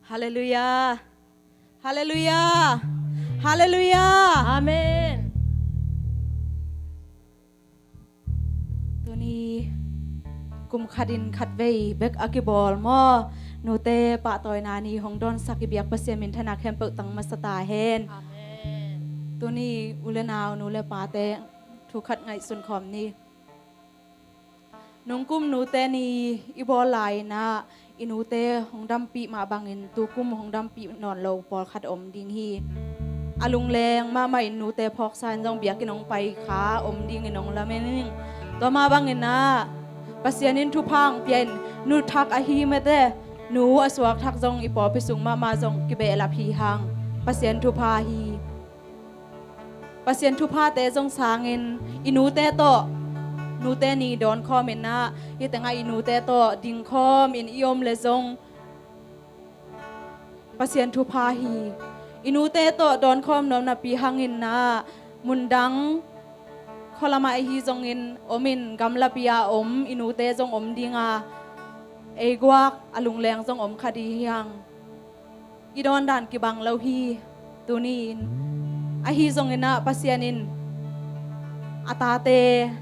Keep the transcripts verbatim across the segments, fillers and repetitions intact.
Halleluiah. Halleluiah. Halleluiah. Amen. Tuni kum khatin khatvei bek a kibawl maw, nute pahtawina ni hong dawnsak i biak Pasian minthanna khempeuh tang masa ta hen. Amen. Tuni u le nau, nu le pate thu khat ngaihsun khawm ni. Nungkum nute ni i bawl lai-in ah i nute hong dampih mah bangin tukum hong dampih nawn lo pawlkhat om ding hi. A lungleng mahmah in nute phawksa in zong biakinn hong pai kha om dingin hong lamen ing. Tua mah bangin ah Pasian in thupha hong pia in, nu thak ahi mate, nu a suak thak zong i pawlpi sung mahmah zong kibehlap hi hang. Pasian thupha hi. Pasian thuphate zong sangin i nute tawh, nute ni dawnkhawm in ah, hih tengah i nute tawh dingkhawm in i om le zong Pasian thupha hi. I nute tawh dawnkhawm nuam napi hangin ah, mundang khualamah ahi zongin om in, gamlapi-a om i nute zong om ding a, ei guak a lungleng zong om kha ding hi hang. I dawndan kibang lo hi tuni-in. Ahi zongin ah Pasian in a tate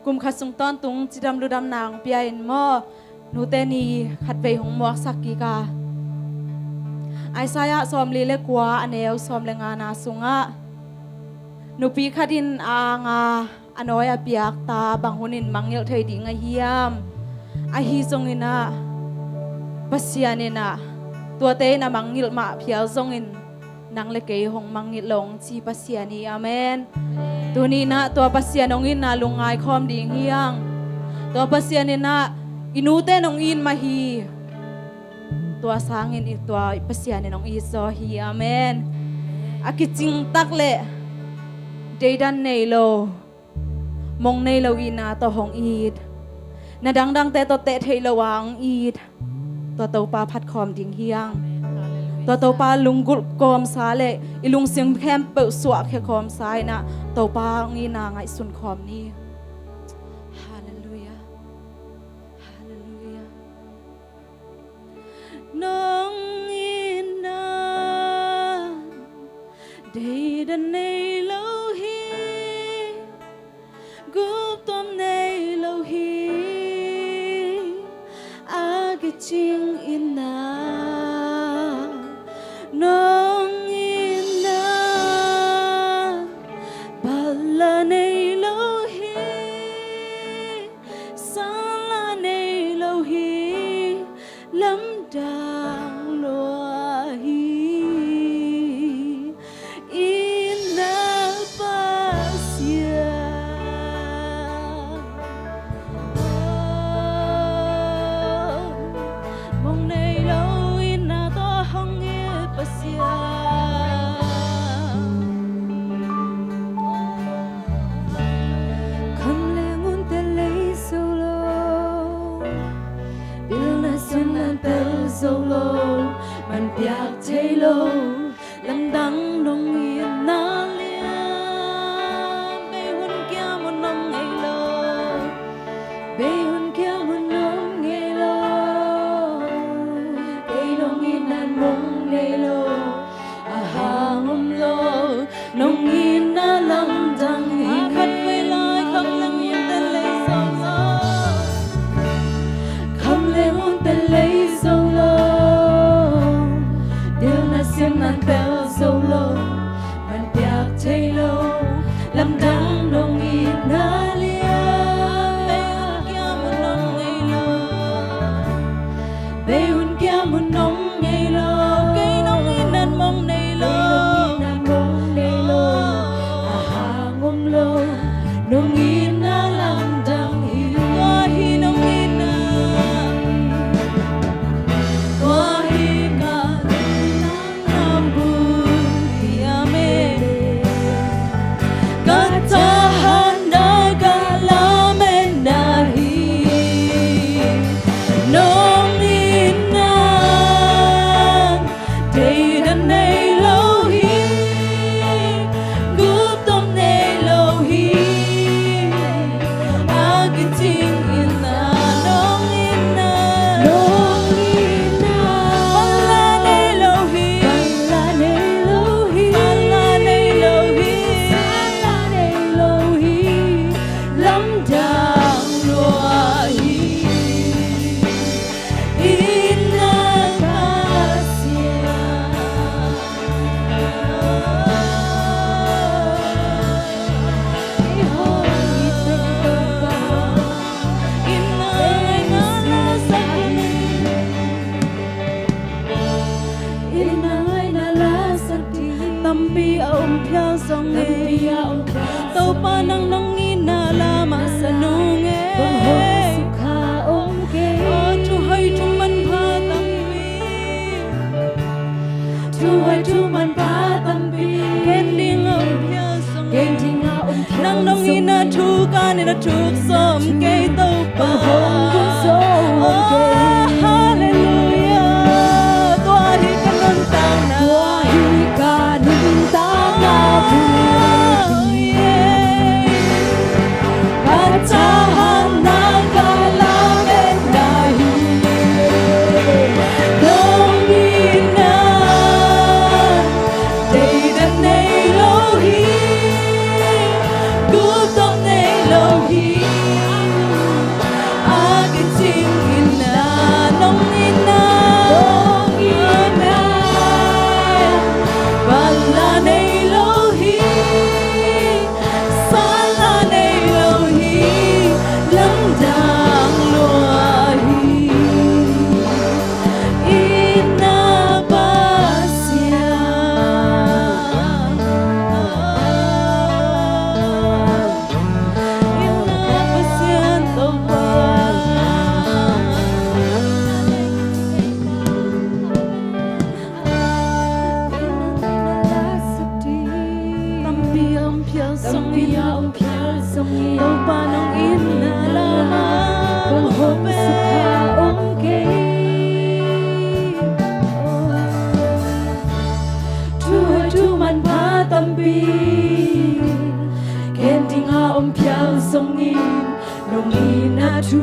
kum khat sung tawntung cidam ludamna hong pia in maw, nute ni khatvei hong muaksak kik a. Isaiah sawmli le kua, a neu sawm le ngana sungah, nupi khat in a anga a nawi a piak ta bang hunin mangngilh thei ding a hiam? Ahi zongin ah Pasian in ah tuate in a mangngilh mah phial zongin nang le kei hong mangngilh lo hong ci Pasian hi. Amen. Tuni-in ah tua Pasian hong itna lungngai khawm ding hi hang. Tua Pasian in ah i nute in hong it mah hi. Tua sangin i tua Pasian in hong it zaw hi. Amen. A kicing tak le deidan nei lo, mong nei lo itna tawh hong it, na dangdangte tawh teh theih loh a hong it, tua Topa phat khawm ding hi hang. Tua Topa lunggulh kawmsa le i lungsim khempeuh suahkhia kawmsa in ah Topa hong itna ngaihsun khawm ni. Halleluiah. Halleluiah. Nong itna deidan nei lo hi, guptuam nei lo hi. A kicing itna nong itna, pala nei lo hi, sala nei lo hi, lamdang lua hi. Itna Pasian, mong nei lo itna tawh hong it Pasian. Khamleng hunte lei zo lo, pilna siamna tel zo lo, man piak thei lo, lamdang nong itna lian. Bei hun kiam hun nong ngei lo, bei hun kiam hun nong ngei lo. Kei nong itna mong nei lo, a hang om lo, nong itna lamdang hi. Khatvei lai khamleng hunte lei zo lo, khamleng hunte lei zo lo, pilna siamna tel zo lo, man piak thei lo, lamdang nong itna lian. Bei hun kiam hun nong ngei lo, bei hun kiam hun nong ngei lo. Kei nong itna mong nei lo, kei nong itna mong nei lo. A hang om lo, nong itna lamdang hi. Tua hi nong itna. Tua hi ka itna. Ka tahan na ka lametna hi. Nong itna deidan nei Tampi a om phial zongin, Topa nang nong itna lamah sa nung e. Aw, thuhoih thumanpha tampi, thuhoih thumanpha tampi ken ding a om phial zongin, nang nong itna thu ka nina thuk sawm kei Topa. Aw, halleluiah. Tua hi ka nuntakna, tua hi ka nuntakna. Ka thahatna, ka lametna hi. Nong itna deidan nei lo hi, guptawm nei lo hi. A kicing itna, nong itna, nong itna, vanla nei lo hi, sanla nei lo hi, lamdang lua hi. Itna Pasian, itna Pasian Topa. Tampi a om phial zongin, Topa nong itna lamah kong hong sukha om kei. Thuhoih thumanpha tampi ken ding a om phial zongin, nong itna thu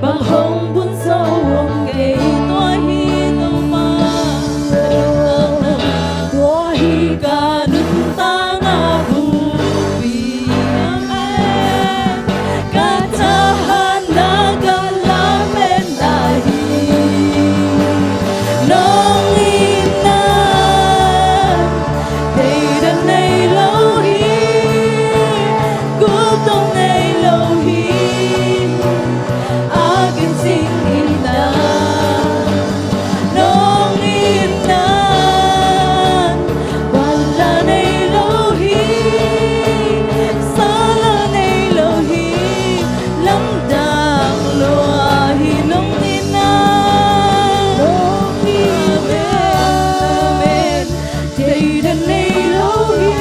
bang hong bun zo om kei. Tua hi Topa, tua hi ka nuntakna buppi. Amen. Ka thahatna, ka lametna hi. Nong itna deidan nei lo hi, guptawm nei lo hi. A kicing itna, nong itna, vanla nei lo hi, sanla nei lo hi, lamdang lua hi. Nong itna, nong itna, amen, amen. Deidan nei lo hi,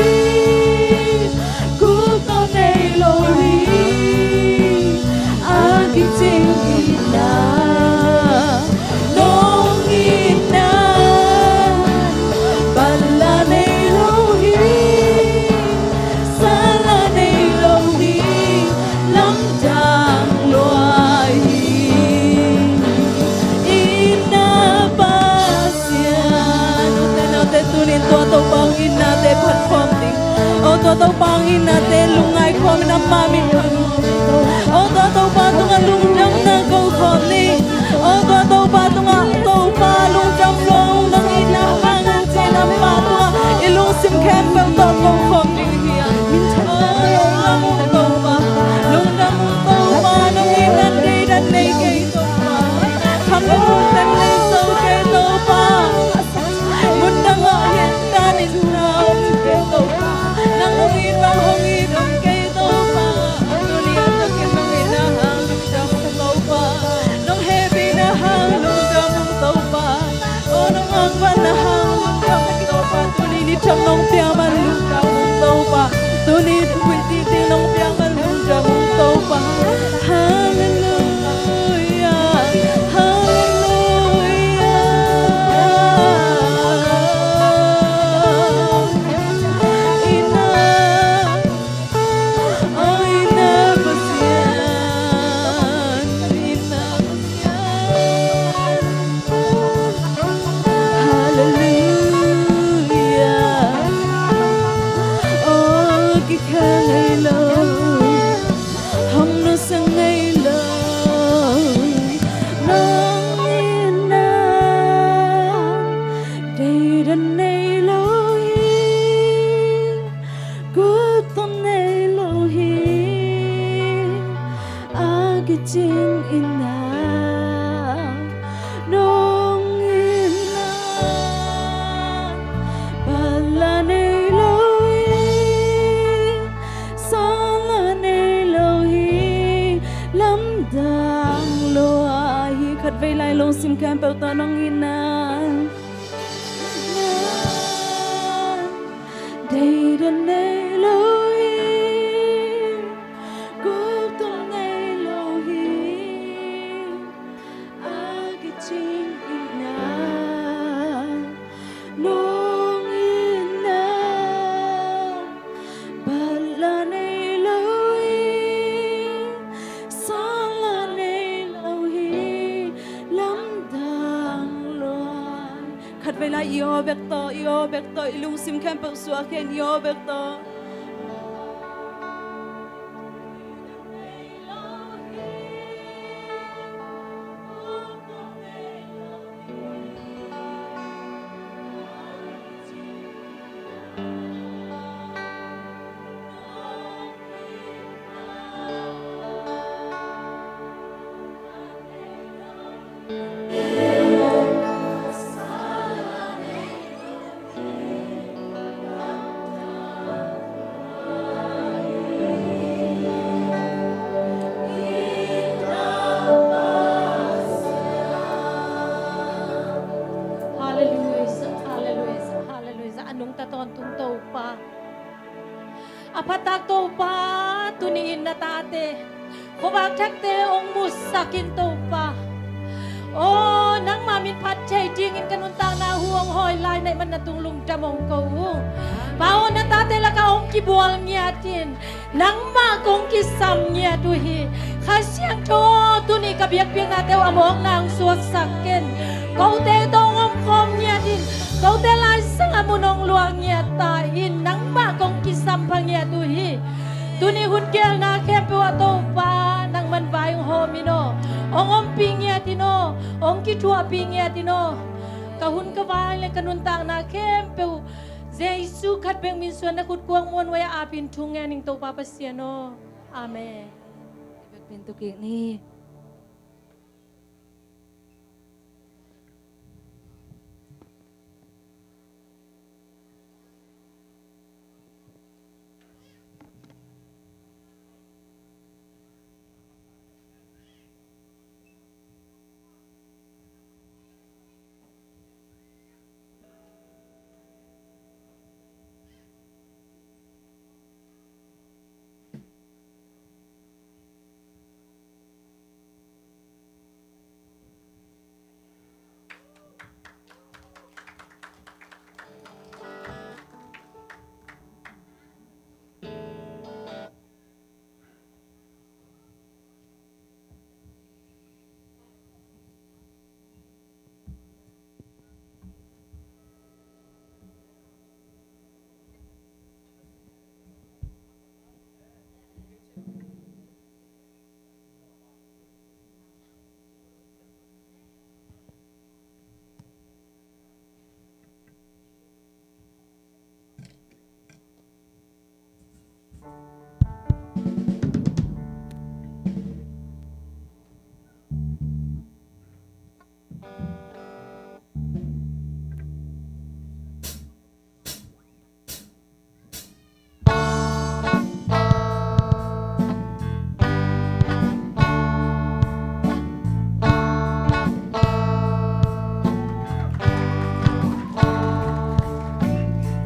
guptawm nei lo hi. A kicing itna, nong itna, vanla nei lo hi, sanla nei lo hi, lamdang lua hi. Itna Pasian, ute naute, tunin tua Topa hong itnate phat khawm ding. Aw, tua Topa hong itnate lungngai khawmin amah min phat khawm. Aw, tua Topa tungah lungdamna ko khawm ni. Aw, tua Topa tungah, Topa lungdam lua, nong itna hang ci-in amah tungah i lungsim khempeuh tawh ko khawm ding hi. Aw, lungdam ung Topa, lungdam ung Topa, nong itna deidan nei kei Topa. Kham lungdam nei zo kei Topa. Mun dang ah hen tanin na om kei Topa. Nang hong it bang hong it om kei Topa. Tuni a takin nong itna hang lungdam ung Topa. Nong hehpihna hang lungdam tawh nong itna. Na deih dan nei lo hi, guk tawh nei lo hi. A kicing itna nong itna. Bat la nei lo hi, san la nei lo hi, lamdang lua. Khatvei lai i aw bek tawh, i aw bek tawh, i lungsim khempeuh suak hen, i aw bek tawh. Halleluia, halleluia, halleluia. A nungta tawntung Topa, a phatak Topa, tuni-in na tate khuavak thakte hong musak in Topa. Aw, nangmah min phat thei dingin ka nuntakna hu hong hawi lai na hih man na tung lungdam hong ko uh. Pa aw, na tate lakah hong kibual ngiat in, nangmah kong kisam ngiat uh hi. Kha Siangtho aw, tuni ka biakpiaknate uh a mawkna hong suaksak ken. Kote tawh hong omkhawm ngiat in, kote laisang a mun hong luah ngiat ta in, nangmah kong kisam pha ngiat uh hi. Tuni hun geelna khempeuh ah Topa, nangman vai hong hawm in aw, hong ompih ngiat in aw, hong kithuahpih ngiat in aw. Ka hun ka vai le ka nuntakna khempeuh Jesu khat bek min suang na khut kuang muanhuai-ah apin thu ngen ing Topa Pasian aw. Amen. Bek min tu kik ni.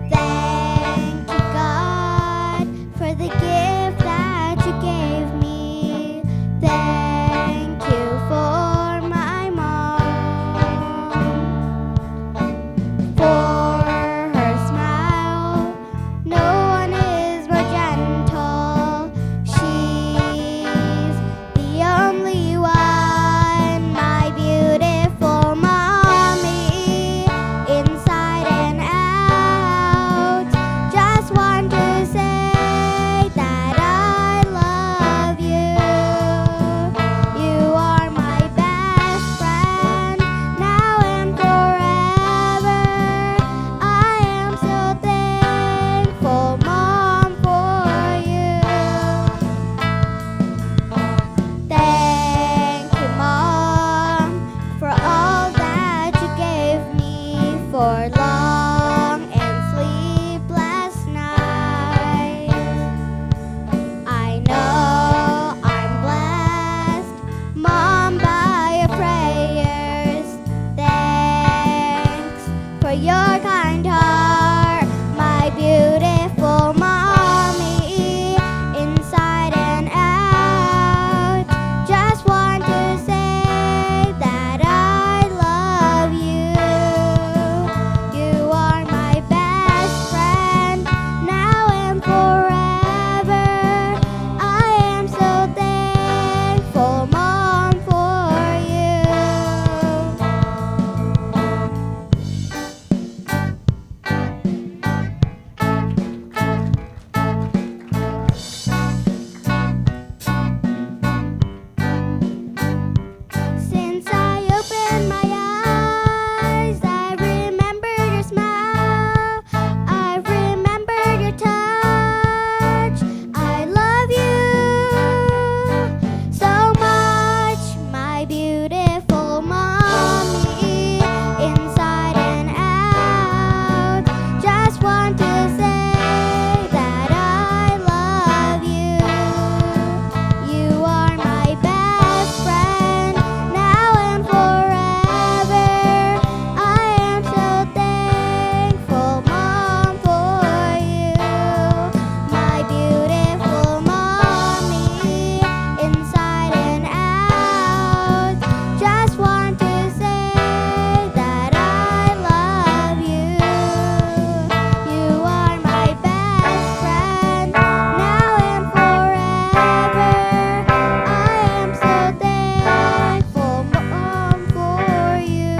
Thank you, God, for the gift that you gave me. Thank you for my mom, for her smile. No one is more gentle. She's the only one, my beautiful mommy, inside and out. Just want to say that I love you. You are my best friend, now and forever. I am so thankful, Mom, for you. Thank you, Mom, for all that you gave me, for long and sleepless nights. I know I'm blessed, Mom, by your prayers. for your kind heart, my beautiful mommy, inside and out. Just want to say that I love you. You are my best friend, now and forever. I am so thankful, Mom, for you. Since I opened my eyes, I remember your smile. I remember your touch. I love you so much, my beautiful mommy, inside and out. Just want to say that I love you. You are my best friend, now and forever. I am so thankful, Mom, for you, my beautiful mommy, inside and out. Just want to say that I love you. You are my best friend, now and forever. I am so thankful, Mom, for you.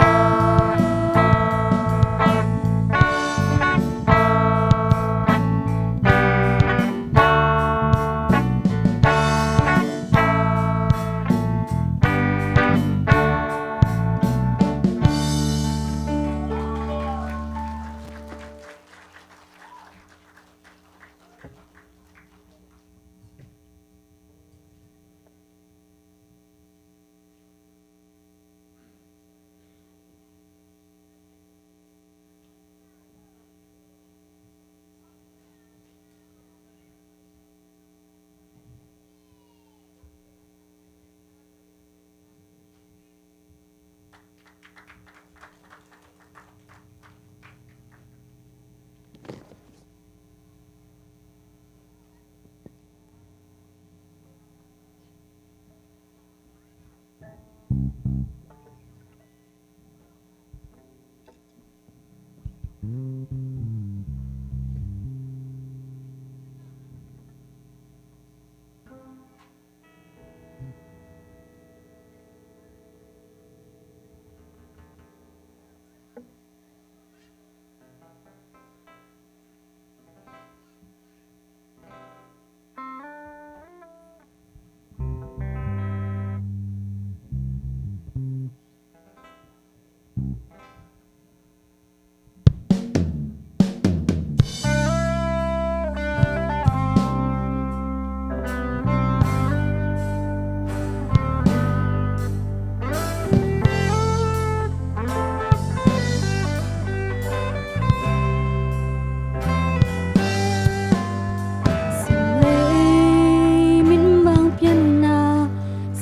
Sim lei min bang pianna,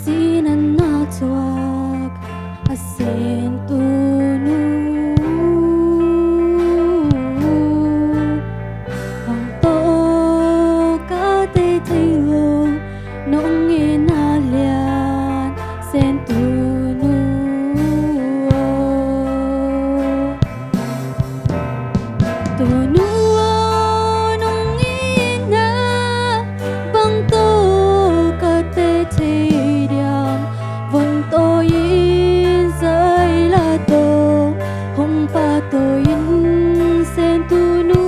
sinan a thuak a Sen Tunu. Hong tawh ka tei thei lo, nong itna lian Sen Tunu aw. Tunu aw, nong itna bang tawh ka tei thei diam, von tawi-in zai la tawh hong pahtawi-in Sen Tunu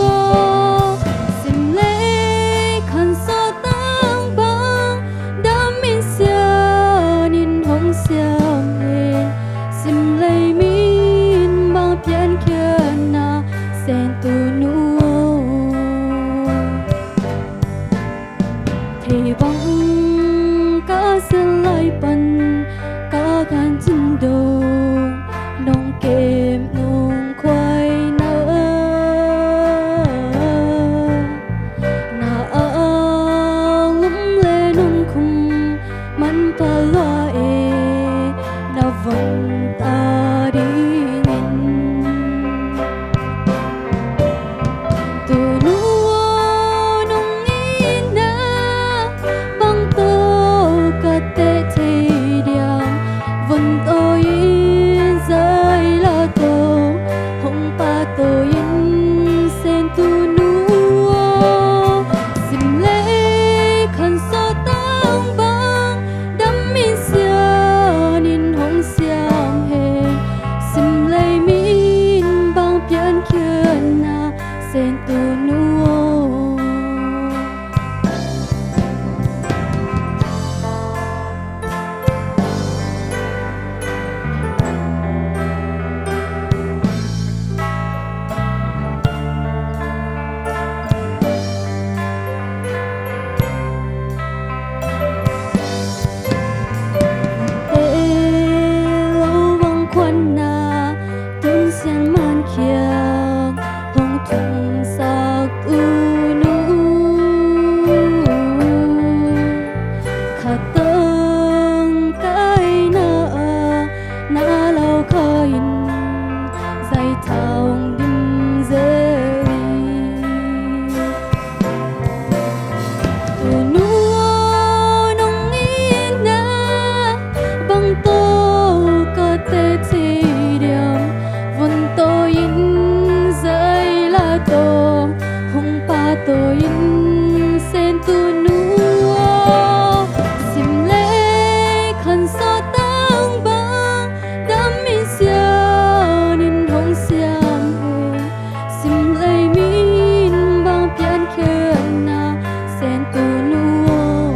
aw. Sim lei khan sawt tang bang, dam in sian in hong siam in, sim lei min bang piankhiatna Sen Tunu aw. Thei bang ka siat lai pan ka khan cin dong, nong kem nong khuaina, na a lum le nong khum man pha lua e, na von ta dingin. Sak tunu khatang kaina ah na lau kha in, zai thaung dim zel hi. Tunu aw nong itna bang tawh ka teh thei diam, vun tawi in zai la tawh hong pahtawi in, Sen tunu aw. Sim lei khan sawt tang bang dam in sian in hong siam hi. Sim lei mi in bang piankhiatna, Sen tunu aw.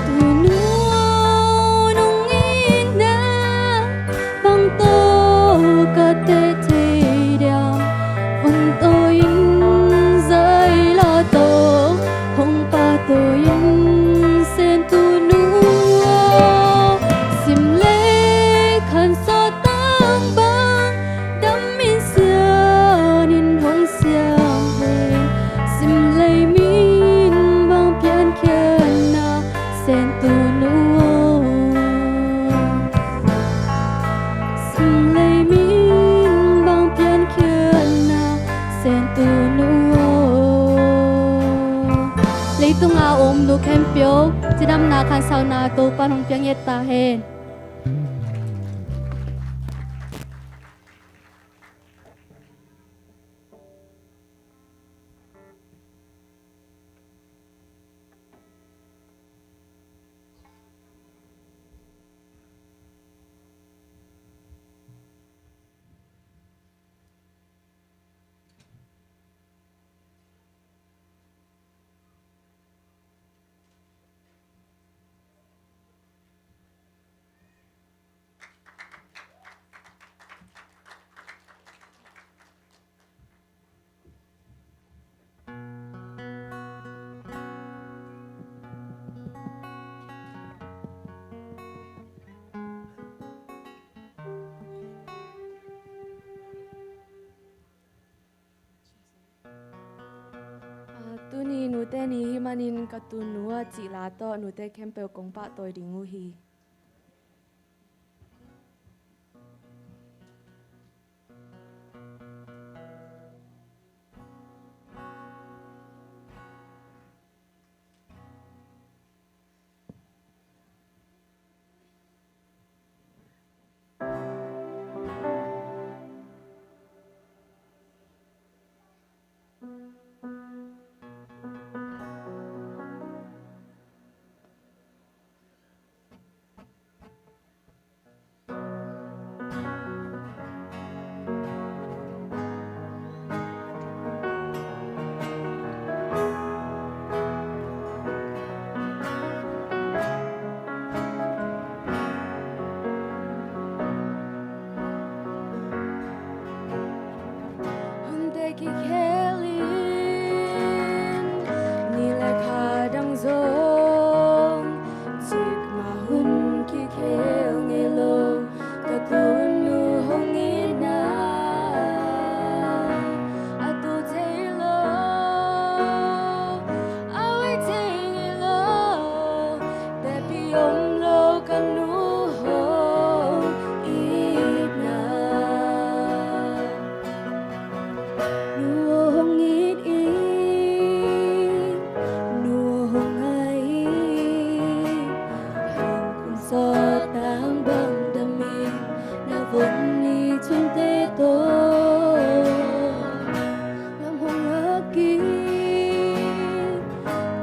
Tunu aw nong itna bang tawh ka teh thei diam, vun tawi in zai la tawh hong pahtawi in, Sen tunu aw. Sim lei khan sawt tang bang dam in sian in hong siam hi. Sim lei mi in bang piankhiatna, Sen tunu aw. Sim lei mi in bang piankhiatna, Sen tunu aw. Leitung a om nu khempeuh cidamna khansakna Topa'n hong piak ngiat ta hen. Ah, tuni nute ni hi manin ka tunu a cih la tawh nute khempeuh kong pahtawi ding uh hi. Hunte kikhel in, ni le kha dang zong, cikmah hun kikhel ngei lo, ka tunu hong itna. A tu thei lo, a wai thei ngei lo, teci om lo ka nu hong itna. Nu hong it in, nu hong ngai in, hong kum sawt tang bang dam in, na vun ni chunte tawh lam hong lak in,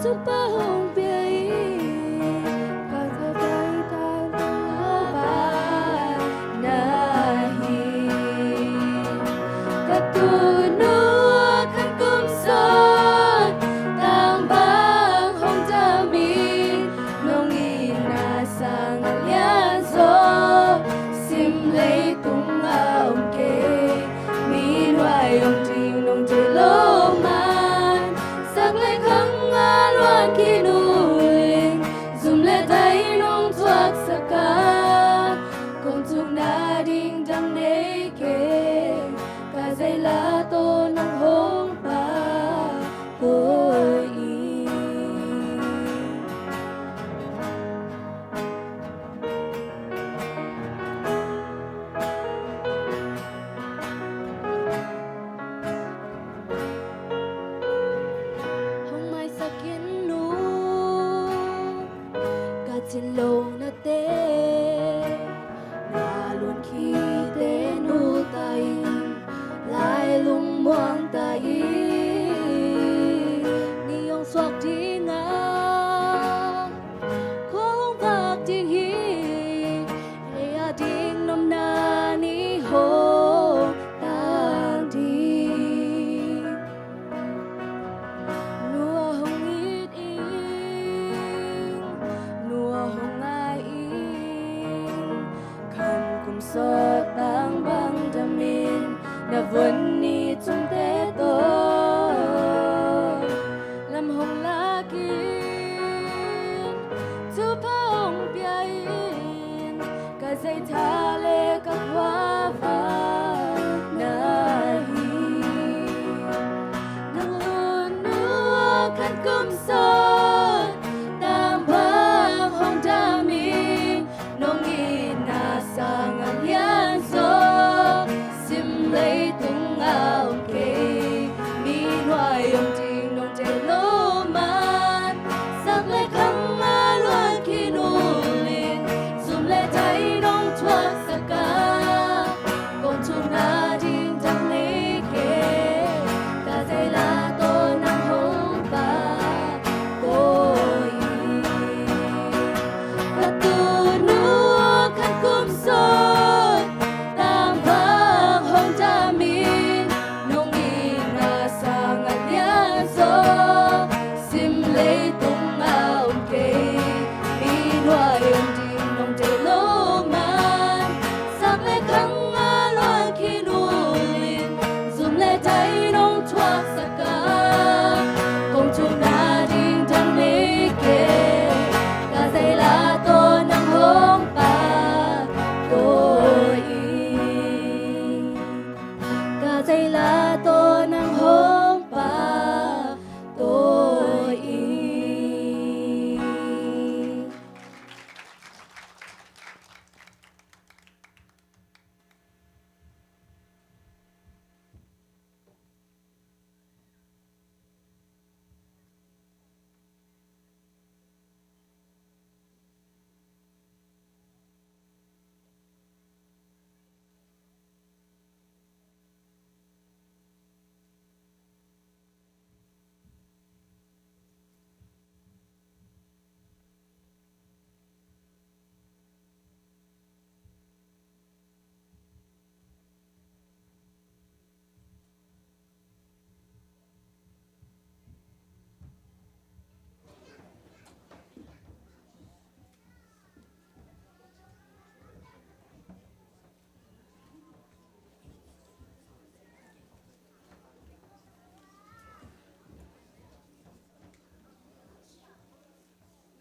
Topa hong pia in, ka thapai tan Topa na hi. Ka tunu a khan kum sawt tang bang hong dam in, nong itna sang a lian zaw, sim leitung a om kei, mi nuai om ding nong thei lo man, sak le khang a luan khin uh leng, zum le dai nong thuaksak a, kong thukna ding dang nei kei. Ei la tawh nang hong pahtawi in. Hong maisak in nu, ka cin lo nate, na luan khite nu ta in, lai lungmuang ta in. Ni hong suak ding a, khua hong vak ding hi, lei a ding nopna ni hong tang ding. Nu a hong it in, nu a hong ngai in, khan kum sawt bangbang dam in, na vuan ni cungte tawh lam hong lak in, thupha hong pia in. Ka zeitha le ka khuavak na hi. Nang lutnu khan kum sawt tang bang hong dam in, nong itna sang a lian zaw, sim leitung a om kei, mi nuai om ding nong deih lo man, sak le khang a luan khin ulin, zum le dai nong thuaksak a, kong thukna ding dang nei kei, ka zeila tawh nang hong pahtawi in. Ka tunu khan kum sawt tang bang hong dam in, nong itna sang a lian zaw, sim leitung a om kei, mi nuai om ding nong deih lo man, sak le khang a luan khin ulin, zum le dai nong thuaksak a, kong thukna ding dang nei kei, ka zeila tawh nang hong pahtawi in. Ka zeila tawh nang hong pahtawi in.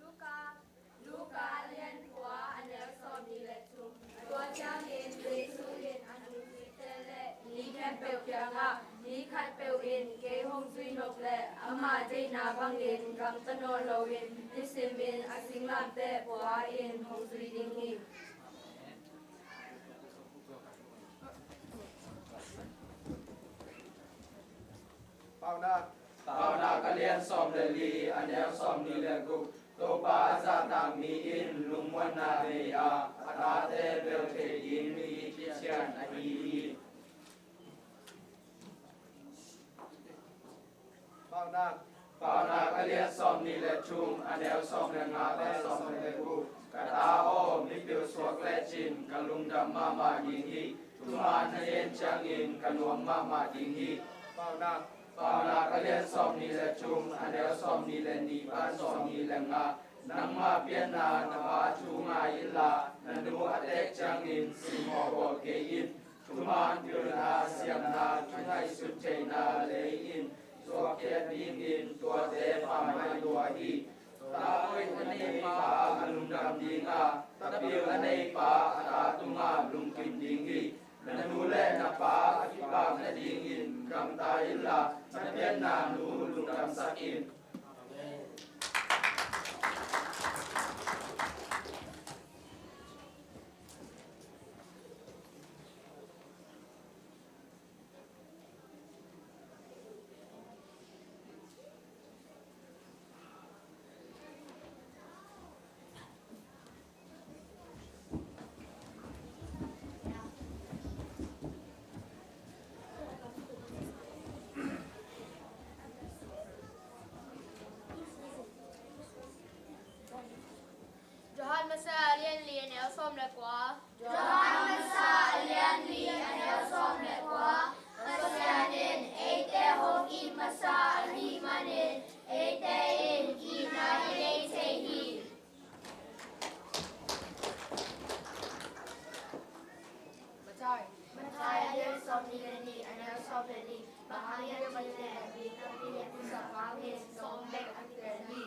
Luka, Luka a lian kua, a neu sawmnih le thum. Tua ciangin Jesu in a nungzuite le mi khempeuh kiangah, mi khatpeuh in kei hong zui nop leh amah deihna bangin gamta nawn loin nisimin a singlamteh pua-in hong zui ding hi. Paunak. Paunak a lian sawm le li, a neu sawmnih le guk. Topa a zahtak mi in lungmuanna nei a, a tate bel thei ding mi khician ahi hi. Paunak. Paunak a lian sawmnih le thum, a neu sawm le nga le sawm le guk. Ka ta aw, mipil suak lecin ka lungdam mahmah ding hi. Thuman na gen ciangin ka nuam mahmah ding hi. Paunak. Paunak a lian sawmnih le thum, a neu sawmnih le nih pan sawmnih le nga. Nangmah pianna na pa thu ngai inla, na nu a teek ciangin simmawh bawl kei in. Thuman pilna, siamna, thu ngaihsut theihna lei in suakkhiat dingin tuate pammaih lua hi. Tapoi a nei pa a lungdam ding a, tapil a nei pa a ta tungah lungkim ding hi. Na nu le na pa a kipakna ding Gamta inla, na pianna nu lungdamsak in. Amen. Johan Masa a lian li, a neu sawm le kua. Johan Masa a lian li, a neu sawm le kua. Pasian in eite hong it masa ahih manin, eite in itna i nei thei hi. Mathai, Mathai a lian sawmnih le nih, a neu sawm le nih. Bang hang hiam cih leh mi tampi in Khrist a hangin sawm bek a kitel hi.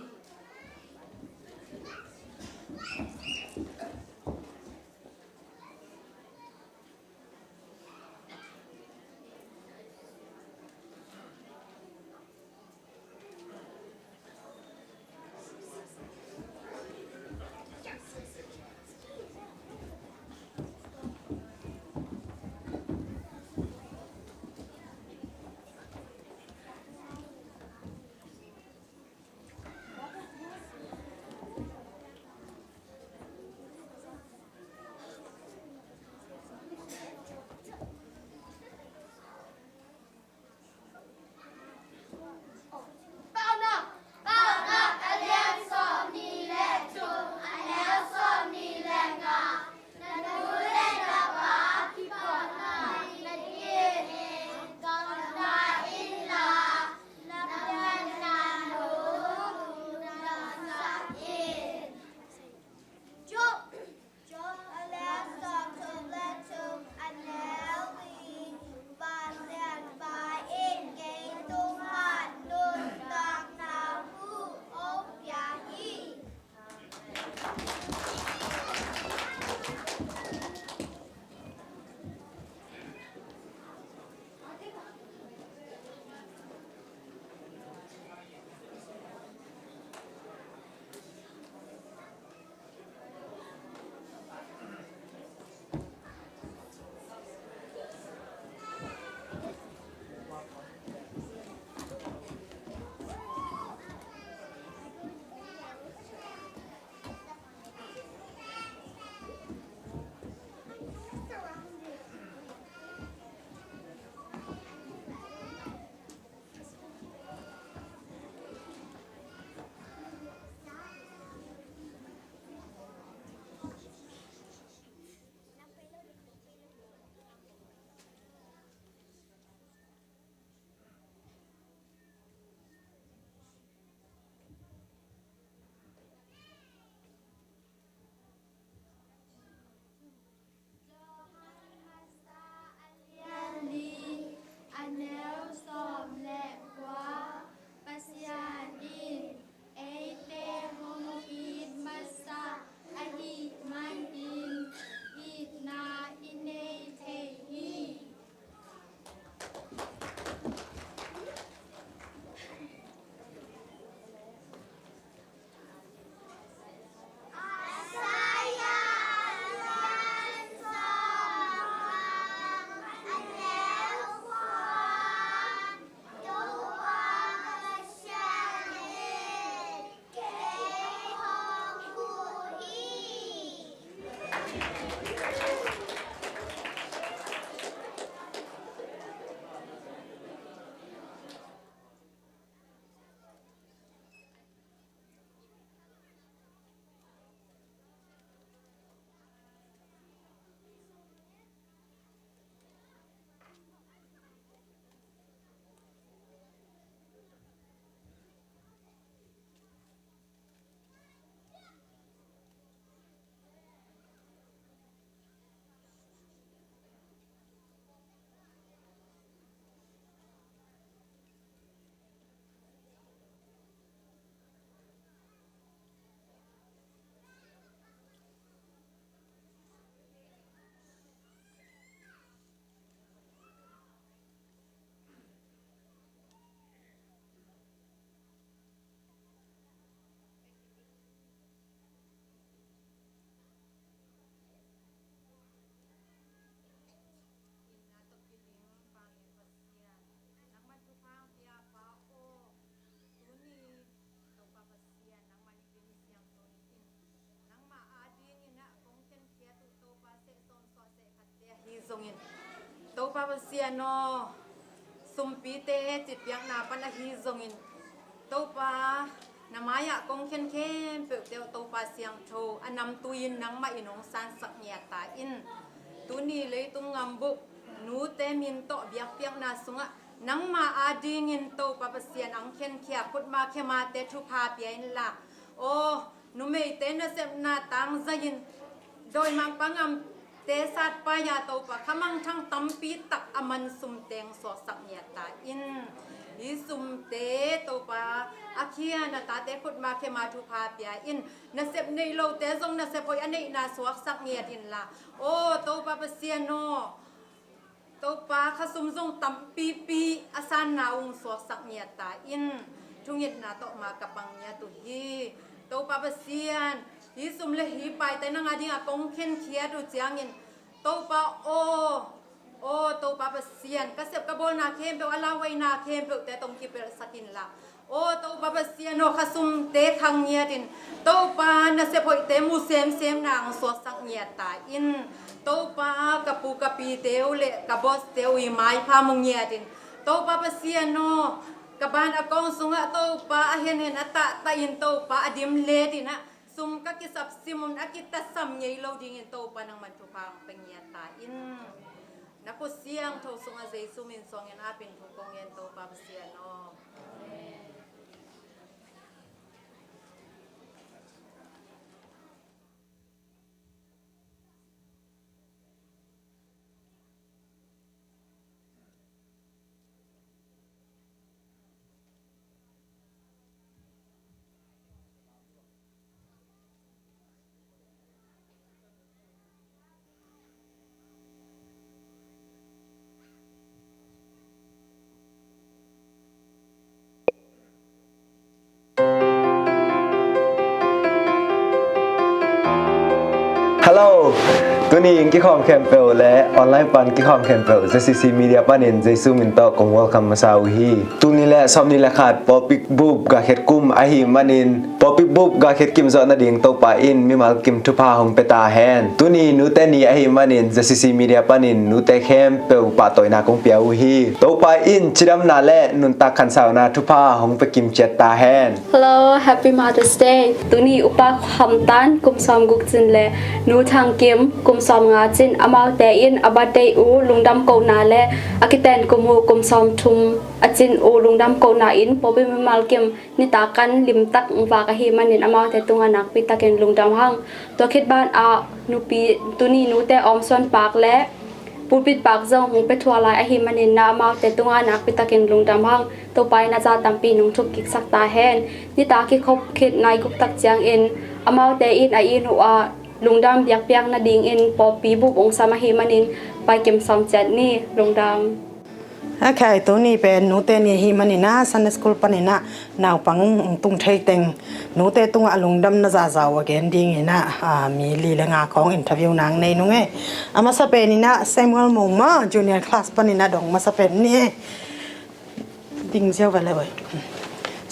Topa Pasian aw, sumpite citpiakna pan ahi zongin, Topa, na mai-ah kong khen khempeuhte uh Topa siangtho a namtui-in nangmah in hong sansak ngiat ta in. Tuni leitung ngambuk nute min tawh biakpiakna sungah nangma adingin Topa Pasian ang khenkhia khutma khemate thupha pia inla, aw, numeite nasepna tangzai-in dawimangpa ngamte satpai-a Topa khamangthang tampi tak a man sumte hong suaksak ngiat ta in. Hih sumte Topa a khia na tate khutma khema thupha pia in. Nasep nei lote zong nasep hoih a neihna suaksak ngiat inla, aw Topa Pasian aw, Topa, khasum zong tampipi a sanna uh hong suaksak ngiat ta in. Thungetna tawh ma ka pang ngiat uh hi. Topa Pasian, hih sum le hih paite nang adingah kong khenkhiat uh ciangin, Topa aw, aw Topa Pasian, ka sep ka bawlna khempeuh, a lauhuaina khempeuhte tawh hong kipelhsak inla, aw Topa Pasian aw, khasumte khang ngiatin, Topa, nasep hoihte mu semsemna hong suaksak ngiat ta in. Topa, ka pu ka pite uh le ka bawste uh i maipha mu ngiatin, Topa Pasian aw, ka bank account sungah Topa a henhen a tahtahin, Topa, a dim letin ah sum ka kisap simun a kitasam ngei lo dingin Topa nangman thupha hong pia ngiat ta in. Na khut siangtho sungah Jesu min suangin apin thu kong ngen, Topa Pasian aw. Hello. Tuni in kikhawm khempeuh le online pan kikhawm khempeuh Z C C Media panin Jesu min tawh kong welcome masa uh hi. Tuni le sawmnih le khat Pawlpi bup gah khet kum ahih manin, Pawlpi bup gah khet kim zawh nading Topa in mimal kim thupha hong pia ta hen. Tuni nute ni ahih manin Z C C Media panin nute khempeuh pahtawina kong pia uh hi. Topa in cidamna le nuntak khansauna thupha hong pia kim ciat ta hen. Hello, happy Mother's Day. Tuni upa Kham Tan kum sawm guk cin le nu Thang Kim kum sawm nga cin, amaute in a birthday uh lungdam kohna le a kiten kum uh kum sawm thum a cin uh lungdam kohna in Pawlpi mimal kim nitak kan limtak vak ahih manin amaute tungah nakpi takin lungdam hang. Tua khit banah nupi, tuni nute Awm Suan Pak le Pulpit Pak zong hong pia thuah lai ahih manin na amaute tungah nakpi takin lungdam hang. Topa in a za tampi nong thup kiksak ta hen. Nitak kikhop khit nai guk tak ciangin amaute in a inn uh ah lungdam biakpiak nadingin pawlpi bup hong sam ahih manin paikim sawm ciat ni. Lungdam. Ok, tuni pen nute ni ahih maninah Sunday School paninah naupang hong tung thei teng nute tungah lungdamna zahzah uh a gen dinginah, ah, mi li le nga khawng interview nang nei nung e. A masa peninah Samuel Mung maw, junior class paninah dong masa pen ni e. Ding ziau ve le oi.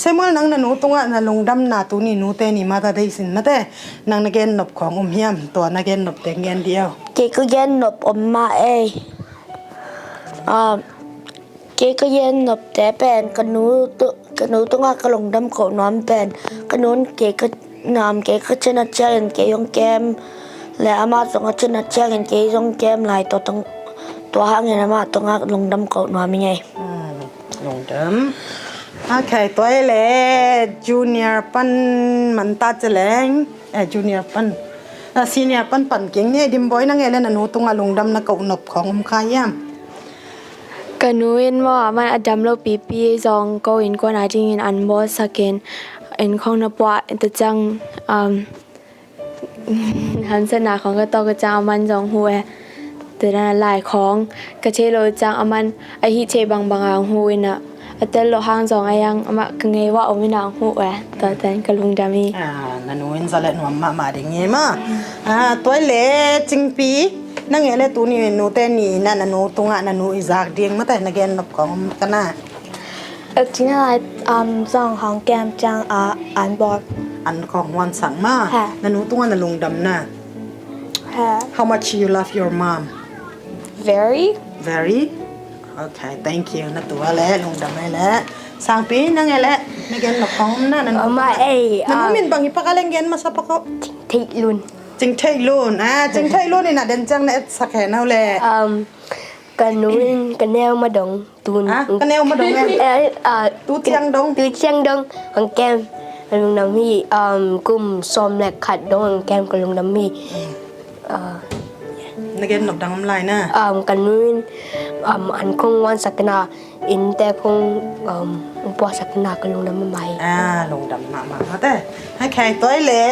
Samuel, nang na nu tungah na lungdamna tuni nute ni Mother Day sin mate, nang na gen nop khawng um hiam? Tua na gen nop teng gen diau. Kei ka gen nop om mah ei. Ah, kei ka gen nopte pen ka nu tu, ka nu tungah ka lungdam koh nuam pen ka nun kei ka nam, kei ka cina ciangin kei zong kem le amah zong a cina ciangin kei zong kem lai tua tung, tua hangin amah tungah lungdam koh nuam i ngei. Hmm, lungdam. Ok, tua i le junior pan man ta ci leng, eh, junior pan, ah, senior pan pan keng ni. Dim Bawi, nang e le na nu tungah lungdam na koh nop khawng um kha hiam? Ka nu in maw, aman a dam lo pipi zong ko innkuan a dingin an bawlsakin, inn khawng na puah ta ciang, um, hansatna khawng ka tawk ka ciang aman zong huh e. Tena lai khawng ka thei lo ciang aman a hih thei bangbang ang huh inah, a tel lo hang zong a yang amah ka ngei wah om inah ang huh e. Tua ten ka lungdam hi. Ah, na nu in za le nuam mahmah ding hi maw. Ah, tua i le Cingpi, nang e le tuni nute ni inah na nu tungah na nu i zak ding mate na gen nop khawng om ka na? A cina lai, um, zong hong kem ciang a an bawl. An khawng huan sang ma. Ha. Na nu tungah na lungdam na. Ha. How much you love your mom? Very. Very. Okay, thank you. Na tua le, lungdam ei le. Sangpi, nang ei le. Na gen nop khong om na, na nu. Ama ei, na nu ah, min bang hi pak a leng gen masa pak o. Cing Theih Lun. Cing Theih Lun. Ah, Cing Theih Lun in a den ciang na etsak hen o le. Um, ka nu in ka neu ma dong. Tun. Ah, ka neu ma dong e. Eh, ah, tu ciang dong. Tu ciang dong. Hong kem. Ka lungdam hi, um, kum sawm le khat dong hong kem ka lungdam hi. Ah. Na gen nop dang om lai na. Um, ka nu in, um, an khong wan sak na, inn te khong, um, hong pua sak na ka lungdam mahmah hi. Ah, lungdam mahmah mate. Okay, tua le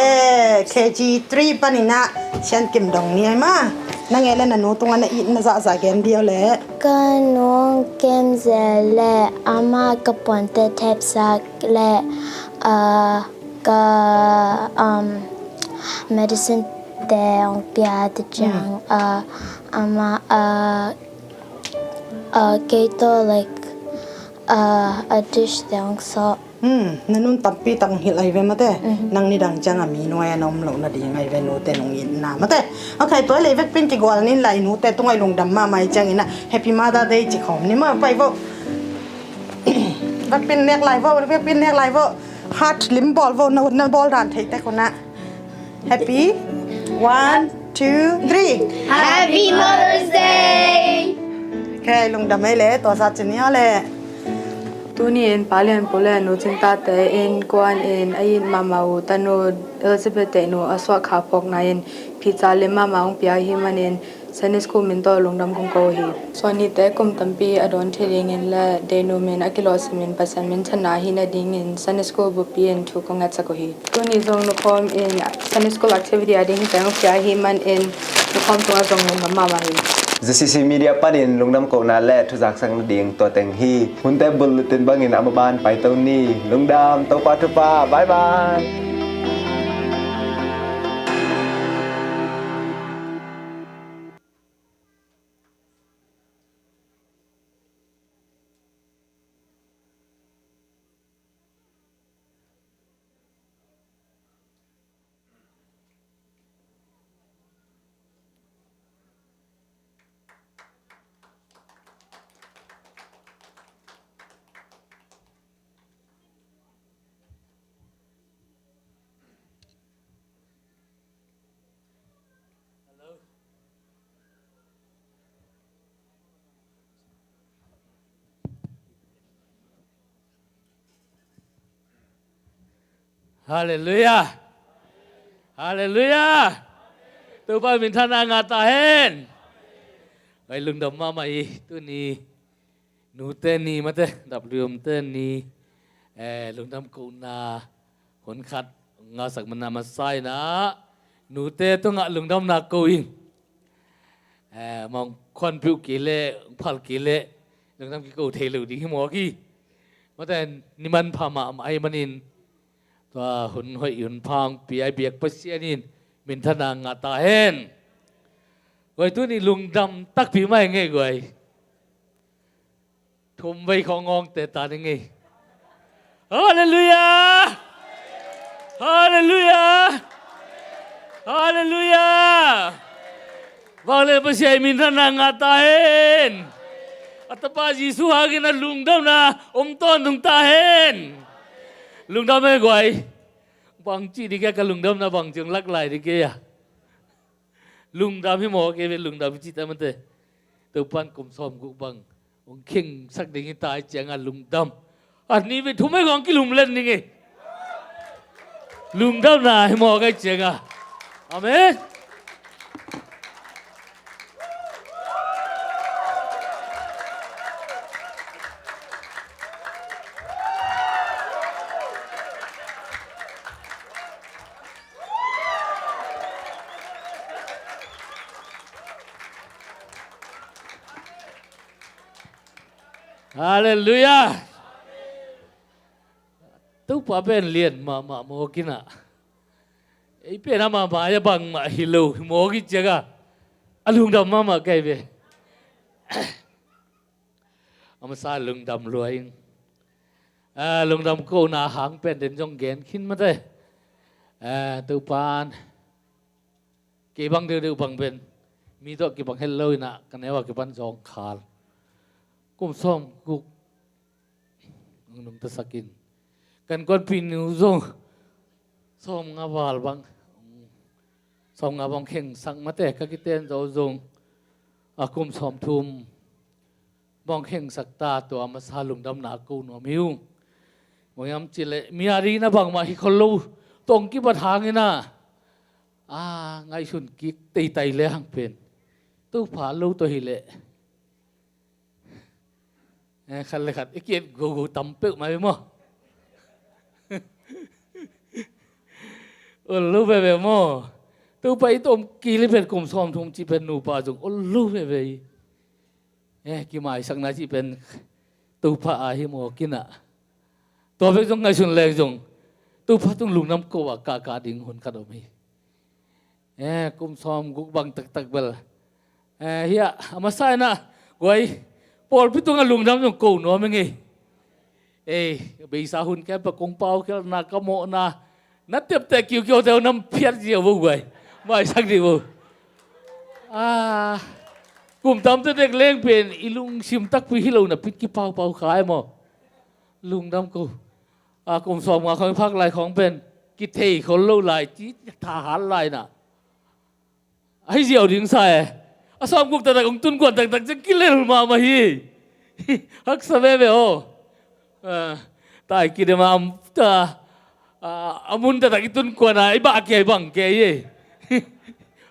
K G three panin a Sian Kim dong ni ai ma. Nang ei le na nu tungah na itna zahzah gen dih o le. Ka nu hong kem zel le ama ka puante thepsak le, ah, ka, um, medicine te hong pia te ciang, ah, ama, ah, ah, kei tawh, like, ah, a dish te hong sawh. Hmm, na nun tampi tak hong hilh ahi ve mate. Mhm. Nang nidang ciang a mi nuai a na om loh nading ahi ve, nute nong itna mate. Okay, tua le vekpin kigual ning lai, nute tungah i lungdam mahmah i ciangin a Happy Mother Day ci khawm ni ma, pai vo. Vekpin nek lai vo, vekpin nek lai vo. Heart lim bawl vo, na, na bawl dan thei tek un a. Happy. One, two, three. Happy Mother's Day. Okay, lungdam ei le, tua sa ci ni o le. Tuni in Pa Lian Pu le Nu Cing Tate in kuan in a it mahmah uh tanu Elizabeth Teih Nu a suah kha phawkna in pizza lim mahmah hong pia hi manin Sunday School min tawh lungdam kong ko hi. Suanite kum tampi a dawn thei dingin le Deih Nu min a kilawhsimin Pasian minthanna hi nadingin Sunday School bupi in thu kong ngetsak uh hi. Tuni zong nukhawm in Sunday School activity a ding hi teng uh pia hi manin nukhawm tungah zong lungdam mahmah hi. Z C C Media panin lungdam kohna le thuzaksak nading tua teng hi. Hunte bul lutin bangin a maban paito ni. Lungdam, Topa thupha. Bye bye. Halleluiah. Halleluiah. Topa minthanna ngah ta hen. Ngai lungdam mahmah hi tuni. Nute ni mate, dap lium te ni, eh, lungdam kohna hun khat ngahsak man a masa in a, nute tungah lungdamna ko ing. Eh, mong khuan piuh kei leh, phal kei leh, lungdam kiko thei lo ding hi mawk hi. Mate, ni manpha mahmah ahih manin, tua hun hoih hun pha hong pia i biak Pasian in minthanna ngah ta hen. Guai, tuni lungdam takpi mah hi ing ei guai. Thum vei khawng ngawng te ta ning ei. Halleluiah! Halleluiah! Halleluiah! Vanglian Pasian in minthanna ngah ta hen. A Tapa Jesu hangin a lungdamna om tawntung ta hen. Lungdam ei guai. Bang ci ding kei a, ka lungdamna bang ci hong lak lai ding kei a. Lungdam hi mawk ei ve, lungdam hi ci ta mate. Topa'n kum sawmguk bang hong khengsak ding hi ta ahih ciangin lungdam. A nih vei thum vei khawng kilumlet ning ei. Lungdamna hi mawk ahih ciangin. Amen. Halleluiah. Topa pen lian mahmah mawk in a, ei pen a mahmah a, bangmah hi lo hi mawk ahih ciangin a lungdam mahmah ka hi ve. A masa lungdam lua ing. A, lungdam kohna hang pen den zong gen khin mate. A, Topa'n kei bang deuhdeuh bang pen Mi tawh kibang het lo inah ka neu a kipan zawngkhal kum sawm guk ang nungtasak in, ka innkuanpihnu zong sawmnga val bang, sawmnga bang khengsak mate, ka kiten zo zong a kum sawmthum bang khengsak ta, tua masa lungdamna a ko nuam hi ung. Bang hiam cihleh mi a ding inah bangmah hi khol lo, tawh hong kibat hang inah a ngaihsun kik teitai le hang pen Topa lo tawh hileh, eh, khat le khat i ki-et gogo tam peuhmah hi maw? Ol lo veve maw? Topa i tawh om kik le pen kum sawmthum cih pen nupa zong ol lo veve hi. Eh, kimaisakna cih pen Topa a hi mawk inah, tua bek zong ngaihsun leng zong Topa tung lungdam ko a kahkah ding hun khat om hi. Eh, kum sawm guk bang taktak bel, eh, hiah a masa inah guai, pawlpi tungah lungdam zong ko nuam ing ei. Ei, beisa hun khempeuh kong paukhialhna, ka mawhna na tepteh kiukiaute uh na phiat ziau vo guai. Maisak dih vo. Ah, kum tam tektek leng pen i lungsim takpi hi lo napi kipaupau kha e maw? Lungdam ko. Ah, kum sawmnga khawng i phak lai khawng pen kithei khol lo lai, ci thahat lai inah, ahi ziau ding sa e. A sawmguk taktak hong tun kuan taktak ciang kilel mahmah hi. Haksa veve aw. Ah, tai kidem a, a, a mun taktak i tun kuan a i bah kei bang kei hi.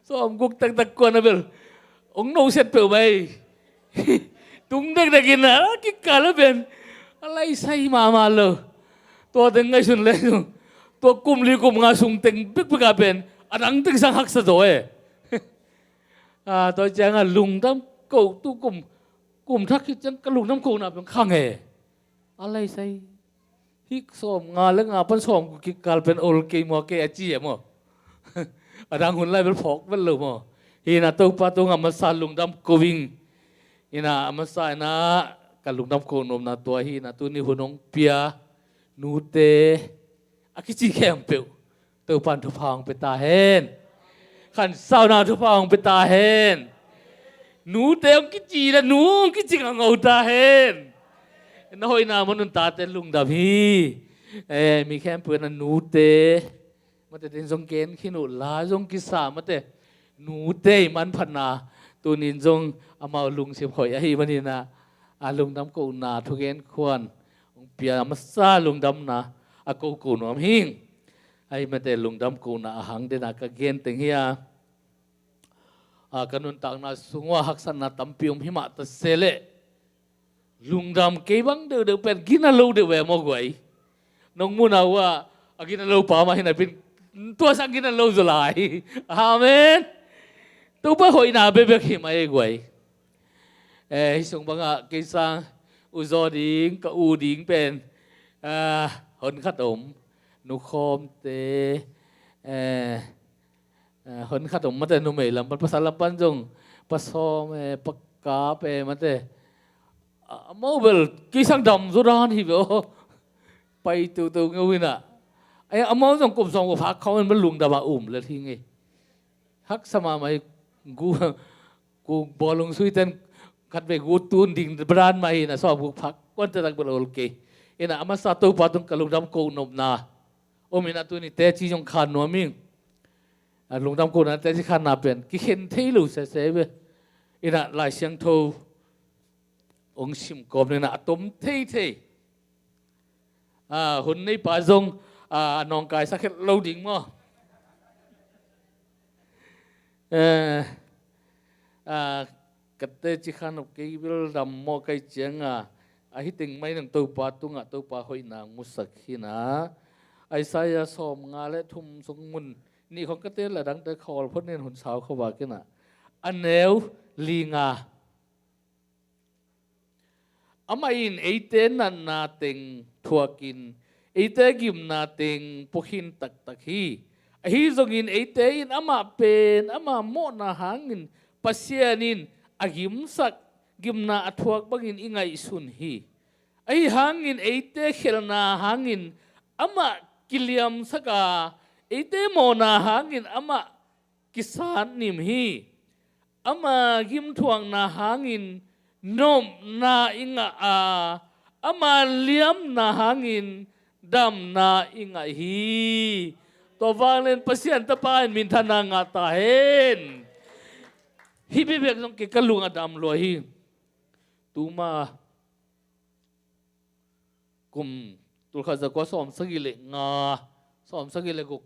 Sawmguk taktak kuan a bel hong no set peuhmah hi. Tung dekdek inah kikal a pen a laisai mahmah lo. Tua teng ngaihsun leng zong tua kum li kum nga sung teng bekbek a pen a dang teng sang haksa zaw e. Ah, tua ciangah lungdam ko, tu kum, kum thak khit ciang ka lungdam kona pen khang e. A laisai. Hih sawmnga le nga pan sawmguk kikal pen ol kei maw kei a ci e maw? A dang hun lai bel phawk vet lo maw? Hi inah Topa tungah masa lungdam ko ing. Inah a masa inah ka lungdam ko nopna tua hi inah, tuni hun hong pia nute a kici khempeuh Topa'n thupha hong pia ta hen. Khansauna thupha hong pia ta hen. Nute hong kici le nu hong kici ngango ta hen. Na hoihna mun un tate lungdam hi. Eh, mi khempeuh na nute mate teng zong gen khin uh, la zong kisa mate, nute i manphatna tunin zong amau lungsim hoih ahih manin ah, a lungdam kohna thugen khuan hong pia masa lungdamna a ko ko nuam hing. Ahi mate lungdam kohna a hang dena ka gen teng hi a, a, ka nuntakna sung uah haksatna tampi om himah ta se leh, lungdam kei bang deuhdeuh pen gina lo deuh ve maw guai. Nong muna uh ah a gina lo pa mah hi napi in, tua sang gina lo zaw lai. Amen. Topa hoihna bekbek hi mah ei guai. Eh, hih sung bangah kei sang u zaw ding, ka u ding pen, ah, hon khat om, nukhawmte, eh, eh, hon khat om mate, numei lam pan, pasal lam pan zong pasawm, eh, pakap, eh, mate. Ah, amau bel kei sang dam zaw dan hi ve aw. Pai toto ngeu hi nah. Ai, amau zong kum sawm guk phak khawng in bel lungdam a um lel hi ngei. Haksa mahmah hi. Gu, gu bawlung sui ten khat vei gu tun ding badan mah hi nah, sawm guk phak kuan taktak bel ol kei. Hi nah, a masa Topa tung ka lungdam ko nopna om hi nah, tuni teci zong khan nuam ing. A lungdam kohna teci khanna pen kikhen thei lo sese ve. Hi nah, Lai Siangtho hong sim kawm ni nah, a tom theithei. Ah, hun neipa zong, ah, a nawngkaisak het lo ding maw? Eh, ah, ka teci khan nop kei bel dam mawh ka hih ciangah, ahi teng mah in Topa tungah Topa hoihna hong musak hi nah. Isaiah sawmnga le thum sung mun nih khawng ka tel a, dangte khawl phot ning, hun sau kha vak hi nah. A neu li nga. Amah in eite natna teng thuakin, eite gimna teng pua khin taktak hi. Ahi zongin eite in amah pen ama mawhna hangin Pasian in a gimsak, gimna a thuak bangin i ngaihsun hi. Ahi hangin eite khelhna hangin amah kiliamsak a, eite mawhna hangin amah kisatnim hi. Ama gimthuakna hangin nopna i ngah a, ama liamna hangin damna i ngah hi. Tua vangleng Pasian tapa in minthanna ngah ta hen. Hih bebek zong kei ka lung a dam lua hi. Tuma kum tulkhat zakua sawmsagih le nga, sawmsagih le guk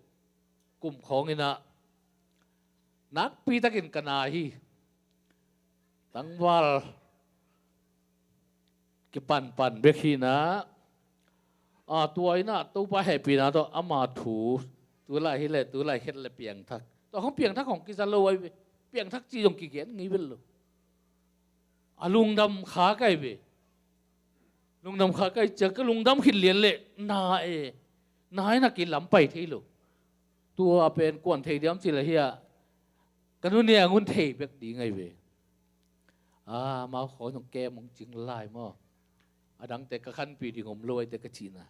kum khawng inah nakpi takin ka na hi. Tangval kipanpan bek hi inah, a, tua inah Topa hehpihna tawh ama thu tulai hi le tulai khet le piangthak. Tua khong piangthak khong kiza lo ai ve. Piangthak ci zong kigen ngei vet lo. A lungdam kha kai ve. Lungdam kha kai ciang ka lungdam khit lian le na e. Na inah kei lam pai thei lo. Tua pen kuan thei diam ci le hi a, ka nu nia ngun thei bek ding ai ve. A, mau khaw nong kem hong cing lai maw. A dangte ka khanpih ding om lo ai te ka cihna.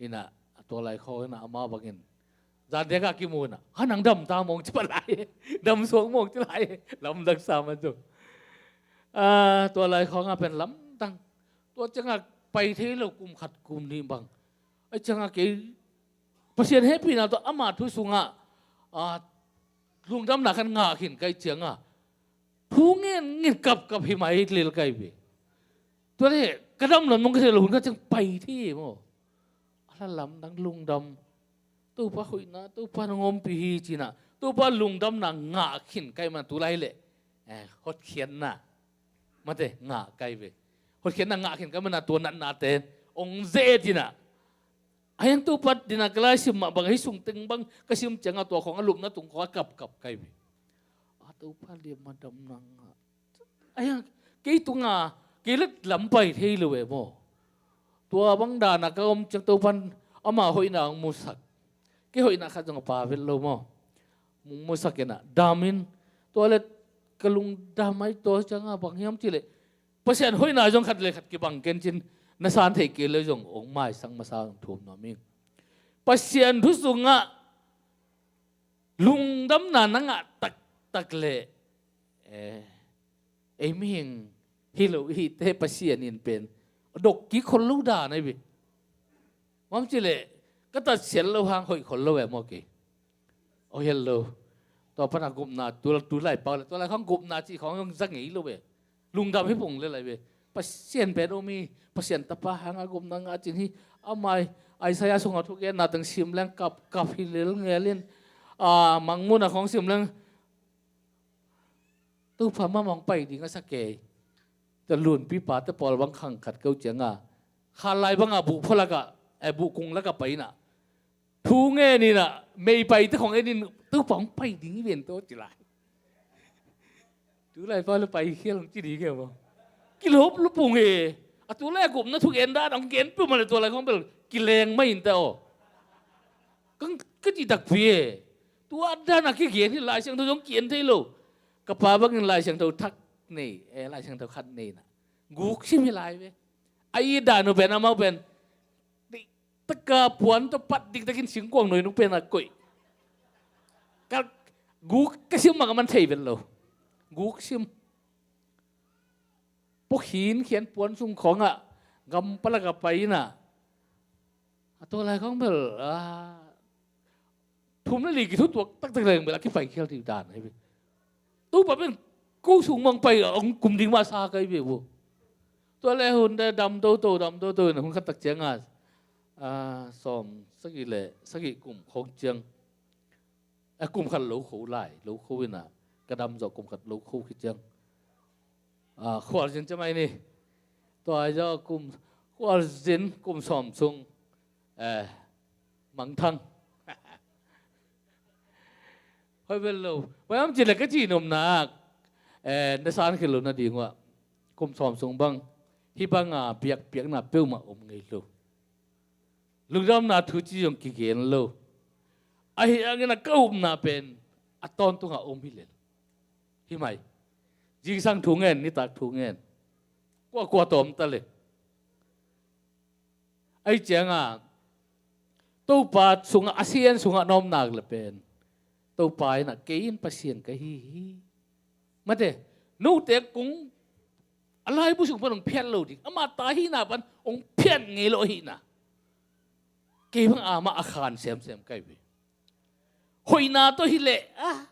Inah a tua lai khaw inah amau bangin zan dek a kimu inah, ha, nang dam ta mawng ci pah lai. Dam suak mawng ci lai. Lamdang sa man tu. A, tua lai khaw nga pen lamdang. Tua ciang a pai thei lo kum khat kum nih bang. Ai ciang a kei Pasian hehpihna tawh ama thu sungah, a, lungdamna khan ngah khin kai ciang a, thu ngen ngen kapkap hi mai lel kai ve. Tua le ka dam lam nong ka thei lo hun ka ciang pai thei maw. A la lamdang lungdam. Topa hoihna, Topa nong ompih hi cinah Topa lungdamna ngah khin kai mana tulai le, eh, hotkhiatna mate ngah kai ve. Hotkhiatna ngah khin kai mana tua natnate ong zeh tinah. A hiang Topa dinah ka lai sim mah bang, hih sung teng bang ka sim ciangah tua khong a lupna tung khong a kapkap kai ve. A, Topa liam a damna ngah. A hiang kei tunga kei let lam pai thei lo e maw. Tua bang dana ka om ciang Topan ama hoihna ang musak. Kei hoihna khat zong a pa vet lo maw. Mung musak inah damin tua let ka lungdam ai tua cianga bang hiam cileh Pasian hoihna zong khat le khat kibang kencin na san theih kei le zong ong maisak masa zong thum nuam ing. Pasian thu sungah lungdamna na ngah taktak le, eh, ei mihing hi lo ihte Pasian in pen dok kik khol lo dan ahi ve. Mam cileh ka tatsiat lo hang hoih khol lo e maw kei. Oh, hello. Tua pana gupna tu, tu lai pau le tua lai khong gupna cih khong zong za ngei lo ve. Lungdam hi pong le lai ve. Pasian pen om hi. Pasian tapa hanga gupna ngah cin hi. Amai Isaiah sunga thugenna teng sim leng kap kap hi lel ngelin. A, Mangmuna khong sim leng Topa mamang pai ding a sa kei. Tua lunpipa te pawl bang khang khat keu cianga kha lai banga buh pholaka, eh, buh kung laka paina thu nge nina mei pai te khong enin Topa hong pai ding i ven to ci lai. Tu lai pa le pai khial hong ci ding e maw. Kilop lupung e. A tu lai a gupna thu gen dan hong gen peuh ma le tua lai khong bel kileng mai in ta aw. Kang ka ci takpi e. Tua dan a kigen hi Lai Siangtho zong kien thei lo. Ka pa bangin Lai Siangtho thak nei, eh, Lai Siangtho khat nei na. Guk sim hi lai ve. A i dan uh pen amau pen taka puan tawh pat diktakin singkuang noi nung pen a koih. Ka guk ka sim mah ka man thei vet lo. Guk sim. Pawkhin khian puan sung khawngah gam palak a pai inah a tua lai khawng bel, a, thum le li kithutuak taktak leng bel a kipai khial dih dan ahi ve. Topa pen ko sung mang pai a hong kum ding mah sa kai ve vo. Tua le hun de dam toto dam toto in hun khat tak cianga, a, sawm sagih le sagih kum khawng ciang. A, kum khat lo kho lai lo kho inah ka dam zawh kum khat lo kho khit ciang. A, khualzin ciamai ni. Tua ai zawh kum khualzin kum sawm sung, eh, mangthang. Hoi bel lo. Hoi am ci le ka ci nomna, eh, na san khit lo na ding uh ah kum sawm sung bang hi banga piakpiakna peuhmah om ngei lo. Lungdamna thu ci zong kigen lo. Ahi hangin a ka upna pen a tawntungah om hi lel. Hi mai. Zingsang thu ngen, nitak thu ngen. Kuakua tawm ta le. Ahi cianga Topa sungah, a sian sungah na om nak le pen Topa inah kei in Pasian ka hi hi. Mate, note kong a laibu sung pan hong phiat lo ding. Ama ta hihna pan hong phiat ngei lo ahihna. Kei bang amah a khan semsem ka hi ve. Hoihna tawh hi leh, ah,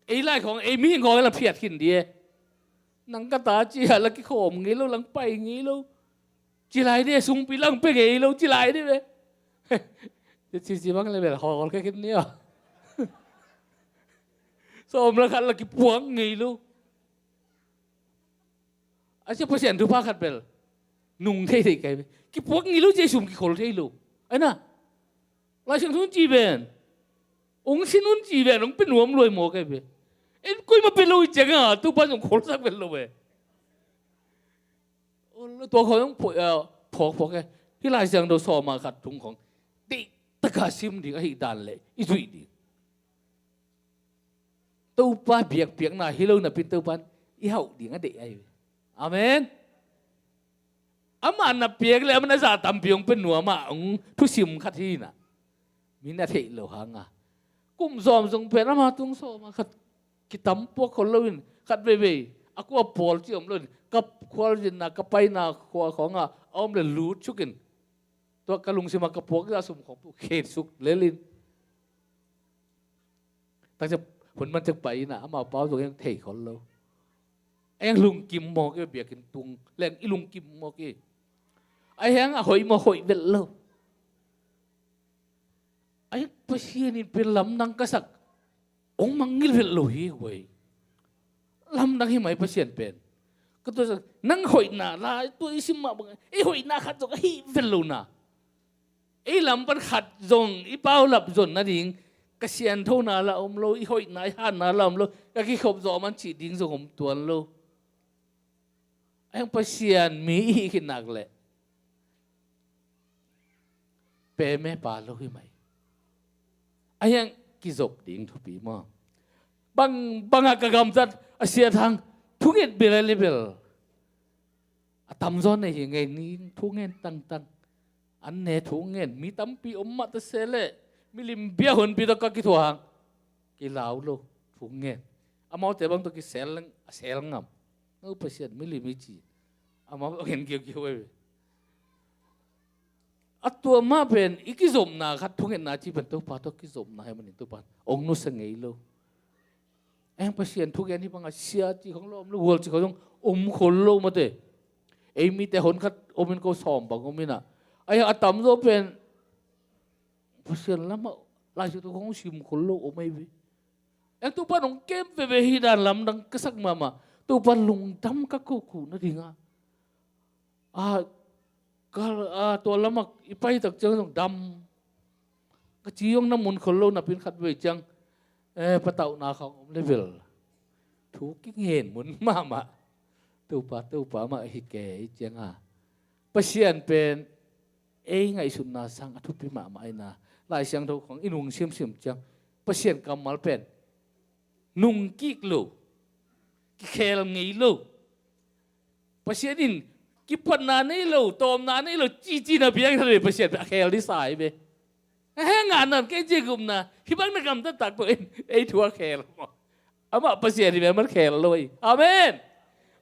ei lai khawng, ei mihing khawng la phiat khin di e. Nang ka ta ci a la kikhawm ngei lo, lang pai ngei lo. Ci lai di e, sungpi lang pia ngei lo, ci lai di ve. Ci ci bang le bel hawl khe khin ni a. Sawm la khat la kipuak ngei lo. A sia Pasian thupha khat bel nung thei thei kai ve. Kipuak ngei lo ci, sum kikhol thei lo. Ai na. Lai Siangtho ci ven. Ong sin un ci ven, ong pe nuam luai maw kai ve. En koima pe lo i ciang a, Topa ong kholsak ven lo ve. Tua khawng ong phawk, eh, phawk, phawk e. Hih Lai Siangtho sawm a khat thung khawng deih taka sim ding ahih dan le i zuih ding. Topa biakpiakna hi lo napi Topa in i hauh ding a deih ahi ve. Amen. Amah na piak le amah na zah tampi hong pe nuam a hong thusim khat hi na. Mi na theih lo hang a. Kum zawm zong pen ama tung sawm a khat kitam puak khol lo in, khat veivei a kua pawl ci om lo in, ka khualzinna, ka paina khua khawng a a om le lut suk in. Tua ka lungsim a ka puak zah sum khawng pu khet suk lel in. Takcia hun man ciang pai ina amau pau zong eng thei khol lo. Eng lungkim mawk i biakinn tung leng i lungkim mawk i. A hiang a hoih maw hoih vet lo. A hiang Pasian in pen lamdang ka sak ong mangngilh vet lo hi guai. Lamdang hi mai Pasian pen. Ka tua nang hoihna la tua i sim mah bang i hoihna khat zong ahi vet lo na. Ei lam pan khat zong i paulap zon nading ka sianthona la om lo, i hoihna i hatna la om lo, ka kikhop zawh man cih ding zong om tuan lo. A hiang Pasian mi i hih khit nak leh peme pa lo hi mai. A hiang kizop ding thupi maw? Bang bangah ka gamtat a siat hang thunget bel a lebel a tamzaw nei hi ngei ni thungen tangtang. An ne thu ngen mi tampi om mah ta se leh milim bia honpi tawh ka kithuah hang kilau lo thu ngen. Amaute bang tawh kisel leng a sel ngam. No Pasian milim i ci amau a ngen kiukiu ei. A tua mah pen i kizopna khat thungetna ci pen Topa tawh kizopna hi manin Topa ong nusia ngei lo. Eng Pasian thugen hi banga sia ci khong lo om lo, hual ci khong zong om khol lo mate. Ei mite hon khat om in ko sawm bang om ina. Ai a tamzaw pen Pasian lama laisi tu khong sim khol lo om ei ve. Eng Topa nong kem veve hi dan lamdang ka sak mahmah. Topa lungdam ka ko kuh nadinga. A, ka, a, tua lamak i pai tak ciang zong dam. Ka ci zong na mun khol lo napin khat vei ciang, eh, patauhna khawng om level. Thu kingen mun mahmah. Topa, Topa mah hi ke i ciang a. Pasian pen ei ngaihsutna sang a thupi mahmah ina. Lai Siangtho khawng i nung simsim ciang Pasian kammal pen nungkik lo, kikhel ngei lo. Pasian in kipatna nei lo, tawmna nei lo, cici na biang thei Pasian a khel disa hi ve. A heng a nan kei ci gupna hi bang na gamtat tak peuh in ei thu a khel maw? Amah Pasian hi ve, amah khel lo hi. Amen.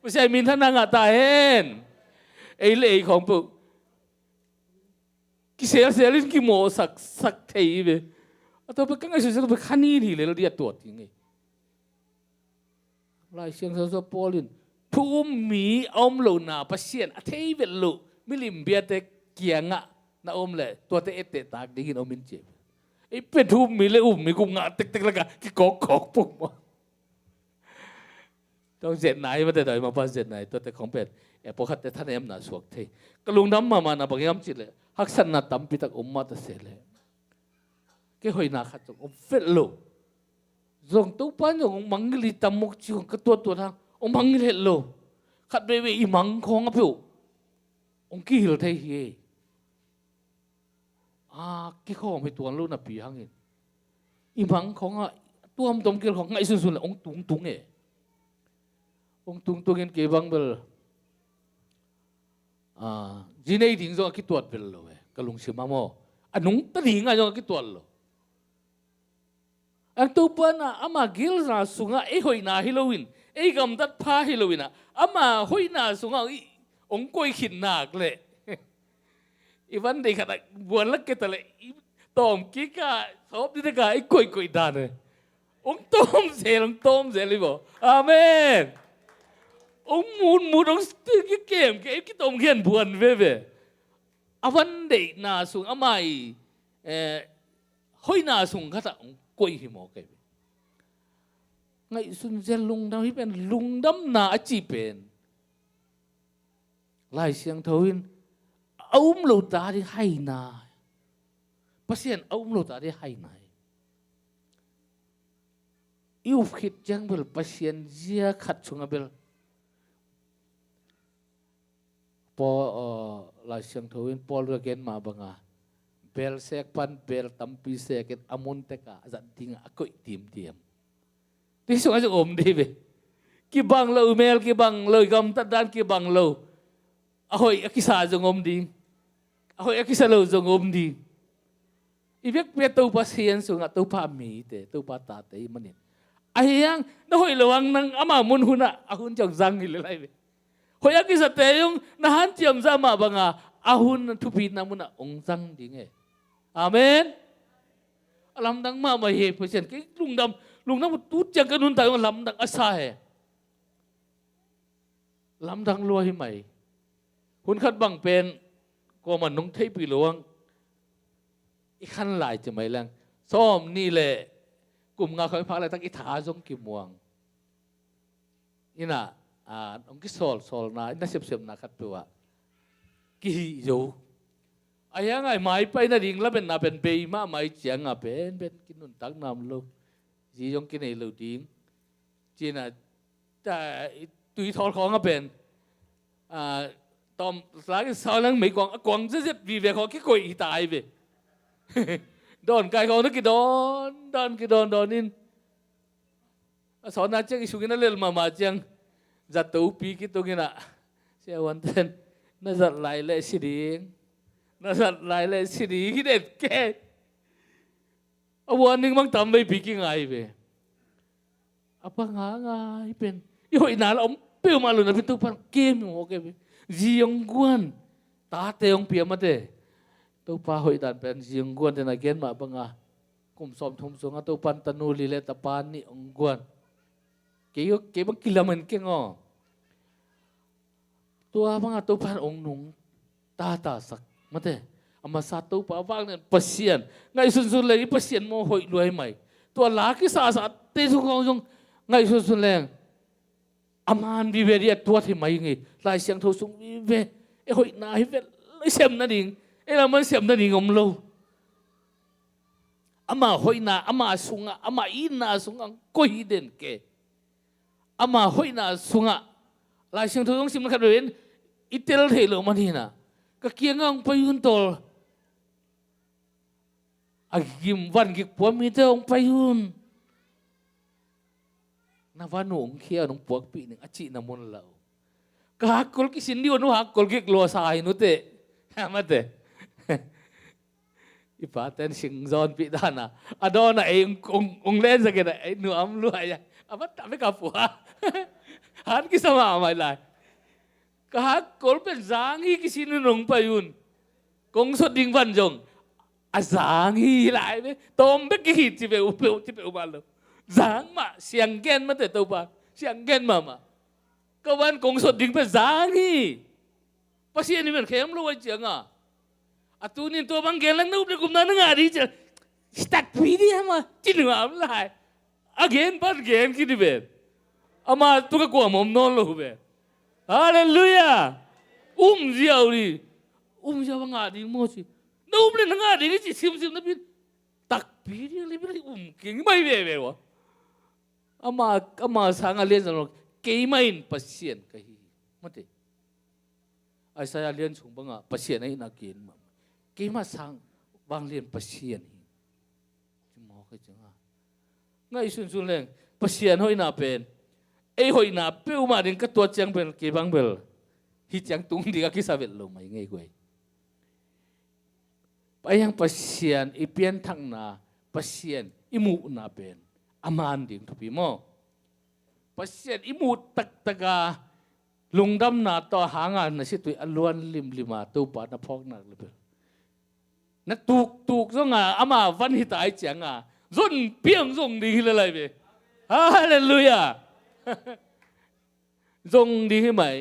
Pasian minthanna ngah ta hen. Ei le ei khawng peuh kiselsel in kimawhsak sak thei hi ve. A tua peuh ka ngaihsut sak peuh khanin hi lel di a tuat hi ngei. Lai Siangtho Paul in thu um mi a om lohna Pasian a thei vet loh milim biate kiangah na om leh tuate etteh tak dingin om in ci. Ei pen thu um mi le um mi kum ngah tektek laka kikawkkawk pong maw? Tua zetna hi mate, tua hi mapa zetna hi, tuate khong pen e pawlkhatte thanemna suak thei. Ka lungdam mahmahna bang hiam cih leh haksatna tampitak om mah ta se leh kei hoihna khat zong om vet lo. Zong Topa in zong hong mangngilh hi tam mawk ci hong ka tuattuat hang hong mangngilh het lo. Khat veivei i mang khawng a peuh hong kihil thei hi. A kikhawm hi tuan lo napi hangin i mang khawng a tuamtuam kihil khawng ngaihsunsun le hong tungtung e. Hong tungtungin kei bang bel a zi nei ding zong a kituat vel lo e. Ka lungsim a maw a nungta ding a zong a kituat lo. Ang Topa na ama gilna sungah ei hoihna hi loin, ei gamtat pha hi loin ah, ama hoihna sungah i ong koih khit nak leh i van deih khat ah buan lak keta leh i tawm kika sawp dideka i koihkoih dan e. Ong tawm zel, ong tawm zel i baw. Amen. Ong mut mut ong kikem ke i kitawm khian buan veve. A van deihna sung ama i eh, hoihna sung khatah ong koih hi maw kei. Ngaihsun zel lungdam hi pen, lungdamna a cih pen Lai Siangtho in a um lo ta ding haina, Pasian a um lo ta ding haina hi. I up khit ciang bel Pasian zia khat sungah bel Paul, uh, Lai Siangtho in Paul a gen mah banga bel sek pan bel tampi sekin a mun teka a zat dingah a koih timtiam. Ti sungah zong om dih ve. Kibang lo mel kibang lo, gamtat dan kibang lo. A hoih a kisa zong om ding. A hoih a kisa lo zong om ding. I vekpi a Topa sian sungah Topa mite, Topa tate i manin. Ahi hang na hoih lo hang nang ama mun hunah a hun ciang zang hi le lai ve. Hoih a kisate zong na hanciam zah mah banga a hun thupina munah ong zang ding e. Amen. A lamdang mahmah hi Pasian kei lungdam, lungdam tu ciang ka nuntak zong lamdang a sa he. Lamdang lua hi mai. Hun khat bang pen kuaman nong theihpih lo ang i khan lai ci mai leng sawm nih le kum nga khawng i phak laitak i tha zong kimuang. Ina a nong kisawlsawlna ina sepsepna khat peuh ah kihih zo. A hiang ai mai pai nading lametna pen bei mahmah i cianga pen pen kinuntak nam lo. Zi zong kinei lo ding. Cina tui thawl khawng a pen tawm tlak in sau lang mei kuang a kuang zezet vive khawng kikoih hi ta ai ve. Dawn kai khawng na kidawn dawn kidawn dawn in a sawtna ciang i sungin a lel mahmah ciang zattopi kitungin ah siahuanten na zat lai leh si ding, na zat lai leh si ding hi den ke. A warning bang tam veipi kingai ve. A panga ngai pen i hoihna la om peuhmah lo napi Topa kem hi mawk e ve. Zi hong guan tate hong pia mate. Topa hoih dan pen zi hong guan tena gen mah banga kum sawmthum sunga Topan tanu li le tapa nih hong guan. Kei bang kilamen keng aw. Tua banga Topa in ong nung tatasak mate. A masa Topa vang nen Pasian ngaihsunsun leng i Pasian maw hoih luai mai. Tua la kisasa te sung zong ngaihsunsun leng a man vive dih a tuat hi mai ngei. Lai Siangtho sung vive e hoihna hi vel i sem nading e laman sem nading om lo. Ama hoihna ama sungah ama itna sungah koi hi den ke. Ama hoihna sungah Lai Siangtho zong sim khat vein i tel thei lo man hina ka kianga hong pai un tawl a gim van gik puam mite hong pai un. Na van uh hong khia hong puakpih ning a cihna mun lo. Ka hakkol kisin dih un uh hakkol gik luasa hi nute. Mate. I paten sing zawnpih dana a dawna ei ung len zakin a ei nuam luai a a vat a vek a pua. Han kisa mahmah lai. Ka hakkol pen zang hi kisin un hong pai un. Kong sot ding van zong a zang hi lai ve. Tawm bek kihit ci peuh peuh ci peuh mah lo. Zang mah siang gen mate Topa siang gen mahmah. Ka van kong sot ding pen zang hi. Pasian hi men khem lo ai cianga a tunin tua bang gen lang na up le kumna na ngah ding ciang sitakpi dih ama ci nuam lai. A gen pan gen kidi ven ama tu ka kuam om nawn lo ven. Halleluia. Um ziau dih. Um ziau a ngah ding maw ci na up le na ngah ding i ci simsim na pin takpi dih le um king mai veve wa. Ama ama sanga lian zan lo keimah in Pasian ka hi. Mate. Isaiah lian sung banga Pasian a ina kin ma keimah sang vanglian Pasian hi. Ci mawk hi cianga ngaihsunsun leng Pasian hoihna pen ei hoihna peuhmah ding ka tuat ciang bel kei bang bel hi ciang tung ding a kisa vet lo mai ngei guai. Pai hang Pasian i pianthakna Pasian i muhna pen a man ding thupi maw? Pasian i muh taktak a lungdamna tawh a hanga na situi a luan limlim a Topa na phawk nak le bel na tuktuk zong a ama van hi ta ai cianga zon piang zong ding hi le lai ve. Halleluiah. Zong ding hi mai.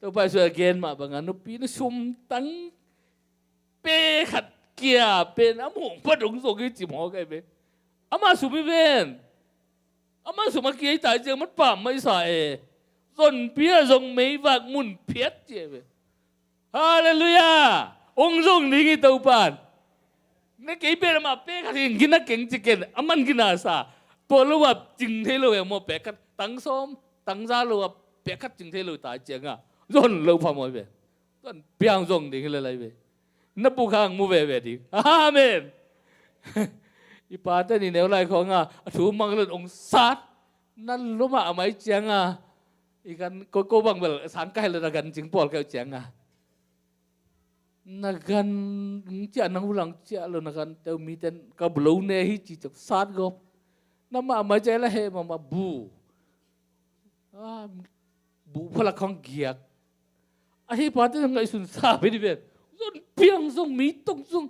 Topa Jesu a gen mah banga nupi na sum tang pe khat kia pen a mung pa dong zong hi ci maw kai ve. Ama sum hi ven. Ama sum a kia hi ta ciang mat pam mai sa e. Zon pia zong meivak mun phiat ci e ve. Halleluiah. Ong zong ding hi Topan. Na kei pen amah pek khat hi gina keng ci ken a man gina sa. Tua lo a cing thei lo e maw pek khat tang sawm tang za lo a pek khat cing thei lo ta cianga zon lo pha maw ve. Zon piang zong ding hi le lai ve. Na buk hang mu veve ding. Amen. I pate ni neu lai khawng a a thu mang lo ong sat na luma a mai cianga i kan ko ko bang bel sang kai lo na kan cing pawl kai cianga na gan ciah nang ulang ciah lo na gan teu mi ten ka bulo ne hi ci cok sat gop na ma mai ciah la he ma ma bu a bu phalak khong giak a hi pa te ngai sun sa pe di pen zon piang zong mi tong zong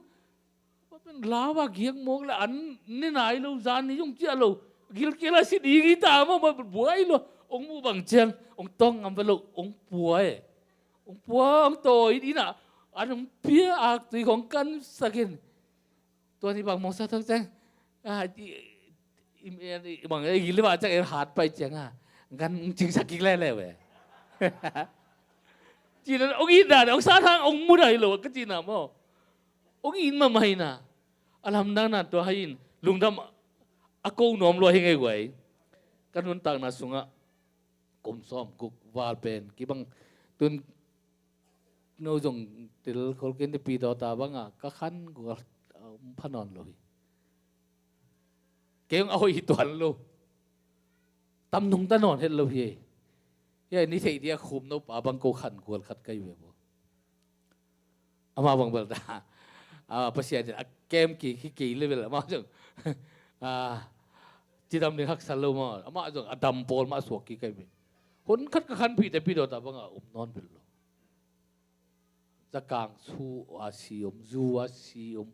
pa pen lawa giak mok le an ne nai lo zan ni zong ciah lo gil kela si di gi ta ma ma buai lo ong mu bang ciang ong tong ngam ve lo ong puai Ong pua ong tawi ina an ong pia ak tui kong kan sakin. Tua ni bang mong sa thok cang. Ah, i, i, i, i bang i gili ba cang er hat pai ciang a. Kan ong cing sak kik lele we. Cina ong ina ong sa thang ong muda hi lo ka cina mo. Ong in ma mai na. Alam dang na tua hai in lungdam a ko nuam lua hi ngai guai. Kan hun tak na sunga. Kum sawm guk val pen kibang tun no zong til khol ken te pi dawta banga ka khan gual pha nawn lo hi. Kei a hoih hi tuan lo. Tam nung ta nawn het lo hi. Hi ni thei dia khum no pa bang ko khan gual khat kai ve bo. Ama bang bel ta. Ah, Pasian in a kem ki ki ki level ama jong. Ah, cidam ding haksa lo ma. Ama jong a dam pawl ma suak ki kai ve. Hon khat ka khan pi te pi dawta banga um nawn bel lo. Zakang su a si om, zu a si om,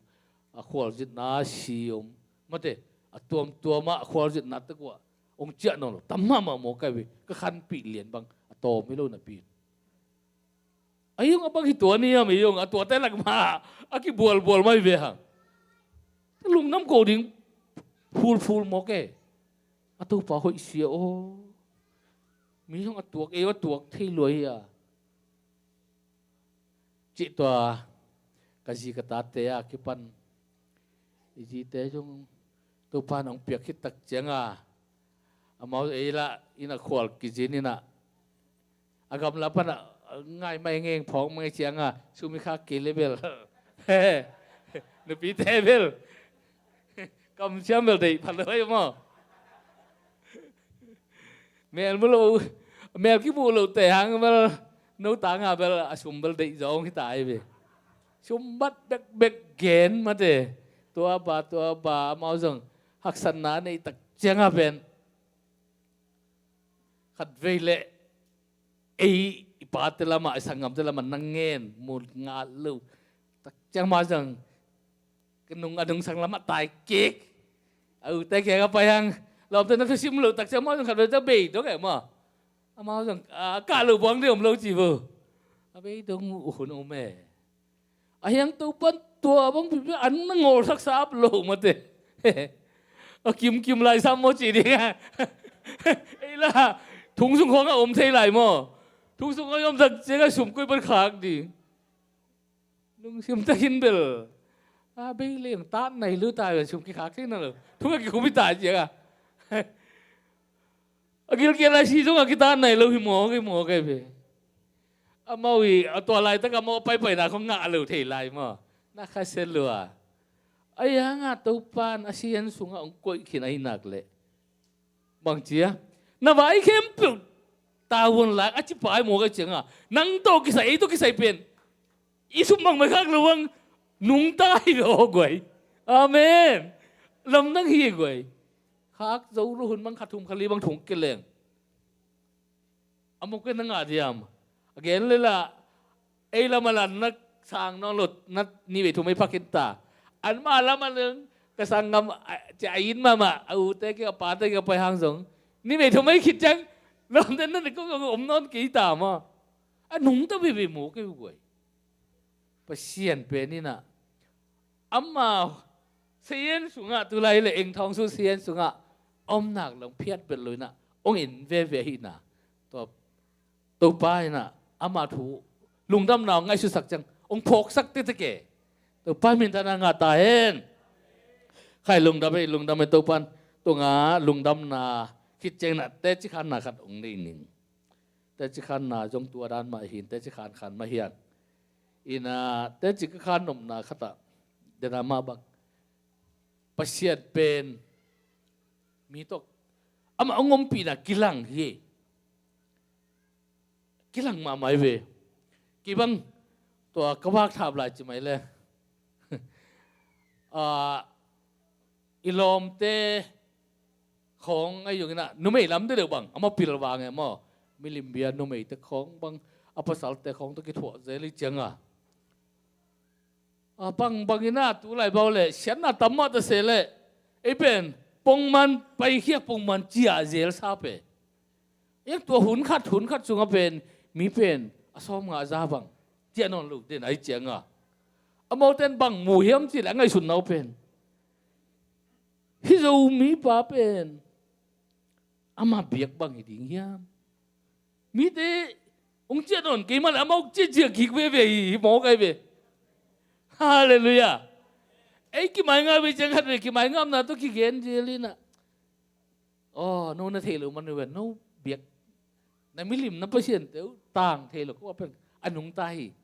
a khual zitna a si om. Mate, a tuam tuam a khual zitna te kua. Ong ciah nawn lo. Tam ma ma mo kai ve. Ka khan pi lian bang a tawm hi lo na pi. A yong a bang hi tua ni am yong a tua te lak ma a ki bual bual mai ve hang. Te lungdam ko ding full full mawk e. A Topa hoih sia aw. Mi hong a tuak e a tuak thei lua hi a. Cih tua ka zi ka tate a kipan i zite zong Topa nong piak khit tak cianga amau ei lah ina khual kizin ina a gamla pana ngai mai ngeng phawk mai cianga sumi kha kei le bel nupi te bel kam siam bel dei pha lo ai maw. Mel mu lo mel kimu lo te hang bel no tanga bel a sum bel dei zong hita ai ve. Sum bat bek bek gen mate tua ba tua ba amau zong haksatna nei tak cianga pen khat vei le ei i pate lama i sanggamte lama nang ngen mu ngal lo tak ciang ma zong ka nung a nung sang lamah tai kik. A ute kek a pai hang lawmte na thusim loh tak ciang amau zong khat vei ta bei dong e maw. Amau zong a kah loh buang ding om lo ci vo. A bei dong uh hun om e. A hiang Topan tua bang pipi an na ngol saksa ap lo mate. A kimkim lai sam maw ci ding a. Ei la thung sung khawng a om thei lai maw. Thung sung a om tak ciang a sum koi pan khak ding. Lungsim takin bel a bei leng tat nai lo ta bel sum kikhak thei na lo thung a kikhum hi ta ciang a. A gilkial lai si zong a kitat nai lo hi mawk hi mawk hi ve. Amau hi a tua laitak amau a paipaina khong ngah lo thei lai maw. Na kha se lua a yang a Topan a sian sungah ong koih khin ahi nak leh bang cia na vai khempeuh tavuan lak a ci pai mawk a cianga nang tawh kisai ei tawh kisai pen i sum bang mai khak lo bang nungta hi ve aw guai. Amen. Lamdang hi guai. Khak zo lo hun bang kha thum kha li bang thung kileng. A muk na ngah diam. A gen le la ei lam a lan na sang nawn lo na ni vei thum ei phakin ta. An ma lam a leng ka sang ngam a cia a in mama a u te ki a pa te ki a pai hang zong ni vei thum ei khit ciang lom den na ni ko ko om nawn kei ta ma. A nung ta veve mu kei guai. Pasian pen ina ama seien sungah tulai le eng thawng su seien sungah omnak long phiat bel lo ina ong in veve hi na. Tua Topa ina ama thu lungdamna ong ngaihsutsak ciang ong phawksak tete ke. Topa min tana ngah ta hen. Khai lungdam ei lungdam ei Topan tunga lungdamna khit ciang na te cikhanna khat ong nei ning. Teci khanna zong tua dan mah hin teci khan khan mah hian ina teci ka khan nopna khatah dena mah bang Pasian pen mi tawh ama a ngompihna kilang hi. Kilang mahmah hi ve. Kibang tua ka vak thap lai ci mai le a i lawmte khawng a yungina numei lam deuh bang ama pilvang e maw? Milimbia numeite khawng bang a pasalte khawng tawh kithuah zel i cianga a bang bangina tulai bau le siatna tam mah ta se le ei pen pongman paikhiak pongman cia zel sa pe. Ek tua hun khat hun khat sunga pen mi pen a sawm nga za bang cia nawn lo den ai cianga amauten bang mu hiam ci le a ngaihsut nau pen hi zo mi pa pen ama biak bang hi ding hiam? Mite ong ciah nawn keimah le amah ong ciahciah kik veve hi, hi mawk ai ve. Halleluiah. Ei kimaingap ve ciang khat ve kimaingapna tawh kigen zielina aw no na thei lo man ve no biak na milim na pasian teu tang thei lo ko a pen a nungta hi.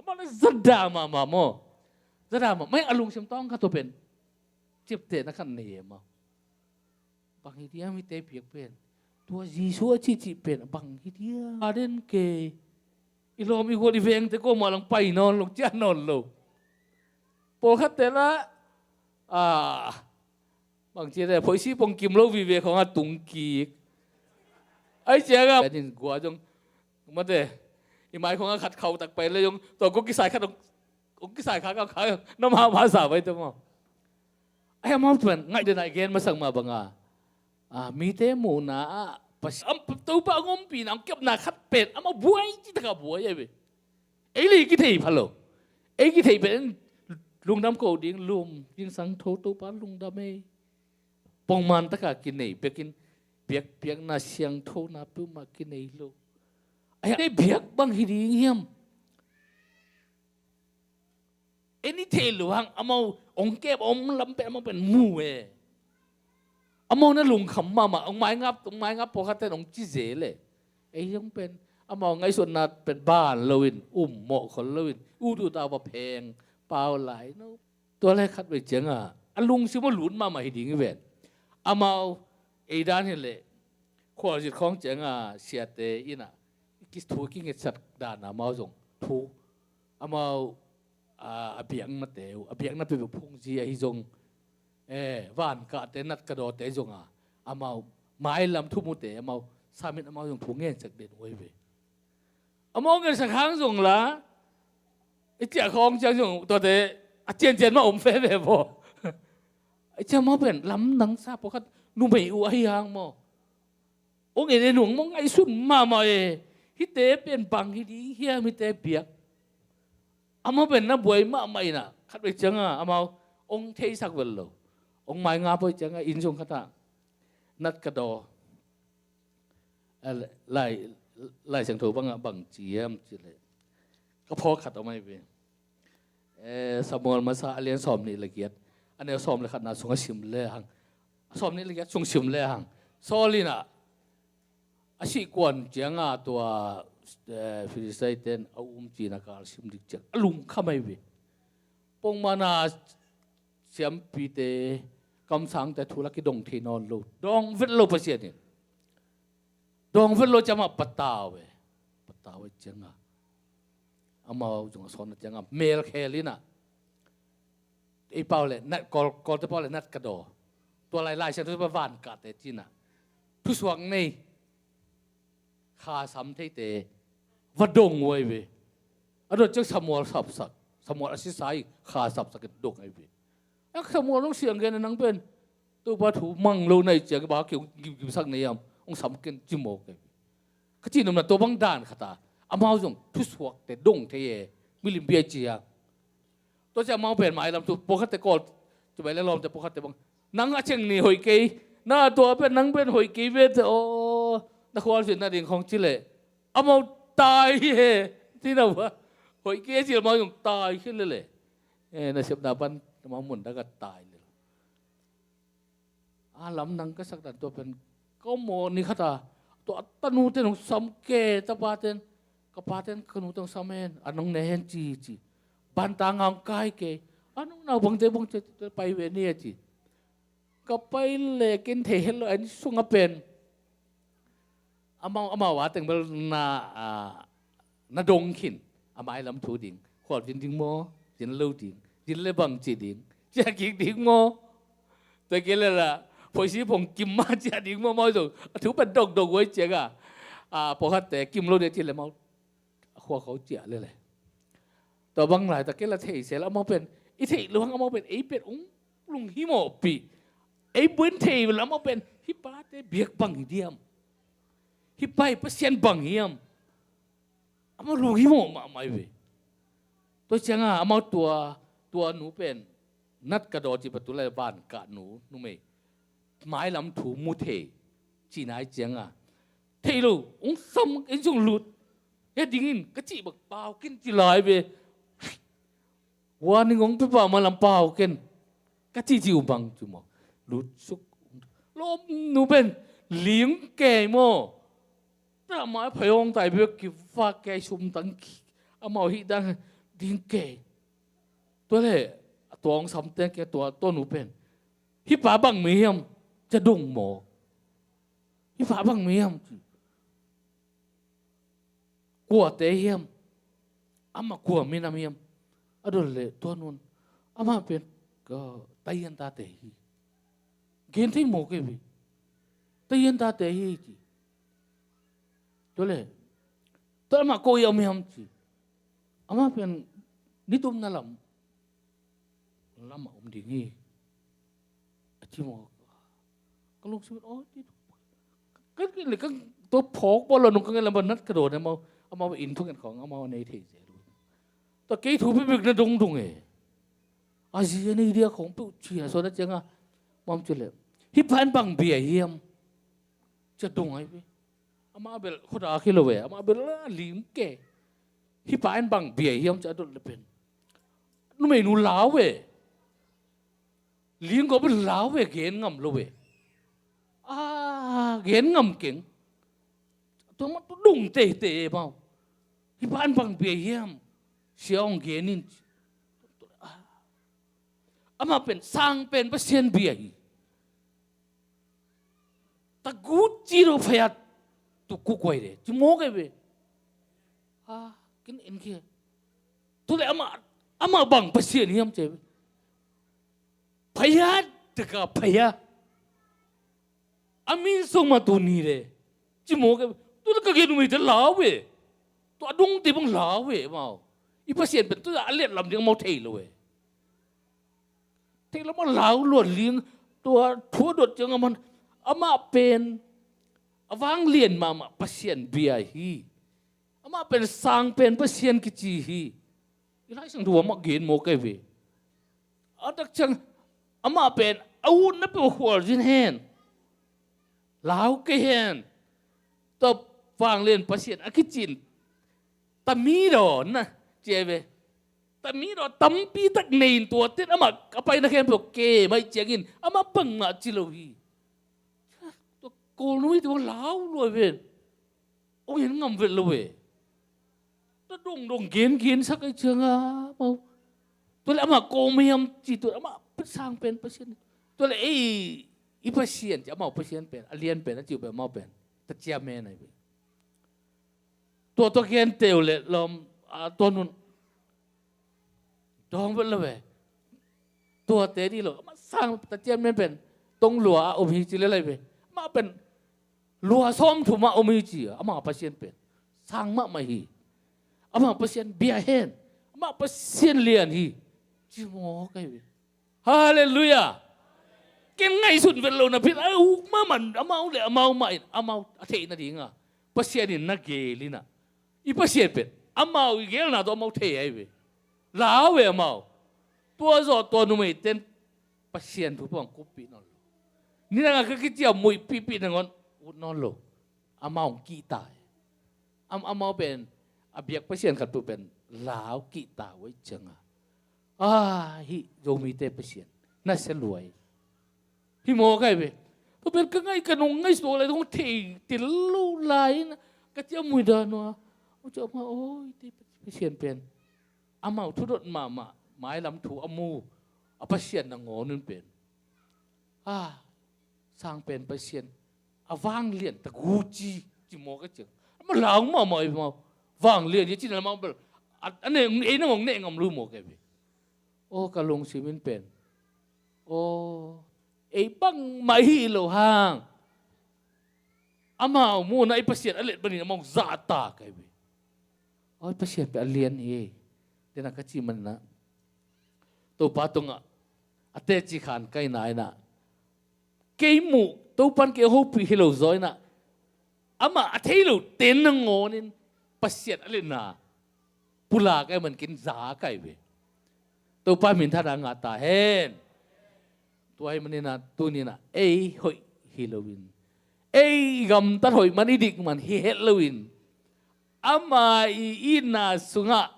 Amah na zada mahmah maw? Zada mah mai a lungsim tawng khat tua pen ciptehna khat nei e maw? Bang hi diam hite piak pen tua Jesu a cihcih pen bang hi diam? A den kei i lawm i gual i vengte ko mah lang pai nawn lo ciah nawn lo. Pawlkhatte la a bang ci le phoisi pong kim lo vive khawng a tung kik. Ai ciang a nin gua zong mate i mai khawng a khat khau tak pai le zong tua ko kisai khat ong kisai kha kha na ma ma sa bai te maw? Ai amau tuan ngaih den a i gen masak mah banga a mite muhna ah Topa a ngompihna a kepna khat pen amah buai ci taka buai ai ve. Ei le i kithei pha lo. Ei kithei pen lungdam ko ding lum ding sang tho Topa lungdam ei. Pongman taka kinei pekin piak piakna siangthona peuhmah kinei lo. Ai biak bang hi ding hiam? En i thei lo hang amau ong kep om lam pen amau pen mu e. Amau na lungkham mahmah ong maingap ong maingap pawlkhat ten ong ci zel e. Ei zong pen amau ngaihsutna pen ban loin um mawh khol loin ut ut a va pheng pau lai no. Tua le khat vei cianga a lungsim a lut mahmah hi ding i ven. Amau ei dan hi leh khualzit khawng cianga siate ina thu kingetsak dana amau zong thu amau a biaknate uh a biakna peuhpeuh phungzi ahi zong vankahte natkadawte zonga amau mailam thumute amau samin amau zong thu ngensak den uh ahi ve. Amau ngensak hang zong la i ciah khawng ciang zong tuate a ciancian mah om fe ve vaw. I ciah mah pen lamdang sa pawlkhat numei uh ahi hang maw? Ong en en ung mong ngaihsun mahmah e. Hihte pen bang hi ding hiam hihte biak? Amah pen na buai mahmah inah khat vei cianga amau ong theisak vel lo. Ong mai nga poi cianga inn zong khatah nat ka daw. Lai Lai Siangtho bangah bang ci hiam cileh ka phawk khat om ahi ve. Samuel masa a lian sawm nih le giat a neu sawm le khatna sungah sim le hang a sawm nih le giat sung sim le hang Saul inah a sihkuan cianga tua Filistin ten a um cina kal sim dik ciang a lungkham ahi ve. Pongmana siampite kamsangte thu la kidong thei nawn lo dong vet lo Pasian in dong vet lo ciamah patau e. Patau e cianga amau zong a sawn a cianga melkhel inah ei pau le nat kol kolte pau le nat ka daw. Tua lai Lai Siangtho tua van kahte cina thusuak nei, kha sam theite va dong uh ahi ve. A dot ciang Samuel sapsak, Samuel a sisa i kha sapsak in dong ahi ve. A Samuel nong siang gen a nang pen Topa thu mang lo nai ciang ba ki gimsak nei am, hong sam ken ci mawk ahi ve. Ka ci nopna tua bang dan khat a amau zong thusuakte dong thei e, milim bia ci a. Tua ciang amau pen mailam thu pawlkhatte kawl, ci bai le lawmte pawlkhatte bang, nang a ceng ni hoih kei, na tua pen nang pen hoih kei ve te aw, na khualzin na ding khong ci leh amau tai hi he, ci na va hoih kei ci leh amau zong tai hi lele. E, na sepna pan amau mun dak a tai lele. A lam nang ka sak dan tua pen ka om maw ni khat a, tua a tanu ten hong sam ke, tapa ten, ka pa ten ka nu ten hong sam hen, a nong ne hen ci ci. Banta ngang kai ke, a nong naupangte bang ci pai ve ni a ci. Ka pai le ken thei het lo, an sunga pen amau, amau a teng bel na, a, na dong khin. A mailam thu ding, khualzin ding maw, zin lo ding, zin le bang ci ding, cia kik ding maw? Tua kei le la phoisi phong kim ma cia ding maw, maw zong a thu pen dok dok uai ciang a, a, pawlkhatte kim lo ding ci le mau a khua khau cia lele. Tua bang lai ta kei la thei sel amau pen, i theih luang amau pen, ei pen ung lunghimawhpih, ei buin thei la amau pen, hih pate biak bang hi diam, hih pa hi Pasian bang hiam, amau lunghimawh mahmah hi ve. Tua ciang a amau tua, tua nu pen nat ka daw ci patu lai van kah nu numei mailam thu mu thei ci nai ciang a, thei lo, ung sam in sung lut. He dingin ka cih bak pau ken ci lai ve. Warning ong pe pau mailam pau ken ka cih cih uh bang cu maw? Lut suk. Lawm nu pen ling kei maw? Ta mai phai ong tai bek ki fa kei sum tang ki. Amau hi dang ding kei. Tua le tua ong sam teng kei tua, tua nu pen hih pa bang mi hiam, ca dong maw? Hih pa bang mi hiam ci. Kuate hiam, amah kua minam hiam. A dot le tua nun amah pen ka Taiyan tate hi. Gen thei maw kei ve. Taiyan tate hi ci. Tua le tua amah ko hiam hiam ci. Amah pen nitum na lam lamah om ding hi, a ci maw? Ka lungsim in aw ti, ka, ka, ka, ka, tua phawk pawl lo nung ka ngen lam ba nat ka dawn amau, amau inn thungen khawng amau a nei thei zel. Tua kei thu pibik na dongdong e. A zi a nei dia khawng peuh cina suan a cianga mam ci le, hih pa in bang bia hiam? Cia dong ai ve. Amah bel khuadak hi lo ve, amah bel a lim ke. Hih pa in bang bia hiam cia dot le pen numeinu lau ve. Ling ko bel lau ve, gen ngam lo ve. A gen ngam keng. Tua mah tua dong teitei e mau. Hih pa in bang bia hiam? Sia hong gen in. Amah pen sang pen Pasian bia hi. Tagut ci lo phayat tu kukuai de ci mawk ai ve. A kin en kia. Tu le amah, amah bang Pasian hiam ci ai ve. Phayat teka phaya. A min song ma tu ni de ci mawk ai ve. Tu le ka gen umi te lau ve. Tu a dong te bang lau ve mau. I Pasian pen tu a let lam ding mau thei lo ve. Thei lo mau lau luat ling, tua thu a dot ciang a man, amah pen a vanglian mahmah Pasian bia hi. Amah pen sang pen Pasian kici hi. I Lai Siangtho amah gen mawk ai ve. A tak ciang amah pen a utna peuh khualzin hen. Lau kei hen. Tua vanglian Pasian a kicin tami dawn na ci ai ve. Tami dawn tampi tak nei in tua ten amah a paina khempeuh ke mai ciangin amah bangmah ci lo hi. Tua kawlnui tua lau luai ven. Ong en ngam vet lo ve. Tua dongdong gengen sak ai cianga mau. Tua le amah kawmiam ci tua amah sang pen Pasian. Tua le ei i Pasian ci amau Pasian pen a lian pen a ciu pen amau pen ta cia men ai ve. Tua tua gen teu le lawm a tua nun. Dawng vet lo ve. Tuate dih lo. Amah sang ta cian men pen tong lua a om hi ci lel lai ve. Amah pen lua sawm thum a om hi ci a, amah Pasian pen sang mahmah hi. Amah Pasian bia hen. Amah Pasian lian hi. Ci mawk ahi ve. Halleluiah. Ken ngaihsun vet lo napi a uk mahmah, amau le amau mah in amau a theih nading a Pasian in na geel in ah, i Pasian pen amau i geelna tawh amau thei ahi ve. Lau ve amau. Tua zawh tua numeite'n Pasian thu pang kuppih nawn lo. Nidang a ka kiciam muihpihpih nangawn ut nawn lo. Amau hong kihta hi. Am, amau pen a biak Pasian khat tu pen lau kihta uh ahih ciangin, a, hih Zomite Pasian na sia lua hi. Hi mawk ahi ve. Tua pen ka ngaih, ka nung ngaihsut lai, kong thei tel lo lai in ka ciam muih dan uh a, ong ciah mah, aw, hihte Pasian pen amau thudot mahmah, mailam thu a mu a Pasian nangawn un pen, a, sang pen Pasian a vanglian tak uh ci, ci mawk a ciang, amau lau mahmah hi, amau vanglian hi ci-in amau bel a, a neh, ei nangawn neh ngam lo mawk ahi ve. Aw, ka lungsim in pen, aw, ei bangmah hi lo hang, amau muhna i Pasian a let manin amau zahtak ahi ve. Aw, i Pasian pen a lian hi. Dena ka cih manin ah, Topa tungah a teci khan ka hihna in ah, kei muh, Topa'n kei hopih hi lo zaw in ah, amah a thei lote nangawn in Pasian a letna pulak ahih manin ken zak ahi ve. Topa minthanna ngah ta hen. Tua ahih manin ah tuni-in ah ei hoih hi loin, ei gamtat hoih man, i dik man hi het loin, ama i itna sungah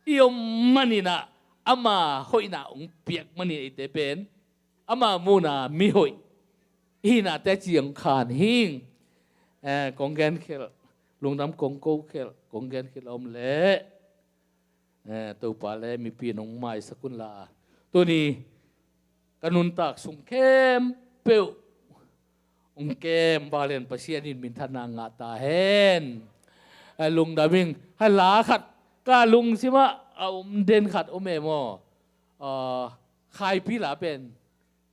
i om manin ah, ama hoihna hong piak manin eite pen ama muhna mihoih i hihna teci hong khan hi. Eh, kong genkhelh, lungdam kong kokhelh, kong genkhelh a om leh, eh, Topa le mipi in hong maisak unla, tuni ka nuntak sung khempeuh hong kem vanglian Pasian in minthanna ngah ta hen. Eh, lungdam ing. Hai, la khat ka lungsimah a om den khat om e maw. Ah, Khaipi la pen,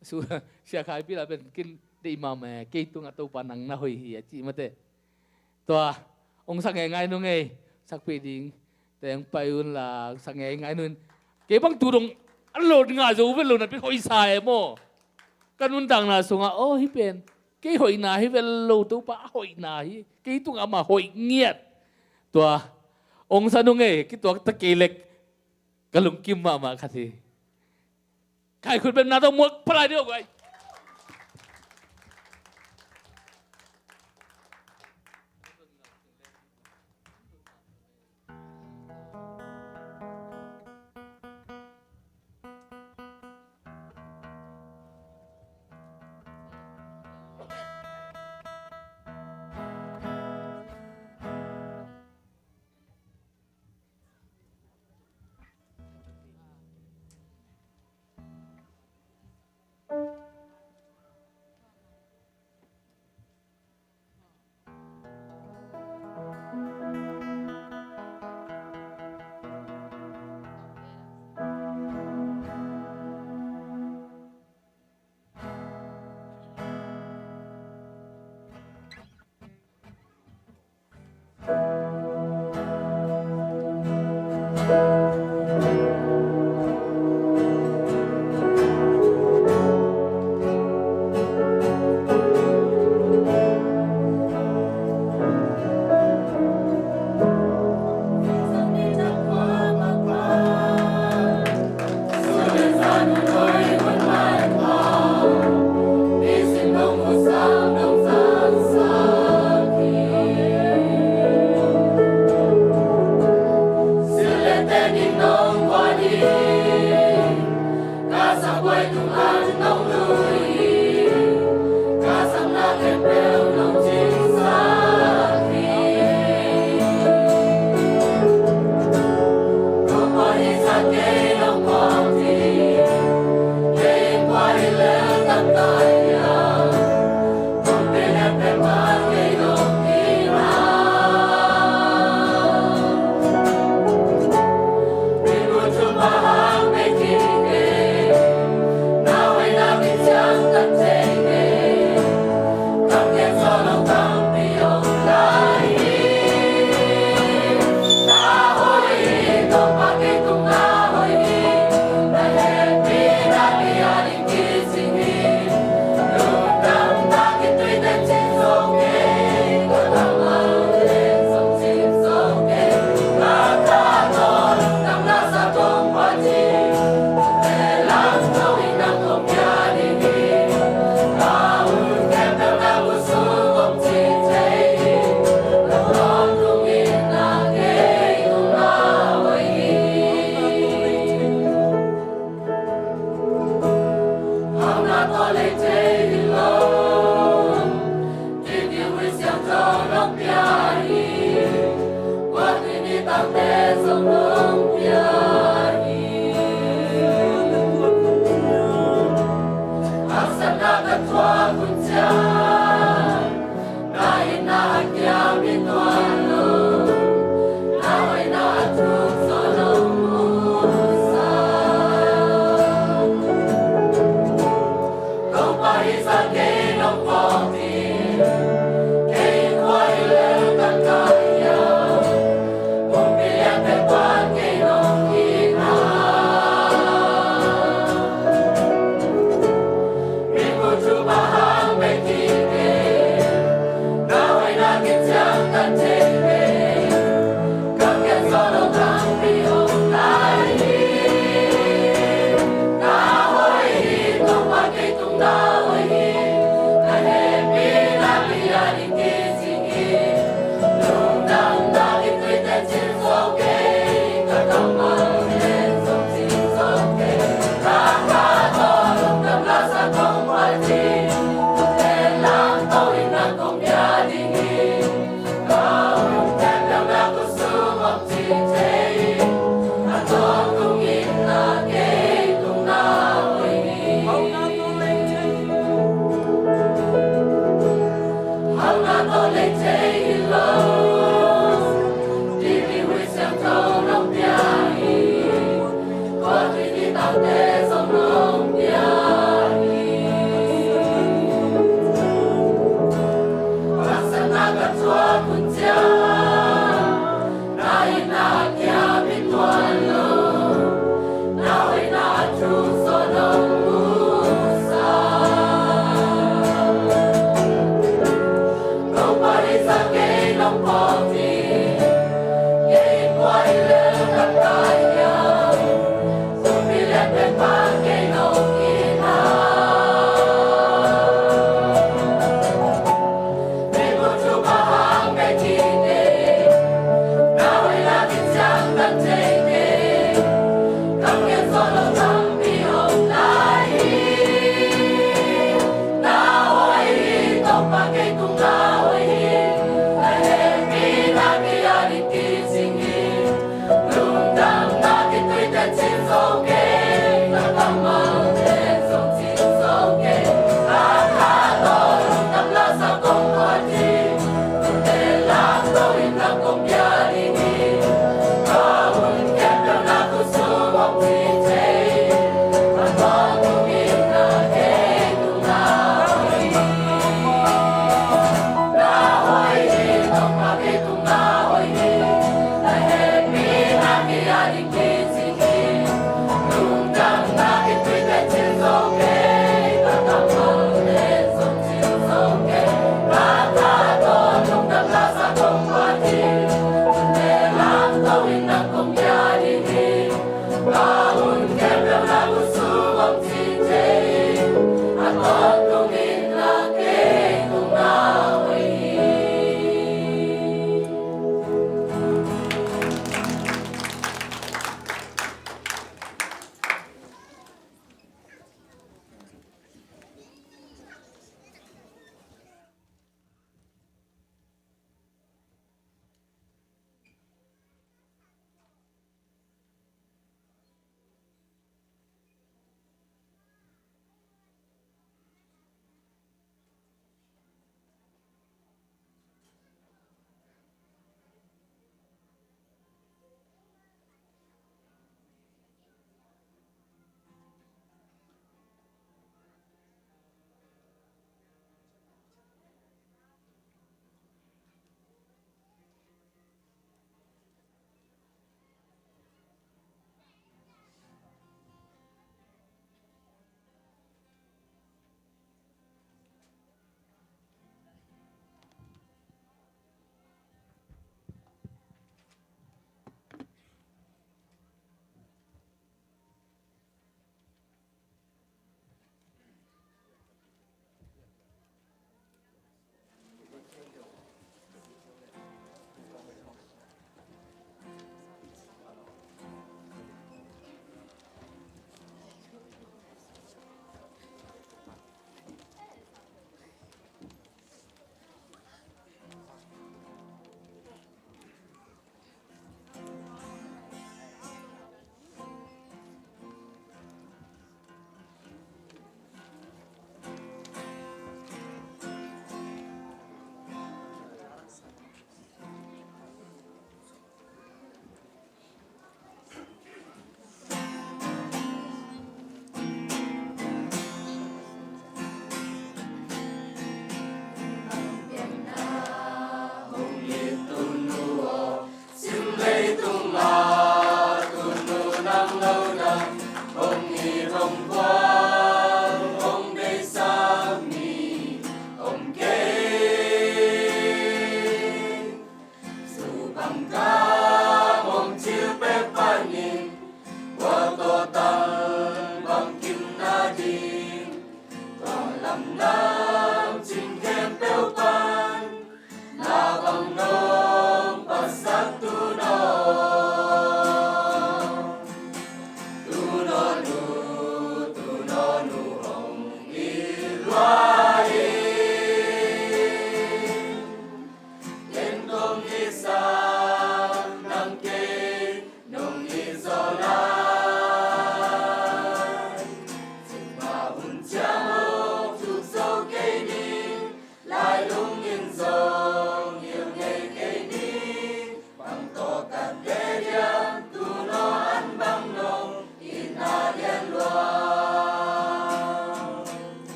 Su-, Sia Khaipi la pen ken deih mahmah e, kei tungah Topa nang na hoih hi a cih mate. Tua hong sak ngeingai nung ei, sakpih dingte hong pai unla, sak ngeingai nung. Kei bang tu dong a lot ngah zo vet lo napi hoihsa e maw. Ka nuntakna sungah, aw, hih pen kei hoihna hi vet lo, Topa a hoihna hi, kei tungah amah hoih ngiat. Tua hong sa nung ei, kituak ta kei leh ka lungkim mahmah khat hi. Khaikhut bemna tawh muak palai deuh guai.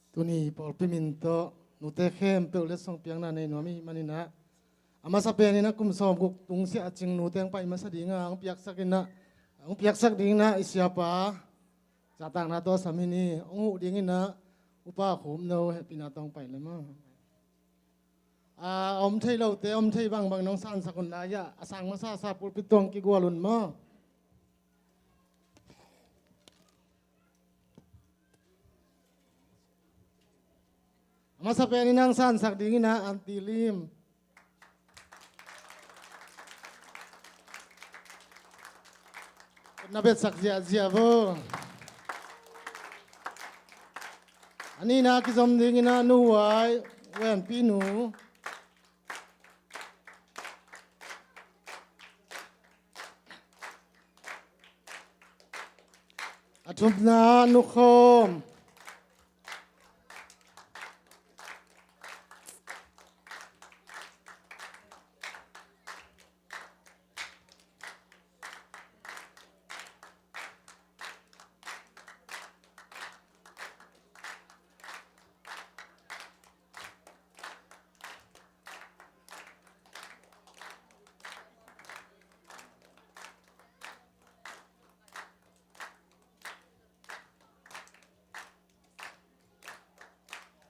Tuni pawlpi min tawh nute khempeuh letsong piakna nei nuam i hih maninah, a masa peninah kum sawmguk tungsiah a cing nute hong pai masa dinga hong piaksak inah, hong piaksak dinginah i siapa zahtakna tawh a sam hi ni. Hong huh dinginah Upa Khupno hehpihna tawh hong pai le maw. A om thei lote, om thei bangbang nong sansak un lai-ah a sang masa sa pulpit tawh hong kigual un maw. A masa peninah hong sansak dinginah Aunty Lim. Na betsak ziahziah vo. A nihna kizom dinginah Nu Huai, Wenpi nu. A thumna Nu Khawm.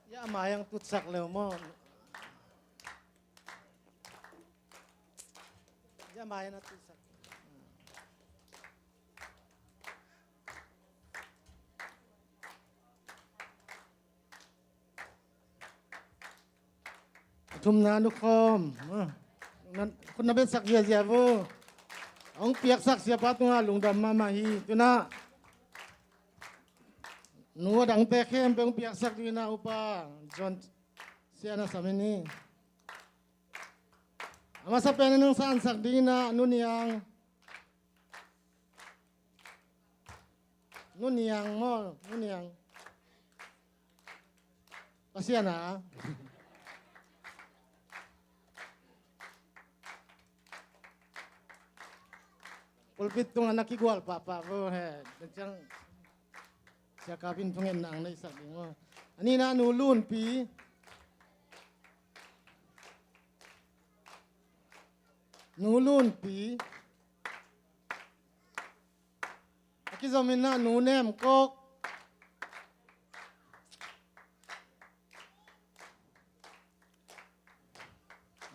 Ya mai ang tutsak leo mo. Ya mai na tutsak. Thumna Nu Khawm. Ah, na, khut na betsak ziazia vo. Hong piaksak siapa tungah lungdam mahmah hi. Tunah nu a dangte khempeuh hong piaksak dinginah Upa John Sian a sam hi ni. A masa penin hong sansak dinginah Nu Niang. Nu Niang maw, Nu Niang. Pasian a. Pulpit tungah na kigual pahpah vo he. Ciang Sia Kap in thungetna ang neihsak ding maw. A nihna Nu Lunpi. Nu Lunpi. A kizominah Nu Nem Kok.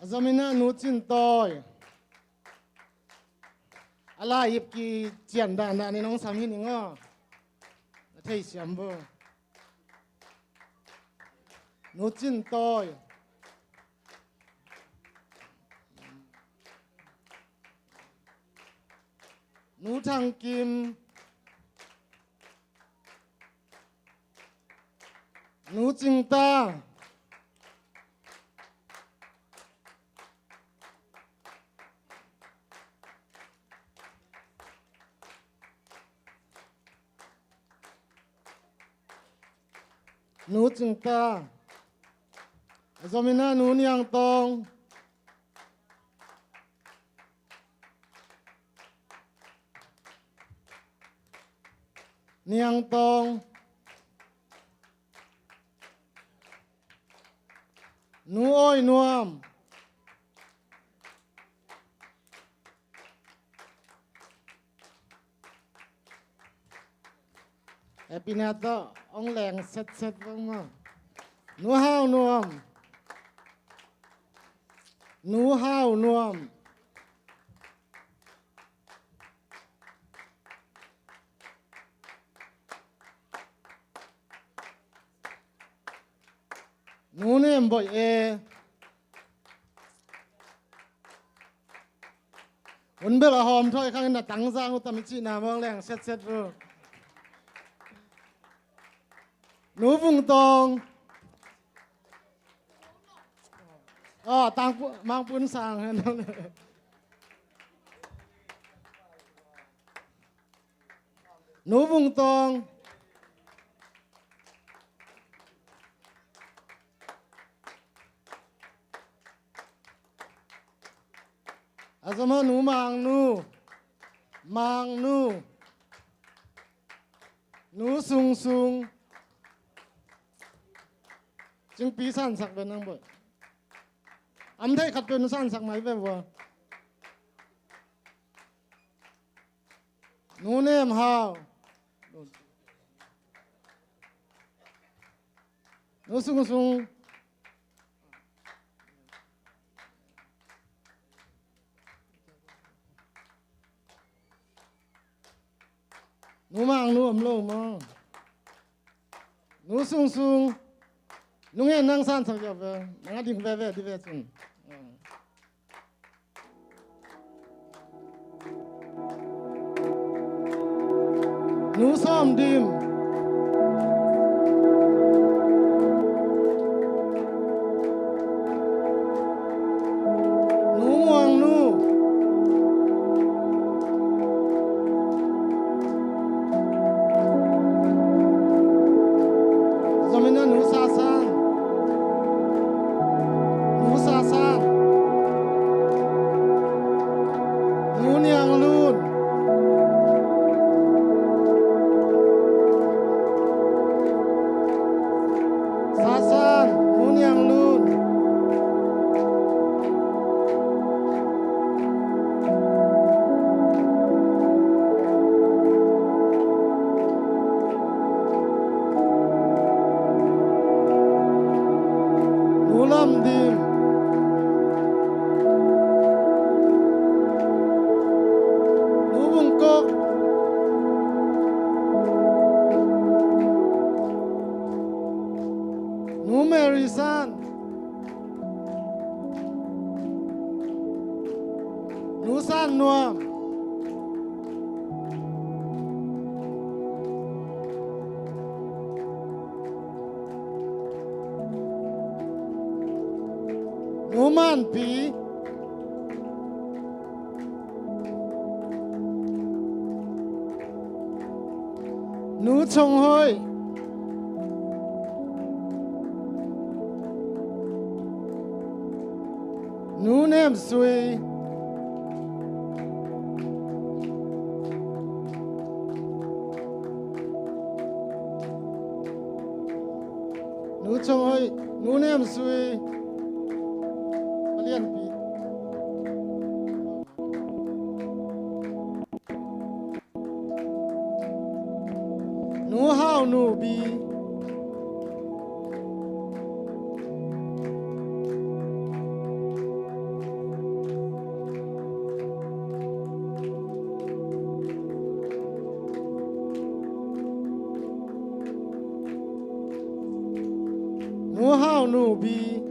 A zominah Nu Cin Tawi. A lai ip kician dandan in hong sam hi ning aw. Na theisiam bo. Nu Cin Tawi. Nu Thang Kim. Nu Cing Ta. Nu Cing Ta. A zominah Nu Niang Tawng. Niang Tawng. Nu Awi Nuam. Happy New Year tawh hong leng setset vang maw. Nu Hau Nuam. Nu Hau Nuam. Nu Nem Boih e. Hun bel a hawm thawh khang in a tangzang uh tam i cihna mawng leng setset uh. Nu Vung Tawng. Aw, tang pu-, Mang Pun Sang. Nu Vung Tawng. A zom a Nu Mang Nu. Mang Nu. Nu Sung Sung. Cingpi sansak ve nang boih. Am thei khat peuh nu sansak mai ve vua. Nu Nem Hau. Nu Sung Sung. Nu Mang Nu om lo maw. Nu Sung Sung. Nu Ngen nang sansak ziau ve. Nang a ding veve di ve cun. Nu Sawm Dim. Nu Muang Nu. Zom in a Nu Sa San. Nu Sa San. Nu Niang Lun. Sa San, Nu Niang Lun. Nu Lam Dim. Nu Vung Kok. Nu Mary San. Nu San Nuam. Nu Man Pi. Nu Chong Hoih. Nu Nem Sui. Nu Chong Hoih, Nu Nem Sui. Palianpi. Nu Hau Nu Bi. Nu Hau Nu Bi.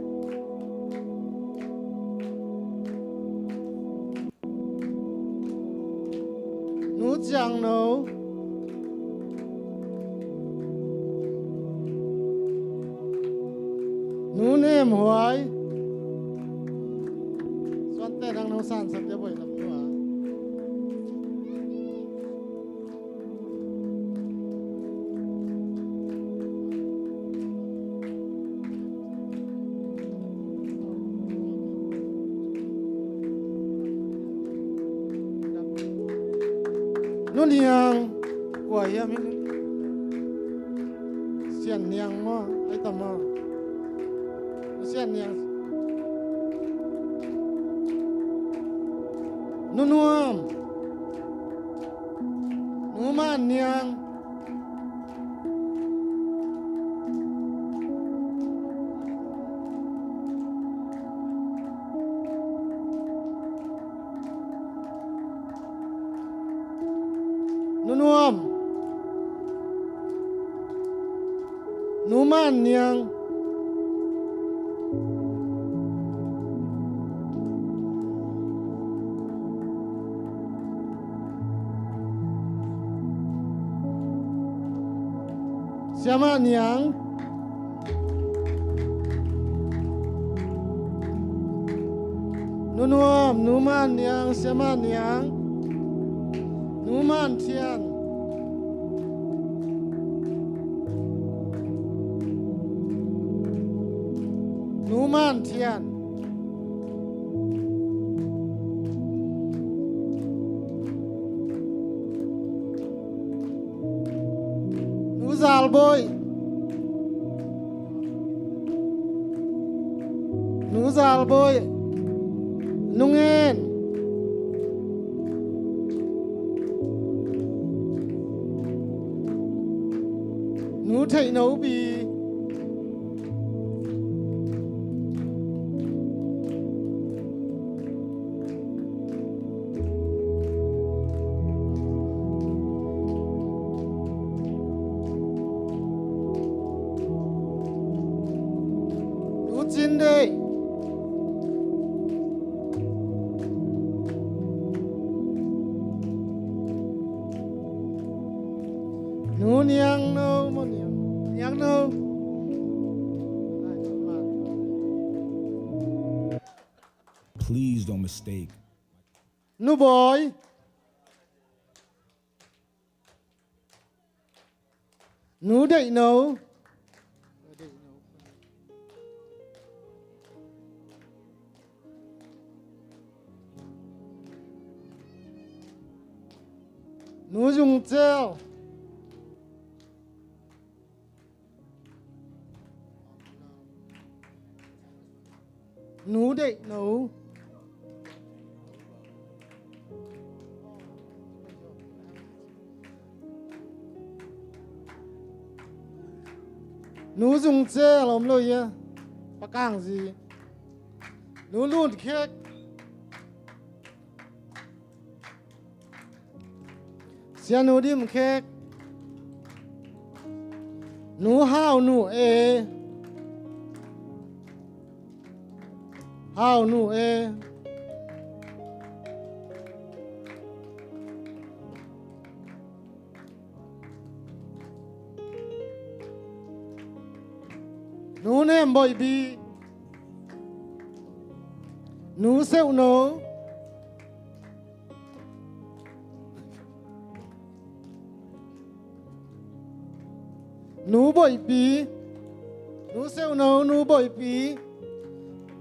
Nu Ciang No. Nu Nem Huai. Suante dang no sansak dia boih lam tua. Nu Niang, kua hiam hi? Sian Niang maw, ai tam maw? Nu Sian Niang. Nu Nuam. Nu Man Niang. Nu Nuam. Nu Man Niang. Siamah Niang. Nu Nuam, Nu Man Niang, Siamah Niang. Nu Man Thian. Nu Man Thian. Nu Zal Bawi. Nu Zal Bawi. Nu Ngen. Nu Theih No Pi. Nu Cin Deih. Nu Niang No, maw Niang, Niang No. Please don't mistake. Nu Bawi. Nu Deih No. Nu Zung Cel. Nu Deih No. Nu Zung Cel om lo hia? Pa Kang Zi. Nu Lun Khek. Sia Nu Dim Khek. Nu Hau Nu E. Hau Nu E. Nu Nem Bawi Pi. Nu Seuh No. Nu Bawi Pi. Nu Seuh No, Nu Bawi Pi.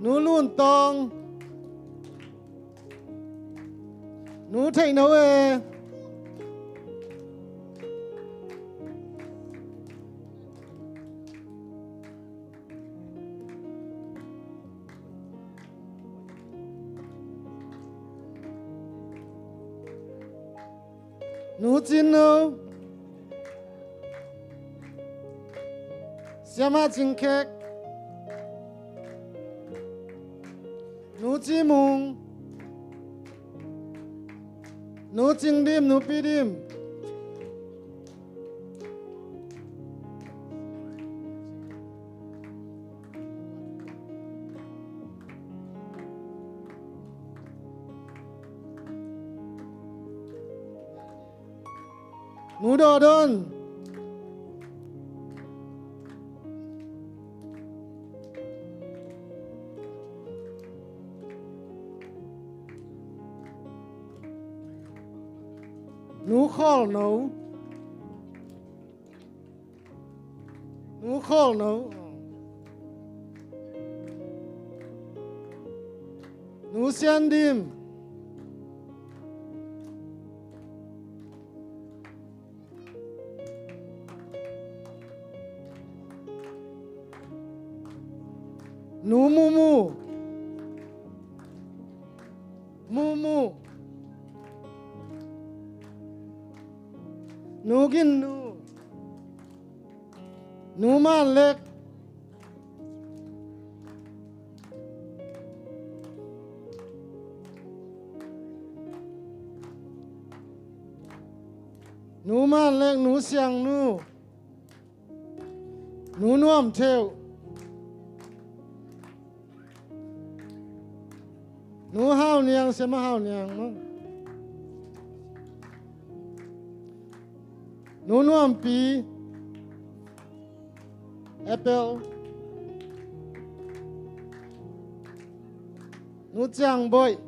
Nu Lun Tawng. Nu Theih No E. Nu Cin No. Siamah Cing Khek. Nu Ci Mung. Nu Cing Dim, Nu Pi Dim. Nu Daw Don. Nu Khawl No. Nu Khawl No. Nu Sian Dim. Nu Mu Mu. Mu Mu. Nu Gin Nu. Nu Man Lek. Nu Man Lek, Nu Siang Nu. Nu Nuam Theuh. Nu Hau Niang, Siama Hau Niang maw. Nu Nuam Pi. Apple. Nu Ciang Boih.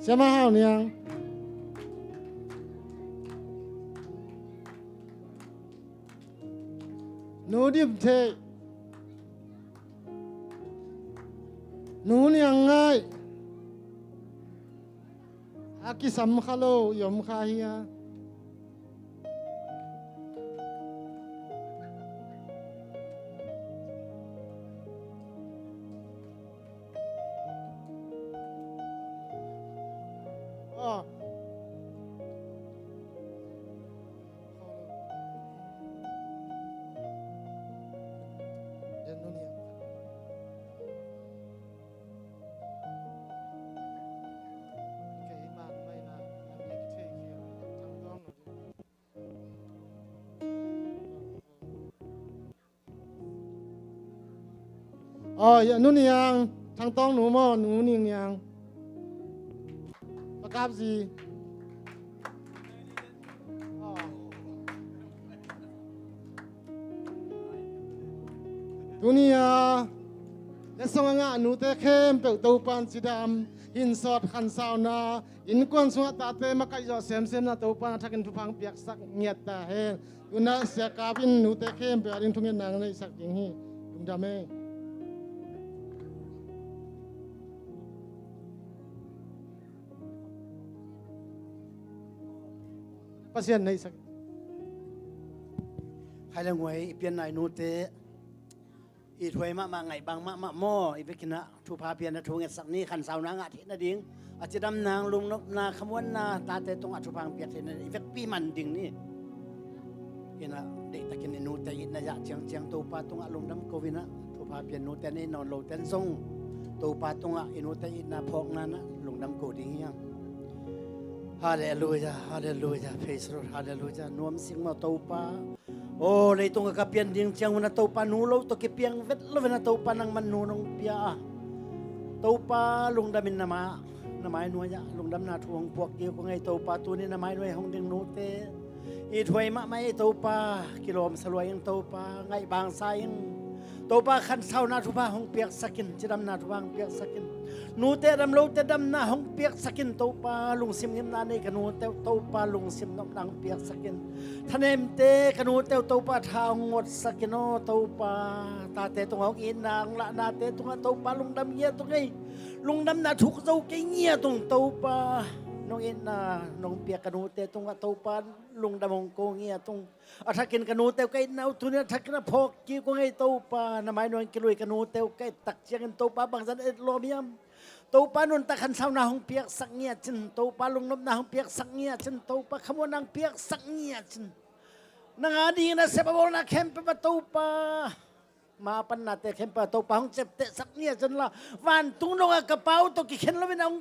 Siama Hau Niang. Nu Dim Theih. Nu Niang Ngaih. A kisam kha lo i om kha hia? Aw, Nu Niang, Thang Tawng Nu maw, Nu Ning Niang. Pakap zi. Tuni a letsong a ngah nute khempeuh Topa'n cidam, hinsawt, khansauna, innkuan sungah tate makaih zawh semsemna Topa'n a thakin thupha hong piaksak ngiat ta hen. Tuna Sia Kap in nute khempeuh a ding thungetna neihsak ding hi. Lungdam e. Pasian neihsak. Khai le nguai i pianna i nute, i thuai mahmah, ngaihbang mahmah maw, i vekin ah thupha pian a thu ngetsak ni, khansauna ngah theih nading, a cidamna, lungnopna, khamuanna, tate tungah thupha hong piak theih nading i vekpi man ding ni. Ina deihtakin i nute itna zah ciangciang Topa tungah lungdam ko ina, thupha pian nute nei nawn lote in zong Topa tungah i nute itna phawkna na lungdam ko ding hi hang. Halleluia, halleluia, praise the Lord, halleluia. Nuam sik maw Topa. Aw, leitung a ka pian ding ciang un a Topa, nu lo tawh kipiang vet lo in a Topa, nangman nu nong pia a. Topa, lungdam in na ma, na mai nuai ah lungdamna thu hong puak kik ko ngei Topa, tuni na mai nuai hong ding nute. I thuai mahmah ei Topa, kilawm sa lua ing Topa, ngaih bangsa ing. Topa khansauna thupha hong piaksak in, cidamna thupha hong piaksak in. Nute dam lote damna hong piaksak in Topa, lungsim ngimna nei ka nute uh Topa, lungsim nopna hong piaksak in. Thanemte ka nute uh Topa, tha hong ngotsak in aw Topa, tate tungah hong itna hong lahnate tungah Topa lungdam ngiat ung ei. Lungdamna thuk zo kei ngiat ung Topa, nong itna nong piak ka nute tungah Topa lungdam hong ko ngiat ung. A thakin ka nute uh ka itna uh tuni a thakin a phawk kik ung ei Topa, na mai nuai hong kilui ka nute uh ka et tak ciangin Topa bangzah et lawm hiam? Topa nuntak khansauna hong piaksak ngiat cin, Topa lungnopna hong piaksak ngiat cin, Topa khamuanna hong piaksak ngiat cin. Nang a dingin a sep a bawlna khempeuh ah Topa, ma pannate khempeuh ah Topa hong ciaptehsak ngiat cin la, vantung dongah ka Pa uh tawh kikhen lo in a hong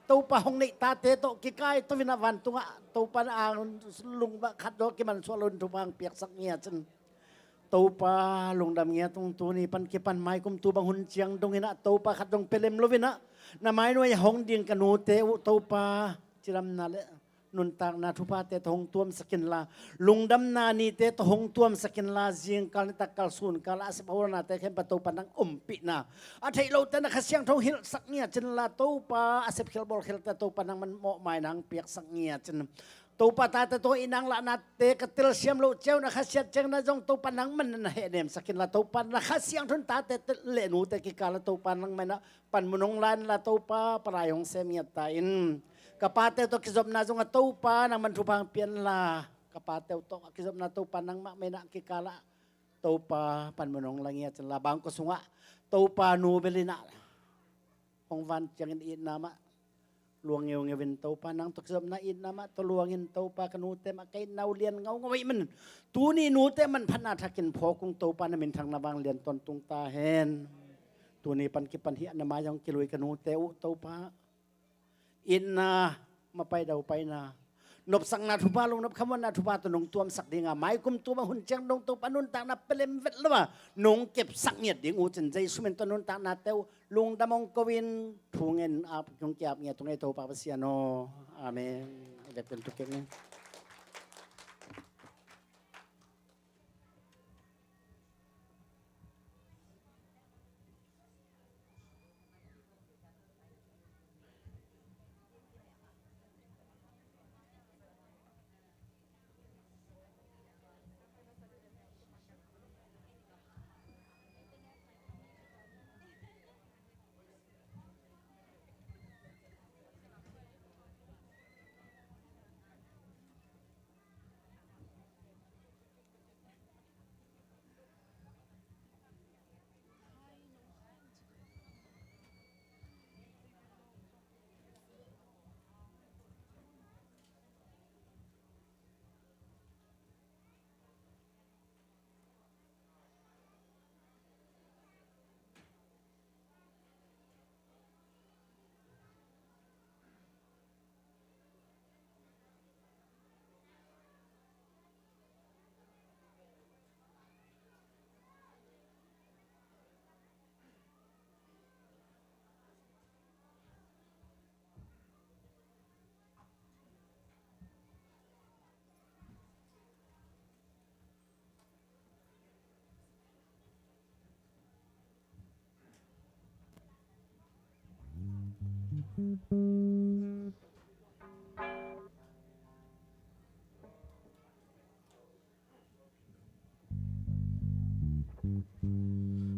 Topa hong neih tate tawh kikai to in a vantungah Topa na ang lungba khat dawh kimansuah lo in thupha hong piaksak ngiat cin. Topa lungdam ngiat ung, tuni pan kipan mai kum tu bang hun ciang dong in a Topa khat dong pia lem lo in a na mai nuai hong ding ka nute uh Topa cidamna le nuntakna thuphate tawh hong tuamsak in la, lungdamna nite tawh hong tuamsak in la, zingkal nitak kal sunkal a sep a bawlnate khempeuh ah Topa nang ompihna a theih lote na Kha Siangtho hong hilhsak ngiat cin la, Topa a sep khial bawl khialte Topa nangman mawhmaina hong piaksak ngiat cin. Topa, tate tungah i nang lahnate ka telsiam loh ciang, na khasiat ciangin zong Topa nangman na hehnemsak inla, Topa na Kha Siangtho in tate le nute kikal ah Topa nangman na panmun hong la inla, Topa palai hong sem ngiat ta in. Ka pate tawh kizopna zong a Topa nangman thupha hong pia inla, ka pate tawh a kizopna Topa nangmah mah in a kikal ah Topa panmun hong la ngiat inla, bangkua sungah Topa nu bel in a hong van ciangin itna mah luang ngeungeu in Topa, nang tawh kizopna itna mah tawh luangin Topa, ka nute mah ka itna uh lian ngaungau ahih manin tuni nute manphatna thakin phawk ung Topa, na minthang na vanglian tawntung ta hen. Tuni pan kipan hih a na mai ah hong kilui ka nute uh Topa, itna, mapai daupaina, nopsakna thupha, lungnop khamuanna thupha tawh nong tuamsak ding a, mai kum tum a hun ciang dong Topa nuntakna pelem vet lo a nong kepsak ngiat ding uh cin Jesu min tawh nuntaknate uh lungdam hong ko in thu ngen a hong ki-ap ngiat ung ei Topa Pasian aw. Amen. I vekpi in thukik ni.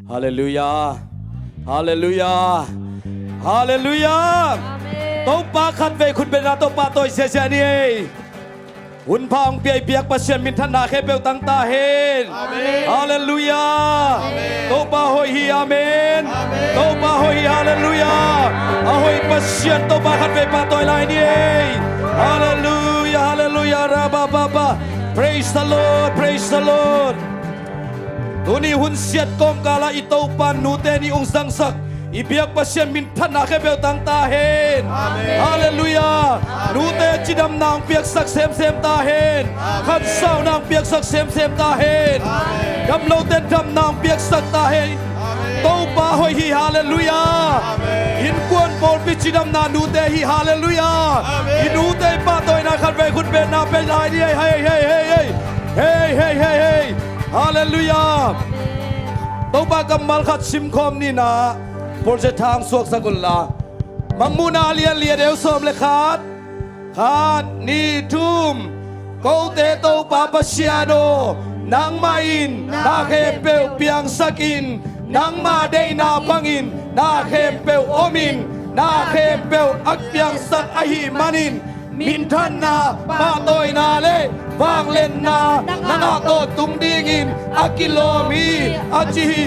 Halleluiah. Halleluiah. Halleluiah. Amen. Topa khatvei khut beng a Topa tawi ziahziah ni ei. Hun pha hong pia i biak Pasian minthanna khempeuh tang ta hen. Amen. Halleluiah. Amen. Topa hoih hi, amen. Amen. Topa hoih hi, halleluiah. A hoih Pasian Topa khatvei pahtawi lai ni ei. Halleluiah, halleluiah, ra ba ba ba. Praise the Lord, praise the Lord. Tuni hun siat kawmkal ah i Topa nute nih hong zangsak i biak Pasian minthanna khempeuh tang ta hen. Amen. Halleluiah. Amen. Nute cidamna hong piaksak semsem ta hen. Amen. Khansauna hong piaksak semsem ta hen. Amen. Damlote in damna hong piaksak ta hen. Amen. Topa hoih hi, halleluiah. Amen. Innkuan pawlpi cidamna nute hi, halleluiah. Amen. I nute i pahtawina khatvei khut bengna pia lai ni ei, hei, hei, hei, hei. Hei, hei, hei, hei. Halleluiah. Topa kammal khat simkhawm ni na, project thang suaksak unla. Mangmuhna a lian li a deu sawm le khat. Khat, nih, thum. Kote Topa Pasian aw, nangmah in na khempeuh piangsak in, nangmah deihna bangin na khempeuh om in, na khempeuh a piangsak ahih manin, minthanna, pahtawina le vangliatna na ngah tawntung dingin a kilawm hi, a ci hi.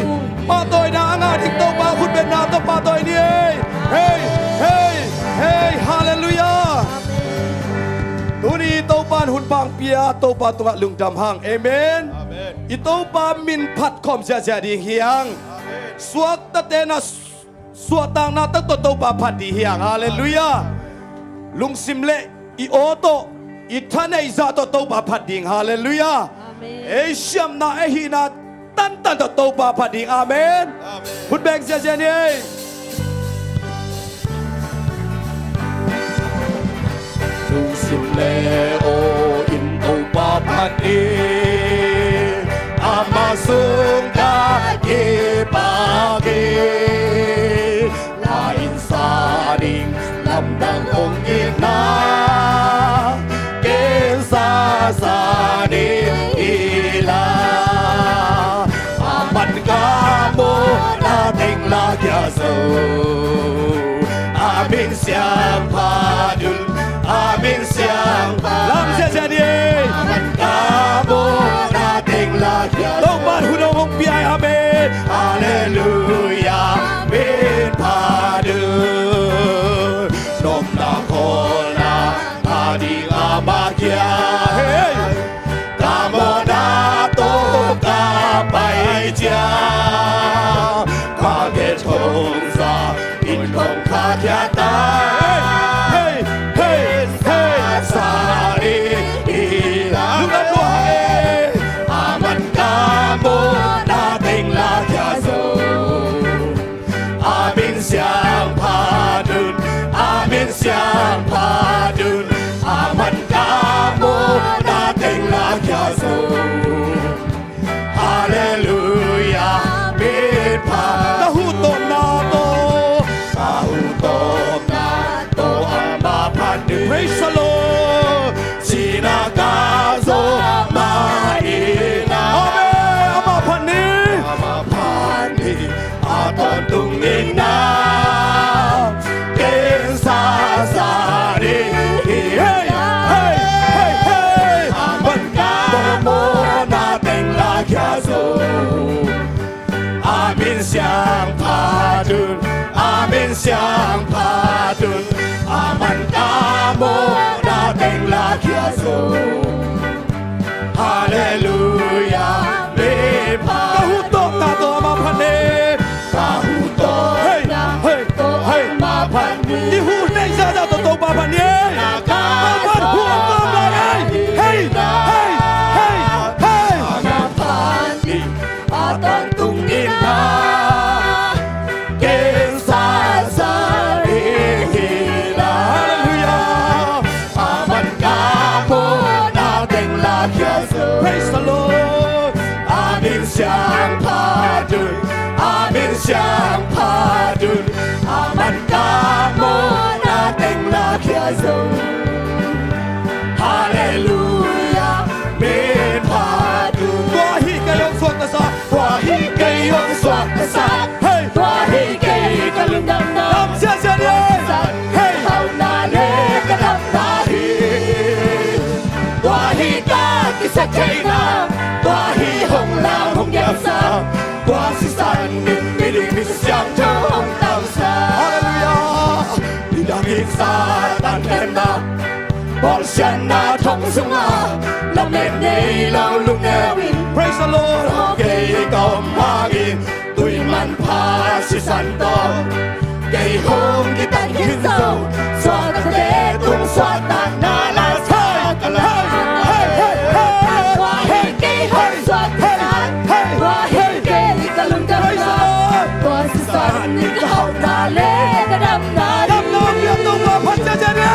Pahtawina a ngah ding Topa khut bengna tawh pahtawi ni ei. Hei, hei, hei, halleluiah. Tuni Topa in hun pha hong pia, Topa tungah lungdam hang. Amen. Amen. I Topa min phat khawm ziahziah ding hi hang. Amen. Suaktate na suahtakna taktak Topa phat ding hi hang. Halleluiah. Lungsim le i aw tawh, i thaneih zah tawh Topa phat ding. Halleluiah. Amen. Ei siamna, ei hihna tantan tawh Topa phat ding. Amen. Amen. Khut beng ziahziah ni ei. Lungsim le aw in Topa phat hi, amah sung ka kipak hi. La in sa ding lamdang hong itna, kei Siangtho phat un, a man ka mawhna teng lakhia zo. Halleluiah, mi phat. Ka huh tawh, ka tawh amah phat ni. Ka huh tawh, hei, na, hei, tawh, hei, amah phat ni. I huh neih zahzah tawh Topa phat ni. Na ka, Topa huh a tawm lai ei. Hei, hei, hei, hei. Na phat ni. A tawntung in a, ken sasa ding hi la. Halleluiah. A man ka mawhna teng lakhia zo. Praise the Lord. A min siang phat un, a min siang phat un, a man ka mawhna teng lakhia zo. Halleluiah, min phat un. Tua hi kei hong suaktasak. Tua hi kei hong suaktasak. Hei. Tua hi kei ka lungdamna. Dam siasia ni. Hei. Hauhna le ka damna hi. Tua hi ka kisaktheihna. Tua hi hong lam hong diangsak. Tua sisan in miding misiangtho hong tangsak. Halleluiah. Nidang in Satan khemna, bawlsiatna thong sungah lamet nei lo lungneu in. Praise the Lord. Kei ka om hangin tui manpha sisan tawh kei hong kitat khin zo. Suaktate tung suahtakna la sa ka la. Hei, hei, hei, hei. Tua hi kei hong suaktasak. Tua hi kei ka lungdamna. Tua sisan in ka hauhna le ka damna hi.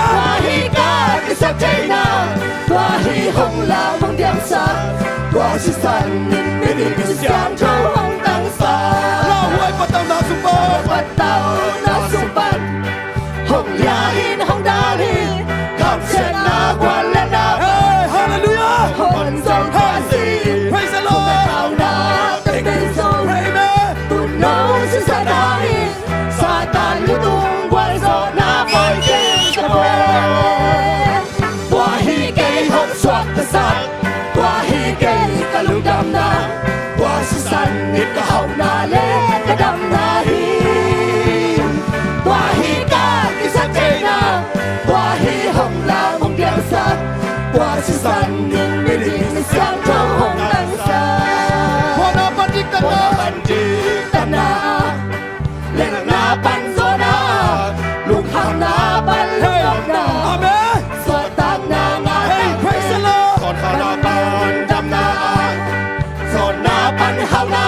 Tua hi ka kisaktheihna. Tua hi hong lam hong diangsak. Tua sisan in miding misiangtho hong tangsak. Lauhuai patauhna sung pan. Patauhna sung pan. Hong liah in hong dal hi. Khamsiatna gualnatna. Hey, halleluiah. Hong zong kha si. Praise the Lord. Hong tauhna teng teng zong. Amen. Tu'n nong sisan a hi. Satan lutung gualzawhna pawi kei ka poi. Tua hi kei hong suaktasak. Tua hi kei ka lungdamna. Tua sisan in ka hauhna le ka damna hi. Tua hi ka kisaktheihna. Tua hi hong lam hong diangsak. Tua sisan in miding misiangtho hong tangsak. Mawhna pan diktatna. Mawhna pan diktatna. Lelna pan zawhna, lungkhamna pan lungnopna. Amen. Suahtakna ngah. Hey, praise the Lord. Sawnkhanna pan damna, sawnkhanna pan hauhna.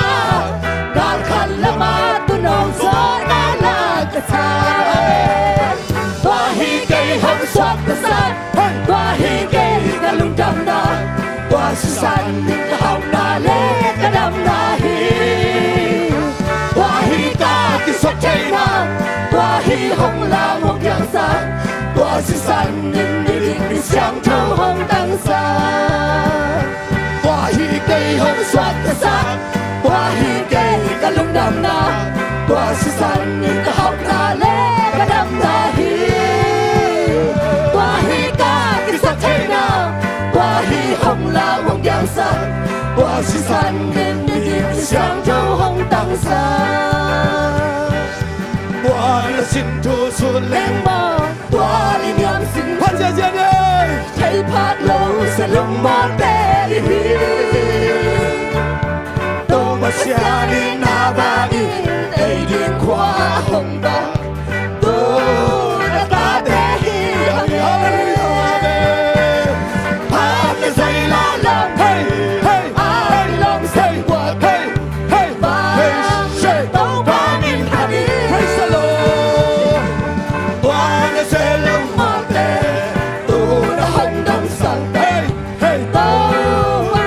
Galkhat lama tu nong zawhna la ka sa. Tua hi kei hong suaktasak. Tua hi kei ka lungdamna. Tua sisan in ka hauhna le ka damna hi. Tua hi ka kisaktheihna. Tua hi hong lam hong diangsak. Tua sisan in miding misiangtho hong tangsak. Tua hi kei hong suaktasak. Tua hi kei ka lungdamna. Tua sisan in ka hauhna le ka damna hi. Tua hi ka kisaktheihna. Tua hi hong lam hong diangsak. Tua sisan in miding misiangtho hong tangsak. Tua na sin thu sut leng maw. Tua i niam sin. Phat ziazia ni. Thei phak lo se lungmawte i hi. Topa Pasian in na bangin ei ding khua a hong bang. Tun a tate hi. Halleluiah. Amen. Phat na zai la lam. Hey, hey, hey, lawm sem guak. Hey. Hey, hey, hey, Topa min phat hi. Praise the Lord. Tua na se lungmawte, tu na hong dong sangte. Hey, hey. Topa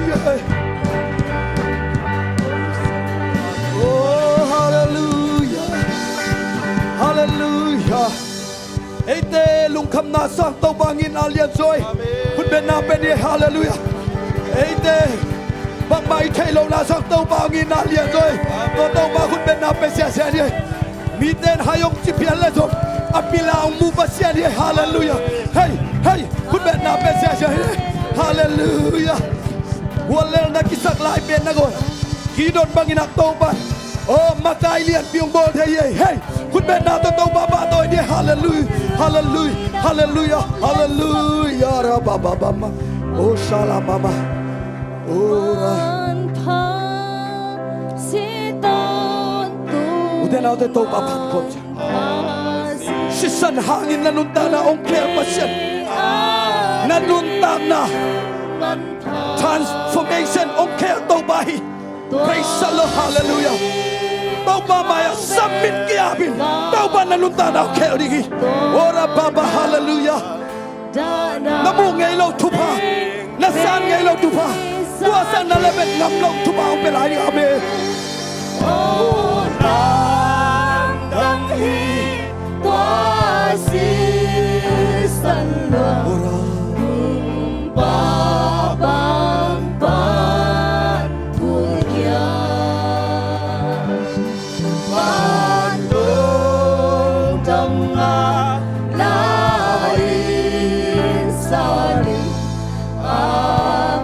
Hallelujah. Oh, hallelujah. Hallelujah. Eite lungkhamna sang Topa ngin a lian zaw hi. Khutbetna pia ni. Hallelujah. Eite bangmah i theih lohna sang Topa ngin a lian zaw hi. Tua Topa khutbetna pia siasia ni. Mite in hai hong ci phial le zong a pil a hong mu Pasian hi. Hallelujah. Hei, hei, khutbetna pia siasia hi. Hallelujah. Guallelhna kisak lai pen na gawn Gideon bangin a Topa, oh, makai lianpi hong bawl thei hi. Hei, khutbetna tawh Topa pahtawi ni. Hallelujah. Hallelujah. Hallelujah. Hallelujah. Rabababama. Oh, shalababa. Oh, ra. Ute naute, Topa phat khawm cia. Sisan hangin na nuntakna hong khel Pasian, na nuntakna transformation hong khel Topa hi. Praise the Lord. Hallelujah. Topa mai-ah submit ki-apin, Topa na nuntakna hong khel ding hi. Ora baba, hallelujah. Na muh ngei lo thupha, na san ngei lo thupha, tua sang na lamet ngam lo thupha hong pia lai ding. Amen. Oh, nang dang hi tua sisan lua, pa bang pan pulkia. Vantung dong a la-in sanin, a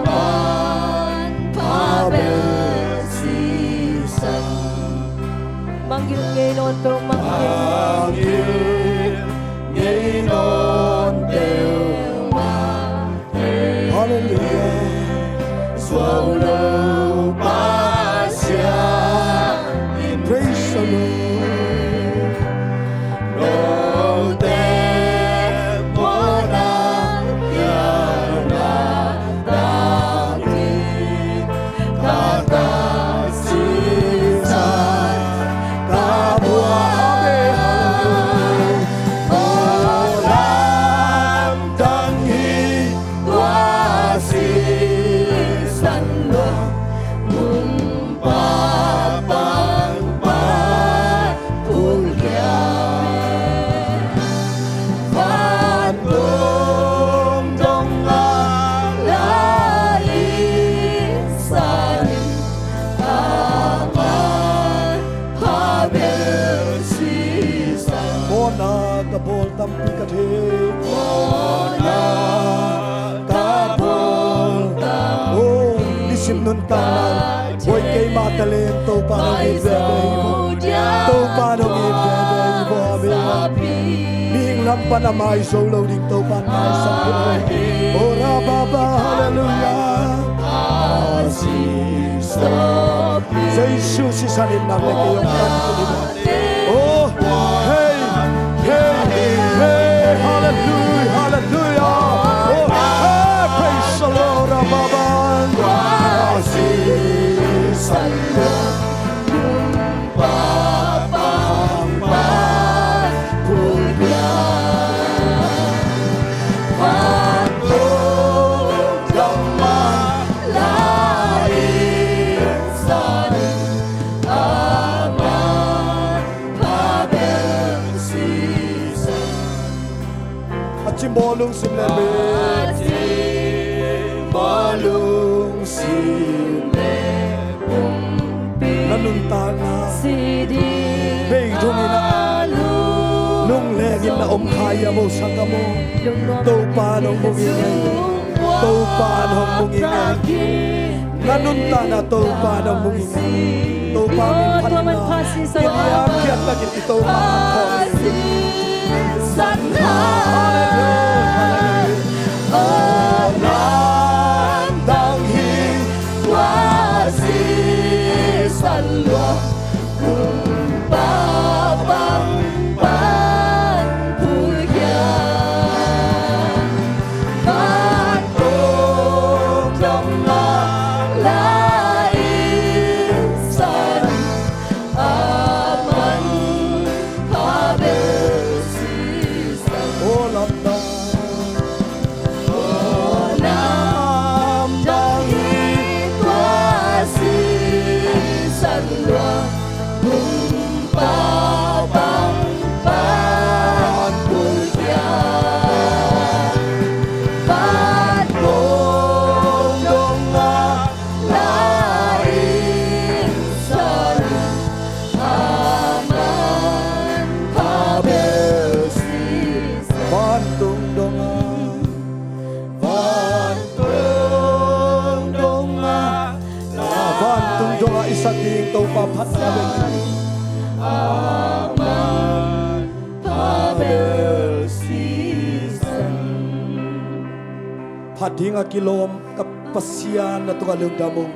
manpha bel sisan. Mangngilh ngei nawn peuhmah. Mangngilh ngei nawn peuhmah. Hallelujah. Suang lo Pasian in. Praise the Lord. Note mawhna hialna takin, ka ka sisan ka buak. Amen. Hallelujah. Aw lamdang hi tua sisan lua, Kumpa pangpang pulkia. Vantung dong a la-in sanin, a manpha bel sisan. Mawhna ka bawl tampi ka thei. Mawhna ka bawl tampi. Oh, nisim nuntakna bawi keimah talent Topa nong it veve hi vo. Topa nong it veve hi vo. Amen. Mihing Ram pan a mai zo lo ding Topa in maisak hi. Oh, rababa, halleluia. Jesu sisan in nang le kei hong kan hi. Oh, hey, hey, hey, halleluia, halleluia. Oh, hey, praise the Lord, rababa. A cimbaw lungsim le mi. Na nuntakna bei dongin a lungleng in na om kha hiam, o sanggam aw? Topa in hong mu ngei. Topa in hong mu ngei. Na nuntakna Topa in hong mu ngei. Topa min phat in na, i liamkhiat takin i Topa min phat in. Halleluia, halleluia. Vantung dongah, vantung dongah, vantung dongah i sak ding Topa phatna bek. Phat ding a kilawm ka Pasian, na tungah lungdam ung.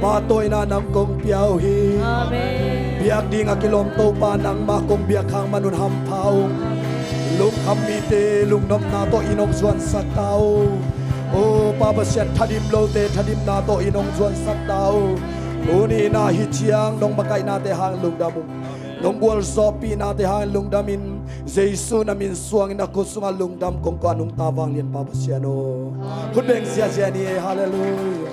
Pahtawina nang kong pia uh hi. Biak ding a kilawm Topa, nangmah kong biak hang man un hampha ung. Lungkham mite lungdamna tawh in hong zuansak ta uh. O Pa Pasian, thadim lote thadimna tawh in hong zuansak ta uh. Tuni in ah hih ciang nong makaihnate hang lungdam ung. Nong gualzawhpihnate hang lungdam in, Jesu na min suangin a khut sungah lungdam kong ko a nungta vanglian Pa Pasian aw. Khut beng ziazia ni e. Halleluia.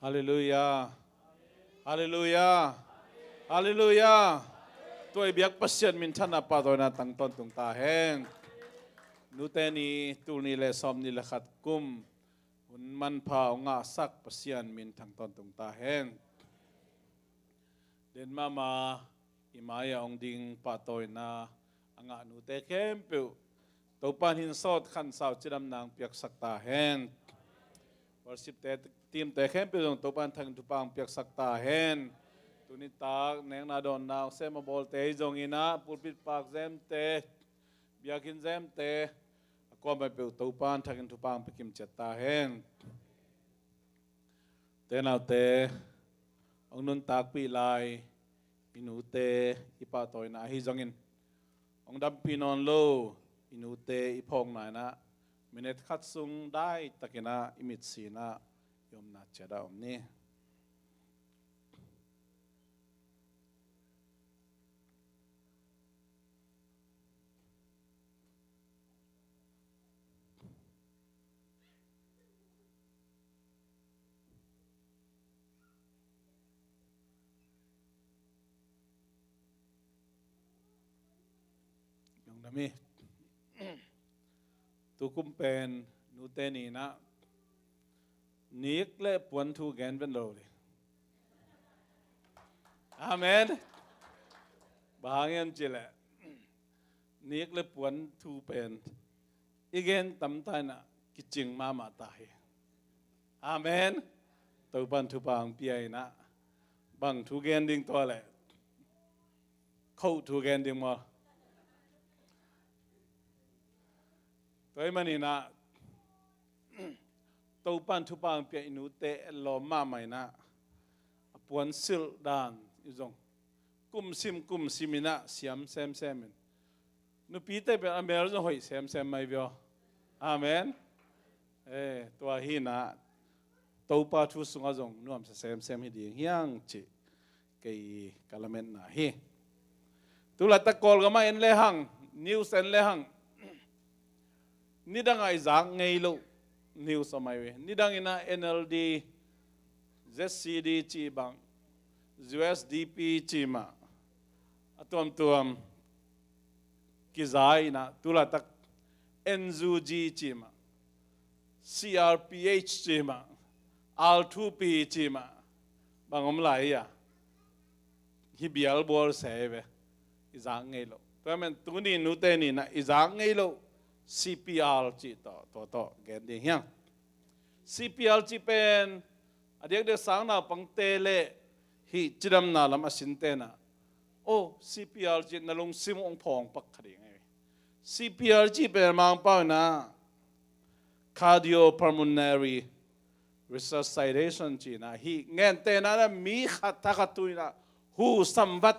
Halleluia. Halleluia. Halleluia. Tua i biak Pasian minthanna pahtawina tang tawntung ta hen. Nute ni, tul nih le sawmnih le khat kum hun manpha hong ngahsak Pasian min thang tawntung ta hen. Den mahmah i mai-ah hong ding pahtawina a ngah nute khempeuh Topa in hin sawt khansau cidamna hong piaksak ta hen. Worship te, team te khempeuh zong Topa in thangin thupha hong piaksak ta hen. Tuni tak nekna dawnna hong sem a bawlte hi zongin ah pulpit park zemte, biakinn zemte, a kuamah peuh Topa in thangin thupha hong pia kim ciat ta hen. Te naute, hong nuntakpih lai i nute i pahtawina ahi zongin, hong dampih nawn lo i nute i phawkna in ah minute khat sung daitakin ah i mitsi in ah i omna ciat ah om ni. Na mi. Tukum pen nute ni-in ah nik le puan thu gen ven lo ding. Amen. Bang hang hiam cih leh nik le puan thu pen i gen tamta in ah kicing mahmah ta hi. Amen. Topa'n thupha hong pia in ah bang thu gen ding tua leh, khoh thu gen ding maw? Tua ahih manin ah Topa'n thupha hong pia i nute etlawm mahmah in ah a puan silh dan i zong kumsim kumsim in ah siam semsem in, nupite pen a mel zong hoih semsem mai vio. Amen. Eh, tua hi in ah Topa thu sungah zong nuamsa semsem hi ding hi hang cih kei ka lametna hi. Tulaitak Kawlgam ah en le hang, news en le hang, nidang ah i zak ngei loh news om ahi ve. Nidang in ah N L D, Z C D cih bang, U S D P cih mah, a tuamtuam kiza in ah, tulaitak N U G cih mah, C R P H cih mah, R two P cih mah, bang om lai hi a, hi bialbual se hi ve. I zak ngei loh. Tua ahih manin tuni nute ni-in ah i zak ngei loh C P R cih tawh, tua tawh gen ding hi hang. C P R cih pen a diakdiak sang naupangte le hih cidamna lam a sinte in ah, oh, C P R cih na lungsim uh hong phawng pak kha ding hi. C P R cih pen Mangpau in ah cardiopulmonary resuscitation cih in ah, hih gentehna in ah mi khat thakhat thu in ah hu samvat,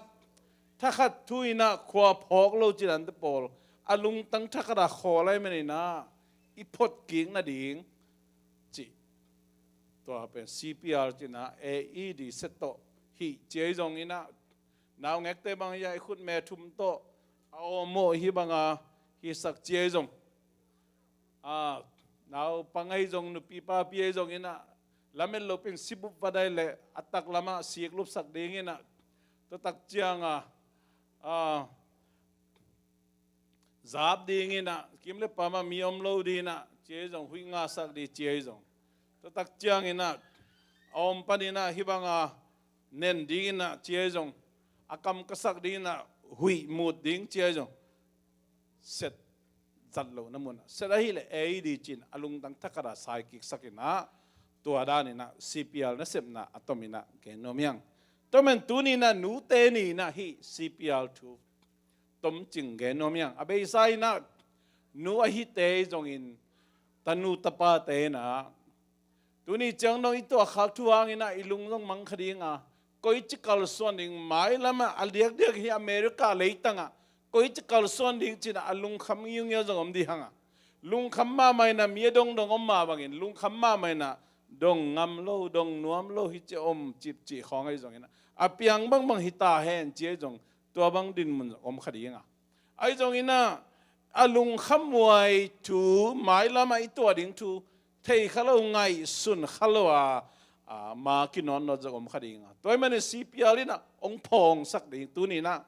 thakhat thu in ah khua phawk lo cih dante pawl a lungtang thakhat a khawl ahih manin ah i phot kik nading cih. Tua pen C P R cih in ah A E D set tawh hih ci ahi zongin ah, naungekte bang hi a, i khutme thum tawh a awm uh hih banga hisak ci ahi zong, a, naupang ahi zong, nupi papi ahi zongin ah, lamet lopi in sibup va dai leh a taklam ah siklupsak dingin ah, tua tak ciang a, a, zap dingin ah, kim le pam ah mi om lo dingin ah, ci ahi zong, huih ngahsak ding ci ahi zong, tua tak ciangin ah, a om panin ah hih banga nen dingin ah ci ahi zong, a kam ka sak dingin ah huih mut ding ci ahi zong, set zat lohna mun ah set ahih leh A E D ci-in a lungtang thakhat a sai kiksak in ah, tua danin ah C P R nasepna a tomin ah gen nuam hi hang. Tua ahih manin tuni-in ah nute ni-in ah hih C P R thu tomcing gen nuam hi hang. A beisa in ah nu ahite zongin, tanu tapate in ah, tuni ciang dong i tuahkhak thu hangin ah i lung zong mang kha ding a, koici kalsuan ding, mailam ah a diakdiak hi America leitang ah koici kalsuan ding ci-in ah a lungkham ngiungiau zong om ding hi hang a, lungkham mahmah in ah mi a dongdong om mah bangin, lungkham mahmah in ah dong ngam lo, dong nuam lo, hih ci om cipcih khawng ahi zongin ah, a piang bangbang hi ta hen ci ahi zong, tua bang dinmun om kha ding a, ahi zongin ah a lungkhamhuai thu, mailam ah i tuah ding thu thei kha lo, ngaihsun kha lo a, a, ma kinawnnawn zong om kha ding a, tua ahih manin C P R in ah hong phawngsak ding. Tuni-in ah,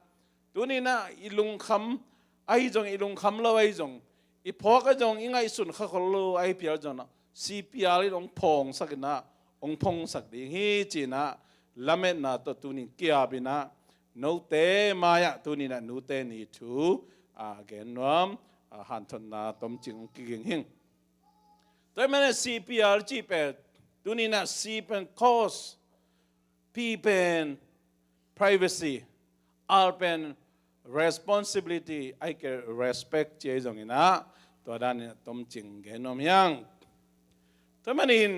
tuni-in ah i lungkham ahi zong, i lungkham lo ahi zong, i phawk ahi zong, i ngaihsun kha khol lo ahi phial zong ah, C P R in hong phawngsak in ah, hong phongsak ding hi ci-in ah lametna tawh tuni-in ki-ap in ah, note mai-ah tuni-in ah nute ni thu, a, gen nuam, a, hanthotna tomcing hong kiging hi. Tua ahih manin C P R cih pen, tuni-in ah C pen cause, P pen privacy, R pen responsibility, ahih kei leh respect ci ahi zongin ah, tua danin ah tomcing gen nuam hi hang. Tua ahih manin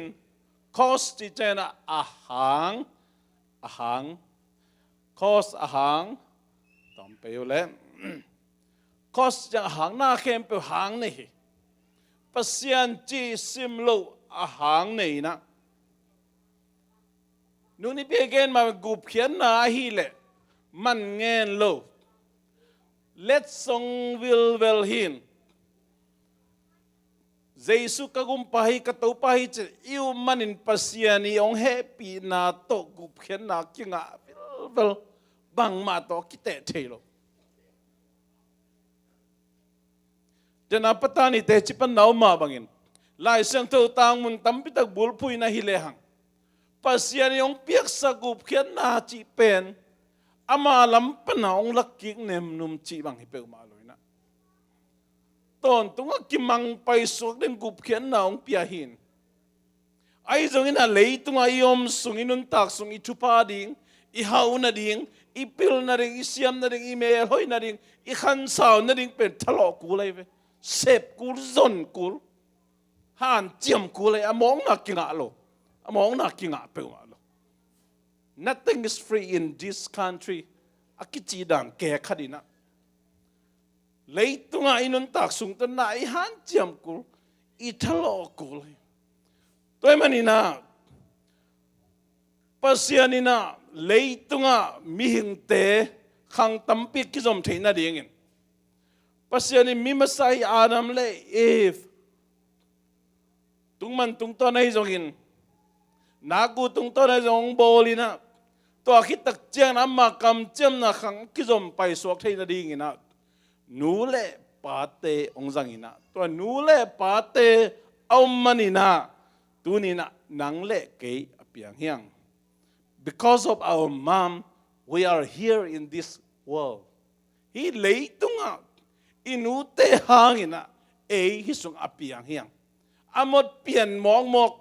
cause cih ciangin ah a hang, a hang, cause a hang, tawm pei uh leh, cause ciang a hang, na khempeuh hang nei hi. Pasian cih sim loh a hang nei in ah, nung nipi a gen mah gupkhiatna ahih leh man ngen lo, letsong vilvel hi in, Jesu ka Gumpa hi, ka Topa hi ci-in i up manin Pasian i hong hehpihna tawh gupkhiatna kingah vilvel, bangmah tawh kiteh thei lo. Tena Patani teci pan na om mah bangin Lai Siangtho tangmun tampitak bulphuhna hi lehang, Pasian in hong piaksak gupkhiatna cih pen ama lam pana hong lakkik nemnum cih bang hi peuhmah lo inah, tawntungah kimang paisuak ding gupkhiatna hong pia hi in. Ahi zongin a leitungah i om sung, i nuntak sung, i thupha ding, i hauh nading, i pil nading, i siam nading, i melhoih nading, i khansau nading pen thalawh kul ahi ve. Sep kul, zon kul, hanciam kul ahi. A mawkna kingah lo. A mawkna kingah peuhmah lo. Nothing is free in this country. A kici dan kekhat inah, leitungah i nuntak sung tawh na i hanciam kul, i thalawh kul hi. Tua ahih maninah Pasian inah leitungah mihingte khang tampi kizom theih nadingin, Pasian in mi masa hi Adam le Eve, tungman tungtawn ahi zongin, nakgu tungtawn ahi zong hong bawl inah, tua khit tak ciangin ama kamciamna khang kizom paisuak theih nadinginah nu le pate hong zang inah, tua nu le pate a om maninah tuni inah nang le kei a piang hi hang. Because of our mom, we are here in this world. Hih leitungah i nute hanginah ei hih sungah a piang hi hang. A mot pian mawkmawk,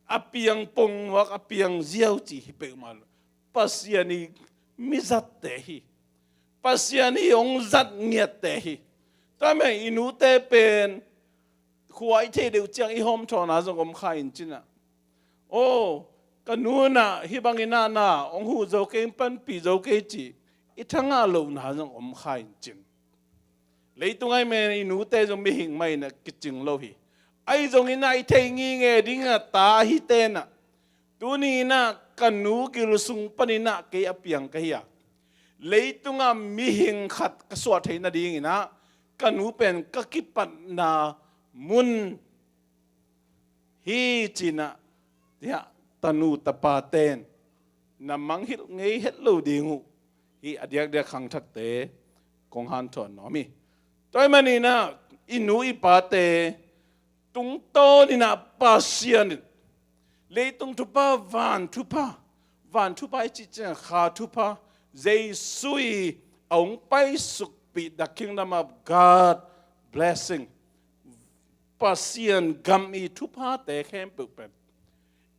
a piang pongmawk, a piang ziau cih hi peuhmah lo. Pasian i mizatte hi. Pasian i hong zat ngiatte hi. Tua mah i nute pen khua i theih deuh ciang i hawmthawhna zong om kha in cinah, aw, ka nu inah hih bangin ah na hong huh zo kei, hong panpih zo kei cih i thangah lohna zong om kha in cin. Leitung ahih manin i nute zong mihing mah inah kicing lo hi. Ahi zongin ah i theih ngitnget dingah ta ahi tenah, tuni inah ka nu gil sung paninah kei a piang ka hi a, leitungah mihing khat ka suah theih nadinginah ka nu pen ka kipatna mun hi cinah, tiah tanu tapaten na mangngilh ngei het lo ding uh. Hih a diakdiak khangthakte kong hanthawn nuam hi. Tua ahih maninah i nu i pate tungtawninah Pasian in leitung thupha, van thupha, van thupha i cih ciang kha thupha, Jesu i a hong paisukpih, the kingdom of God blessing, Pasian gam i thuphate khempeuh pen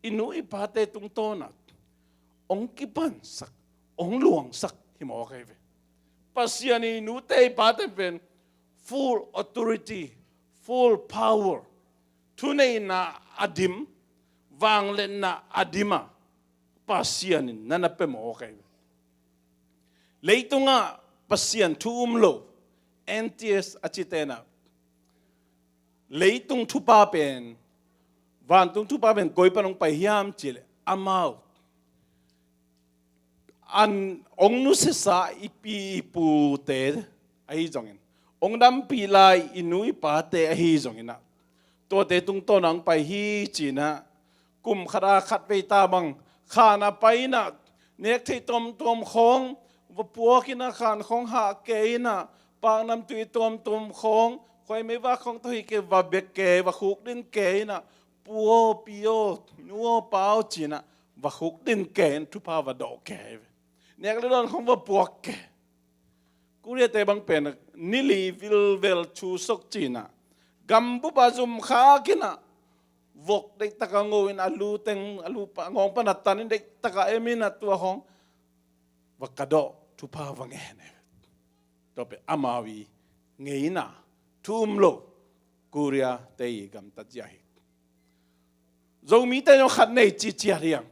i nu i pate tungtawnah hong kipansak, hong luangsak hi mawk ahi ve. Pasian i nute i pate pen full authority, full power, thuneihna a dim, vangliatna a dim a Pasian in na na pia mawk ahi ve. Leitungah Pasian thu um lo, N T S a ci tenah, leitung thupha pen, vantung thupha pen koi pan hong pai hiam cihleh, amau an hong nusiasa i pi i pute ahi zongin, hong dampih lai i nu i pate ahi zonginah, tuate tungtawn hong pai hi cinah, kum khat a khat vei ta bang khan a pai inah, nek theih tuamtuam khawng va puak inah, khan khawng hah ke inah, paknamtui tuamtuam khawng, khuaimei vak khawng tawh hi ke, va bia ke, va khukdin ke inah, pu aw, pi aw, nu aw, pa aw cinah va khukdin ke in thupha va dawh ke. Nek le dawn khawng va puak ke. Koreate bang pen nili vilvel thusok cinah, gambup a zum khak inah, vok deihtaka ngo in, a lu teng, a lu pa ngawng pana tan in, deihtaka em inah, tua khawng va kadawh, thupha va ngen. Tua pen amau i ngeina, thu um lo Koreate i gamtat zia hi. Zomite zong khat nei ciciat hiam?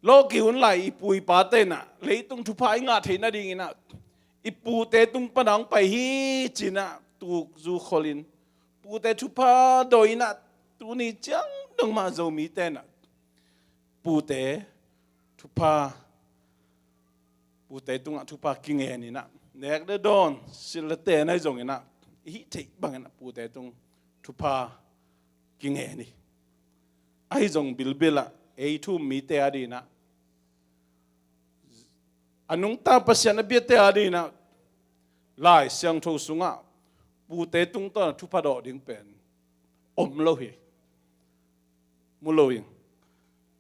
Lawki hun lai i pu i pate inah leitung thupha i ngah theih nadinginah, i pute tung pana hong pai hi cinah, tuk zu kholin pute thupha dawi inah, tuni ciang dong mah Zomite inah pute thupha, pute tungah thupha kingen inah, nek le dawn, silh le ten ahi zonginah, i hih theih banginah pute tung thupha kingen hi. Ahi zong bilbilah ei thu um mite a dinah, a nungta Pasian a biate a dinah, Lai Siangtho sungah pute tungtawn a thupha dawh ding pen om lo hi. Mu lo in.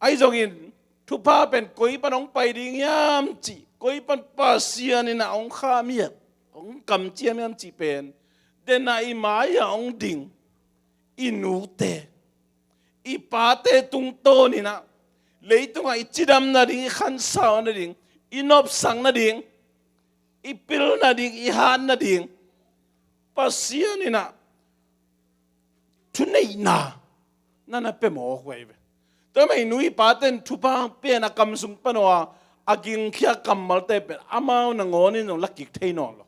Ahi zongin thupha pen koi pan hong pai ding hiam cih, koi pan Pasian in a hong kham hiam, hong kamciam hiam cih pen, den a i mai-ah hong ding i nute, i pate tungtawn in a, leitungah i cidam nading, i khansau nading, i nopsak nading, i pil nading, i hat nading, Pasian in a thuneihna na na pia mawk uh ahi ve. Tua mah i nu i pate in thupha hong pia in a kam sung pan aw a, a gingkhia kammalte pen amau nangawn in zong la kik thei nawn lo.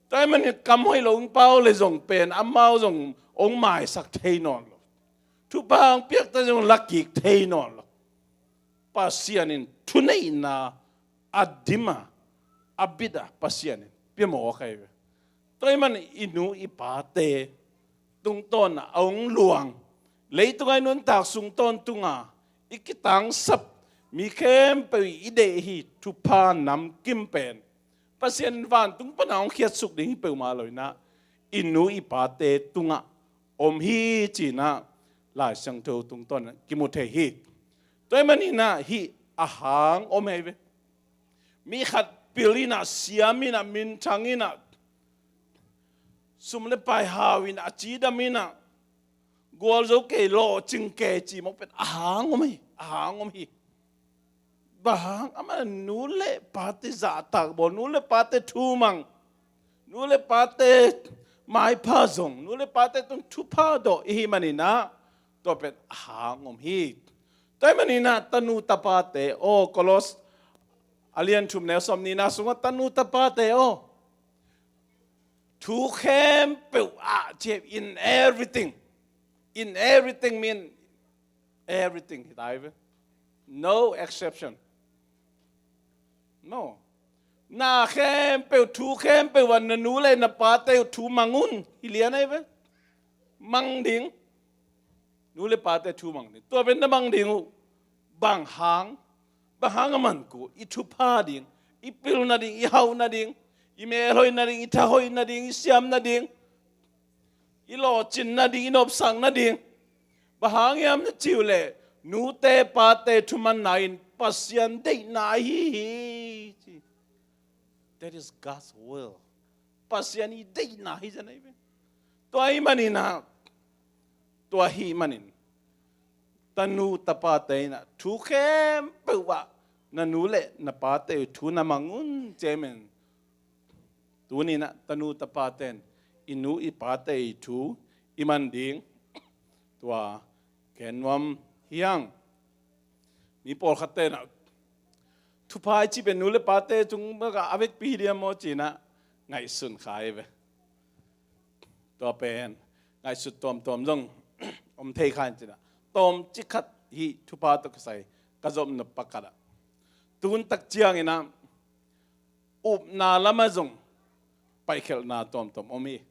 Tua ahih manin kam hoih lo hong pau le zong pen amau zong hong maisak thei nawn lo. Thupha hong piakte zong la kik thei nawn lo. Pasian in thuneihna a dim a, a bit a Pasian in pia mawk ahi ve. Tua ahih manin i nu i pate tungtawn a hong luang, leitung a i nuntak sung tawntung a i kitangsap, mi khempeuh i deih hi thupha namkim pen Pasian in vantung pan a hong khiatsuk ding hi peuhmah lo in a, i nu i pate tungah om hi ci-in a Lai Siangtho tungtawn a kimu thei hi. Tua ahih manin a hih a hang om hi ve. Mi khat pil in a, siam in a, minthang in a, sum le pai hau in a, cidam in a, gualzo kei, lawhcing kei cih mawk pen a hang om hi, a hang om hi. Bang hang? Amah nu le pate zahtak bawl, nu le pate thu mang, nu le pate maipha zong, nu le pate tung thupha dawh i hih manin a, tua pen a hang om hi. Tua ahih manin a tanu tapate aw, Kolos a lian thum neu sawmnihna sungah tanu tapate aw, thu khempeuh ah, ci, in everything, in everything mean everything hi ta hi ve. No exception. No. Na khempeuh, thu khempeuh ah na nu le na pate uh thu mang un. Hi lian ahi ve. Mang ding. Nu le pate thu mang ding. Tua pen na mang ding uh. Bang hang? Bang hang a man kul? I thupha ding, i pil nading, i hauh nading, i melhoih nading, i thahoih nading, i siam nading, i lawhcin nading, i nopsak nading. Bang hang hiam na cih uh leh, nute pate thumanna in Pasian deihna ahi hi, ci. That is God's will. Pasian i deihna hi zen ahi ve. Tua ahih manin a, tua ahih manin tanu tapate in a thu khempeuh ah na nu le na pate uh thu na mang un, ci ahih manin tuni in a tanu tapate in i nu i pate i thu i man ding, tua gen nuam hi hang. Mi pawlkhatte in a thupha i cih pen nu le pate tung bek a a vekpi diam maw ci-in a ngaihsun kha hi ve. Tua pen ngaihsut tuamtuam zong om thei kha in ci-in a, tawmcik khat hih thupha tawh kisai ka zop nop pakhat ah, tun tak ciangin a upna lamah zong paikhialhna tuamtuam om hi.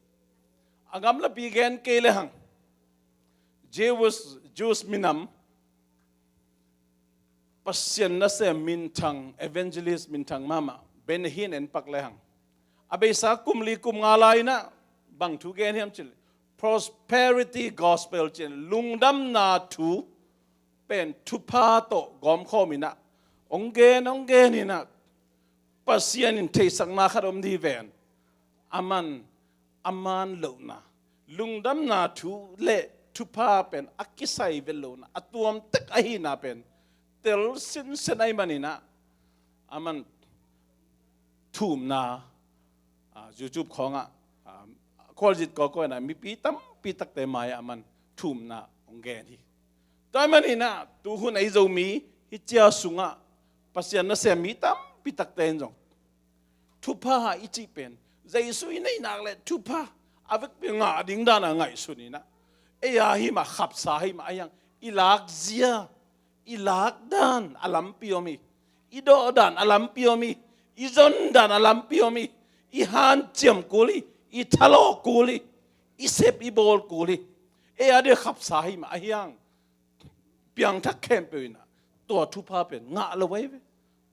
A gamlapi gen kei le hang, Jews, Jews minam, Pasian nasem minthang, evangelist minthang mahmah Benny Hinn en pak le hang, a beisa kum li kum nga lai in a bang thu gen hiam cih leh, prosperity gospel ci-in, lungdamna thu pen thupha tawh gawmkhawm in a, hong gen, hong gen in a, Pasian in theihsakna khat om ding hi ven. Aman a man lohna, lungdamna thu le thupha pen a kisai vet lohna, a tuam tek ahihna pen tel sinsen ahih manin a, aman thumna, ah, YouTube khawngah, ah, khualzin kawikawi in a mipi tampi takte mai-ah aman thumna hong gen hi. Tua ahih manin a, tuhun ei Zomi hih cia sungah Pasian nasem mi tampi takte in zong thupha i cih pen, Jesu i neih nak leh thupha a vekpi ngah ding dan a ngaihsun in a, ei a hi mah, khapsa hi mah, ahi hang i lakzia, i lakdan a lampi om hi. I dawhdan a lampi om hi. I zondan a lampi om hi. I hanciam kul hi. I thalawh kul hi. I sep i bawl kul hi. Ei a ding khapsa hi mah, ahi hang piangthak khempeuh in a tua thupha pen ngah lo ahi ve.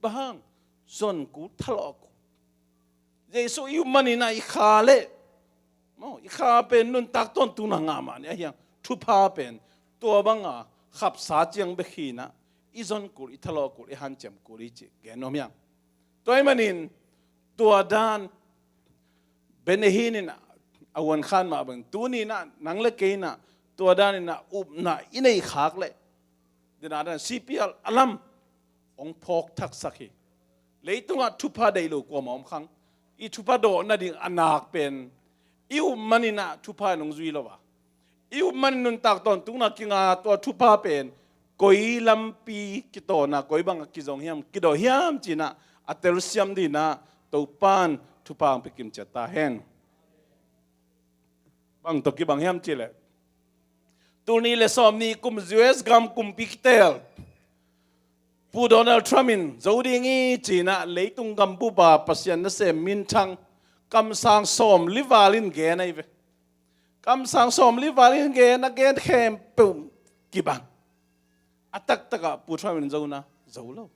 Bang hang? Zon kul, thalawh kul. Jesu i up manin a i kha le Maw, i kha pen nuntak tawntungna ngah mah ni a hiang, thupha pen tua banga khapsa ciang bek hi-in ah, i zon kul, i thalawh kul, i hanciam kul hi cih gen nuam hiang. Tua ahih manin tua dan Benny Hinn in a huan khan mah bang, tuni-in ah nang le kei in ah tua dan in ah upna i nei khak leh, dena dan C P R a lam hong phawk thaksak hi. Leitungah thupha deih lo kuamah om khang. I thupha dawh nading a nak pen i up manin ah thupha in hong zui lo a, i up manin nuntak tawntungna kinga, tua thupha pen koi lampi kitawna, koi bangah kizong hiam, kidawh hiam ci-in ah a telsiam dingin ah Topa'n thupha hong pia kim ciat ta hen. Bang tawh kibang hiam cih leh, tul nih le sawmnih kum U S gam kumpi kiteel Pu Donald Trump in zo ding hi ci-in ah leitung gambup-a Pasian nasem minthang kamsang sawmli val in gen ahi ve. Kamsang sawmli val in gen, a gen khempeuh kibang. A taktakah Pu Trump in zo na, zo lo.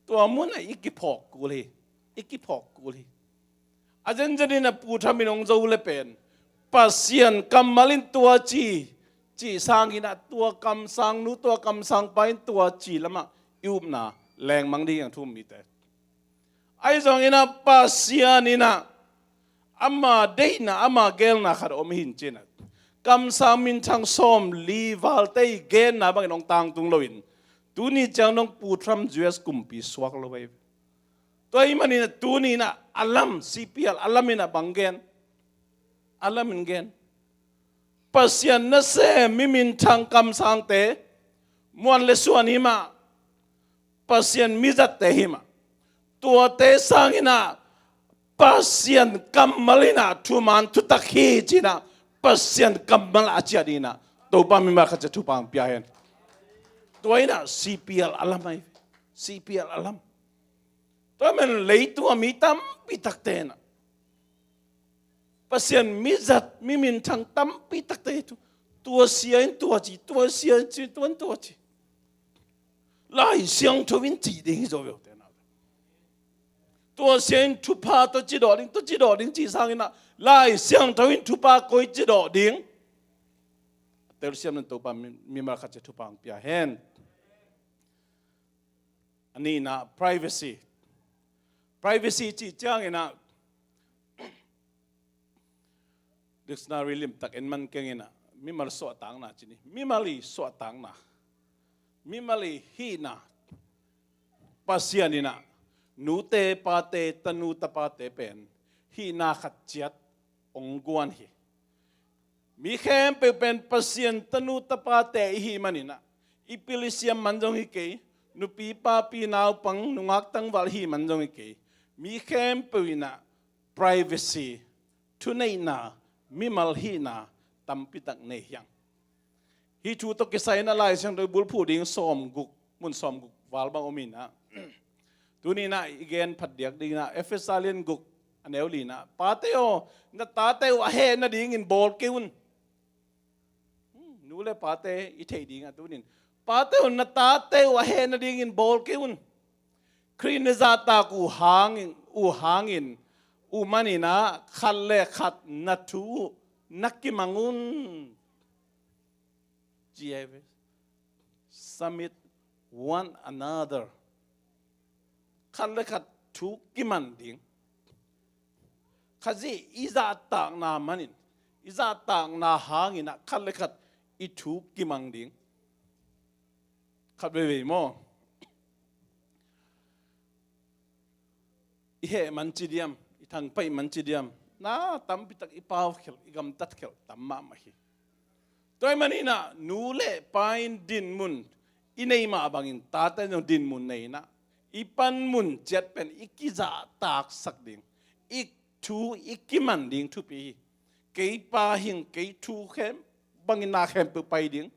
Tua munah i kiphawk kul hi. I kiphawk kul hi. A zenzen in ah Pu Trump in hong zo le pen, Pasian kammal in tua ci, cih sangin ah tua kamsang nu, tua kamsang pa in tua ci lamah i upna lengmang ding hi hang, thu um mite. Ahi zongin ah Pasian in ah ama deihna, ama geelna khat om hi-in ci-in ah, kamsang minthang sawmli valte i genna bangin hong tangtung loin, tuni ciang dong Pu Trump U S kumpi suak lo ahi. Tua ahih manin ah tuni-in ah a lam, C P R a lam in ah bang gen? A lam in gen, Pasian nasem mi minthang kamsangte, muan le suan hi mah, Pasian mizatte hi mah, tuate sangin ah Pasian kammal in ah thuman thutak hi ci-in ah, Pasian kammal a ciah dingin ah Topa mimal khat ciat thupha hong pia hen. Tua in ah C P R a lam ahi. C P R a lam. Tua man leitung a mi tampi takte in ah Pasian mizat, mi minthang tampi takte tu, tua sia in tua ci, tua sia in ci, tua in tua ci. Lai Siangtho in ci ding hi zaw ve, ute naute. Tua sia in thupha tawh ci dawh ding, tawh ci dawh ding cih sangin ah, Lai Siangtho in thupha koi ci dawh ding? Telsiam nan Topa mi, mimal khat ciat thupha hong pia hen. A nihna, privacy. Privacy cih ciangin ah, dictionary limtak en man keng in ah, mimal suahtakna ci ni. Mimal i suahtakna, mimal i hihna, Pasian in ah nute pate, tanu tapate pen hihna khat ciat hong guan hi. Mi khempeuh pen Pasian tanu tapate i hih manin ah, i pil i siam man zong hi kei, nupi papi naupang nungak tangval i hih man zong hi kei. Mi khempeuh in ah privacy, thuneihna, mimal hihna tampi tak nei hi hang. Hih thu tawh kisai in ah Lai Siangtho bulphuh ding sawmguk, mun sawmguk val bang om in ah, tuni in ah i gen phat diak dingin ah, Efesa lian guk, a neu li-in ah, pate aw, na tate uh a heh nadingin bawl kei un. Hmm, nu le pate i theih ding ah tuni in, pate aw, na tate uh a heh nadingin bawl kei un. Khrih na zahtak uh hangin, uh hangin, uh manin ah khat le khat na thu uh na kimang un, ci hi ve. Submit one another. Khat le khat thu kiman ding. Khazih i zahtakna manin, i zahtakna hangin ah khat le khat i thu kimang ding. Khat veivei maw? I heh man ci diam, i thangpaih man ci diam, na tampi tak i pau khelh, i gamtat khelh tam mahmah hi. Tua ahih manin ah nu le pa in dinmun i neih mah bangin tate in zong dinmun nei in ah, i panmun ciat pen i kizahtaksak ding, i thu i kiman ding thupi hi. Kei pa hing, kei thu khem bangin na khempeuh pai ding,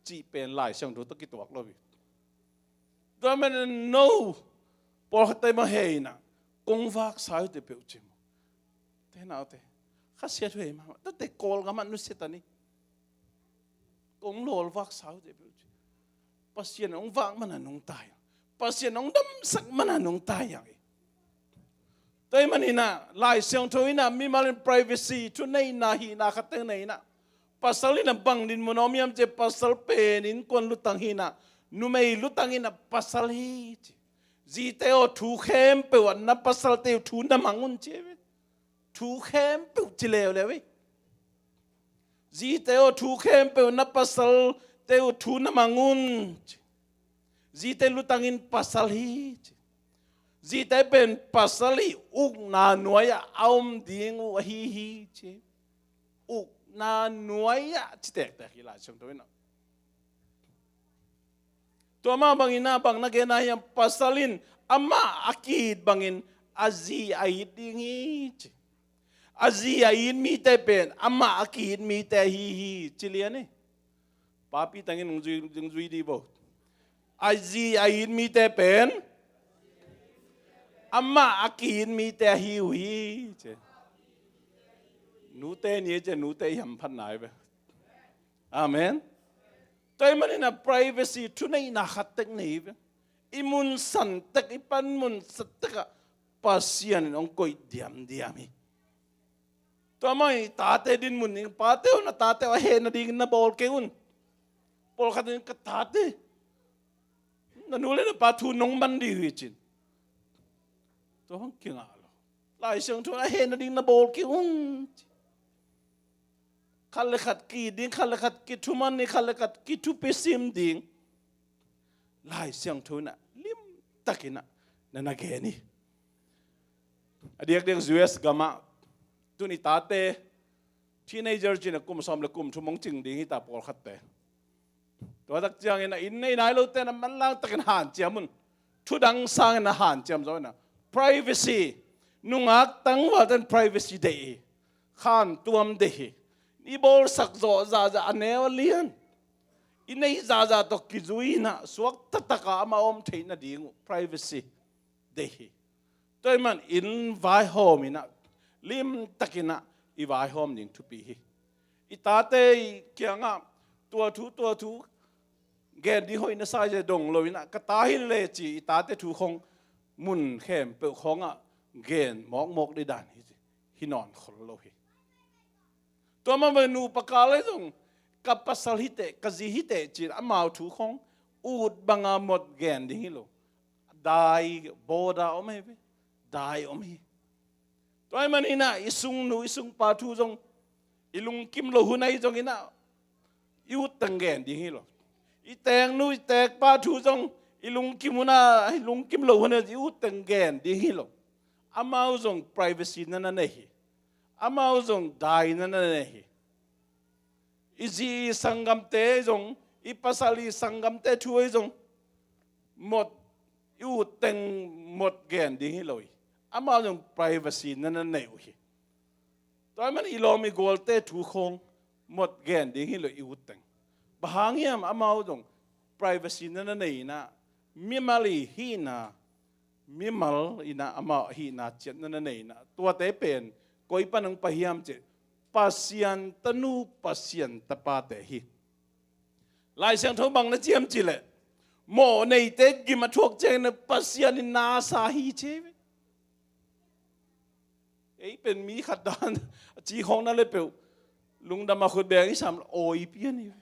cih pen Lai Siangtho tawh kituak lo hi. Tua man no, pawlkhatte mah hei in ah, kong vaksa uh te peuh ci maw. Te naute, khasiat uh hei mahmah, tate Kawlgam ah nusia ta ni. Kong lawlvaksa uh te peuh ci. Pasian hong vak man a nungta hi hang. Pasian hong damsak man a nungta hi hang hi. Tua ahih manin ah Lai Siangtho in ah mimal in privacy thuneihna hihna khat teng nei in ah, pasal in ah bang dinmun a om hiam cih leh pasal pen innkuan lutang hi in ah, numei lutang in ah pasal hi ci. Zite aw, thu khempeuh ah na pasalte uh thu na mang un ci hi ve. Thu khempeuh ci leuleu hi. Zite aw, thu khempeuh na pasalte uh thu na mang un ci. Zite lutang in pasal hi ci. Zite pen pasal i ukna nuai-ah a om ding uh ahi hi ci. Ukna nuai-ah ci tektek hi Lai Siangtho in ah. Tua mah bangin ah bang na gen a hiam, pasal in amah a ki-it bangin a zi a it ding hi ci. A zi a it mite pen amah a ki-it mite ahi hi ci lian hi. Papi tangin hong zui, hong zui di bo. A zi a it mite pen amah a ki-it mite ahi uh hi ci. Nute ni ci, nute i hamphatna hi ve. Amen. Tua ahih manin ah privacy thuneihna khat tek nei hi ve. I mun san tek, i pan mun san tek ah Pasian in hong koih diamdiam hi. Tua mah i tate dinmun ding, pate aw, na tate aw a hehna dingin na bawl kei un. Pawlkhat in ka tate, na nu le na pa thu nong man ding hi cin. Tua hong kingah lo. Lai Siangtho in a hehna ding na bawl kei un ci. Khat le khat ki-it ding, khat le khat kithuman ding, khat le khat kithupisim ding. Lai Siangtho in ah limtakin ah na na gen hi. A diakdiak U S gam ah tuni tate, teenager ci-in ah kum sawm le kum thum hong cing ding hi ta pawlkhatte. Tua tak ciangin a inn nei nai lote na manlang takin hanciam un. Thudang sangin a hanciam zo in ah. Privacy. Nungak tangvalte in privacy deih hi. Khantuam deih hi. I bawlsak zawh zahzah a neu a lian. I neih zahzah tawh kizui in ah suakta takin amau om theih nading uh privacy deih hi. Tua ahih manin vaihawm in ah, limtakin ah i vaihawm ding thupi hi. I tate i kiangah tua thu, tua thu gen ding hoih na sa hi ci-a dong lo in ah, ka ta hi leh ci i tate thu khong mun khempeuh khawngah gen mawkmawk ding dan hi, hi nawn khol lo hi. Tua mah bangin nupa kal ah zong ka pasal hi teh, ka zi hi teh ci-in amau thu khong ut banga mot gen ding hi lo. Dai, border om hi ve. Dai om hi. Tua ahih manin ah i sungnu, i sungpa thu zong i lungkim loh hun ahi zongin ah i ut teng gen ding hi lo. I teeknu, i teekpa thu zong i lungkim hun ah, i lungkim loh hun ah i ut teng gen ding hi lo. Amau zong privacy na na nei hi. Amau zong dai na na nei hi. I zi i sanggamte zong, i pasal i sanggamte thu ahi zong, mot i ut teng mot gen ding hi lo hi. Amau zong privacy na na nei uh hi. Tua ahih manin i lawm i gualte thu khong mot gen ding hi lo i ut teng. Bang hang hiam, amau zong privacy na na nei in ah, mimal i hihna, mimal in ah amau hihna ciat na na nei in ah, tuate pen koi pan hong pai hiam cih leh Pasian tanu, Pasian tapate hi. Lai Siangtho bang na ci hiam cih leh, mawh neite gim a thuak ciangin Pasian in na sa hi ci hi ve. Ei pen mi khat dan a ci khawng na le peuh, lungdam a khut beng i sam leh awi pian hi ve.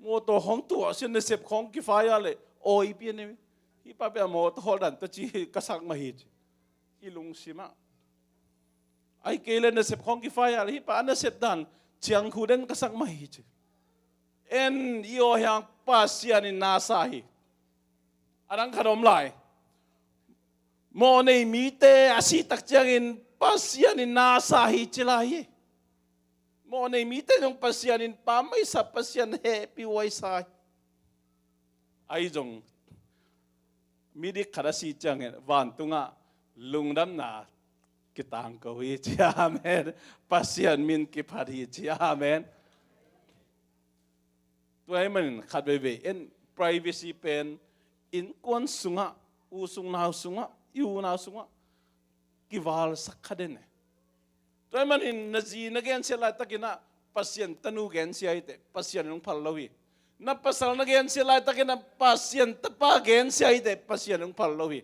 Mawtaw khawng tuah sia, nasep khawng kifai a leh awi pian hi ve. Hih pa pen a mawtaw hawl dan tawh ci ka sak mah hi ci. I lungsim ah, ahih kei leh nasep khawng kifai a leh hih pa a nasep dan ciangkhu den ka sak mah hi ci. En i aw hiang, Pasian in na sa hi. A dang khat om lai. Mawh nei mite a sih tak ciangin Pasian in na sa hi ci lai hi. Mawh nei mite zong Pasian in pammaih sa, Pasian hehpihhuai sa hi. Ahi zong midik khat a sih ciangin vantungah lungdamna kitangko hi ci, amen. Pasian min kiphat hi ci, amen. Tua ahih manin khat veivei en, privacy pen innkuan sungah, u sung nau sungah, i unau sungah kivalsak kha den e. Tua ahih manin na zi na gensiat laitakin ah Pasian tanu gensia hi teh, Pasian in hong phal lo hi. Na pasal na gensiat laitakin ah Pasian tapa gensia hi teh, Pasian in hong phal lo hi.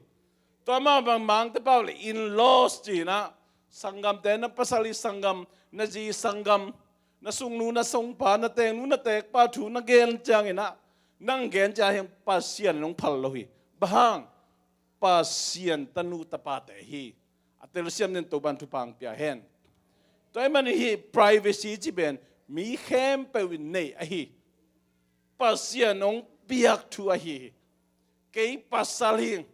Tua mah bang Mangte pau le in-laws ci-in ah, sanggamte, na pasal i sanggam, na zi sanggam, na sungnu na sungpa, na teeknu na teekpa thu na gen ciangin ah, nang gen ciang hi, Pasian in hong phal lo hi. Bang hang? Pasian tanu tapate hi. A telsiam den Topan thupha pia hen. Tua ahih manin hih privacy cih pen mi khempeuh in nei ahi hi. Pasian hong piak thu ahi hi. Kei pasal hi,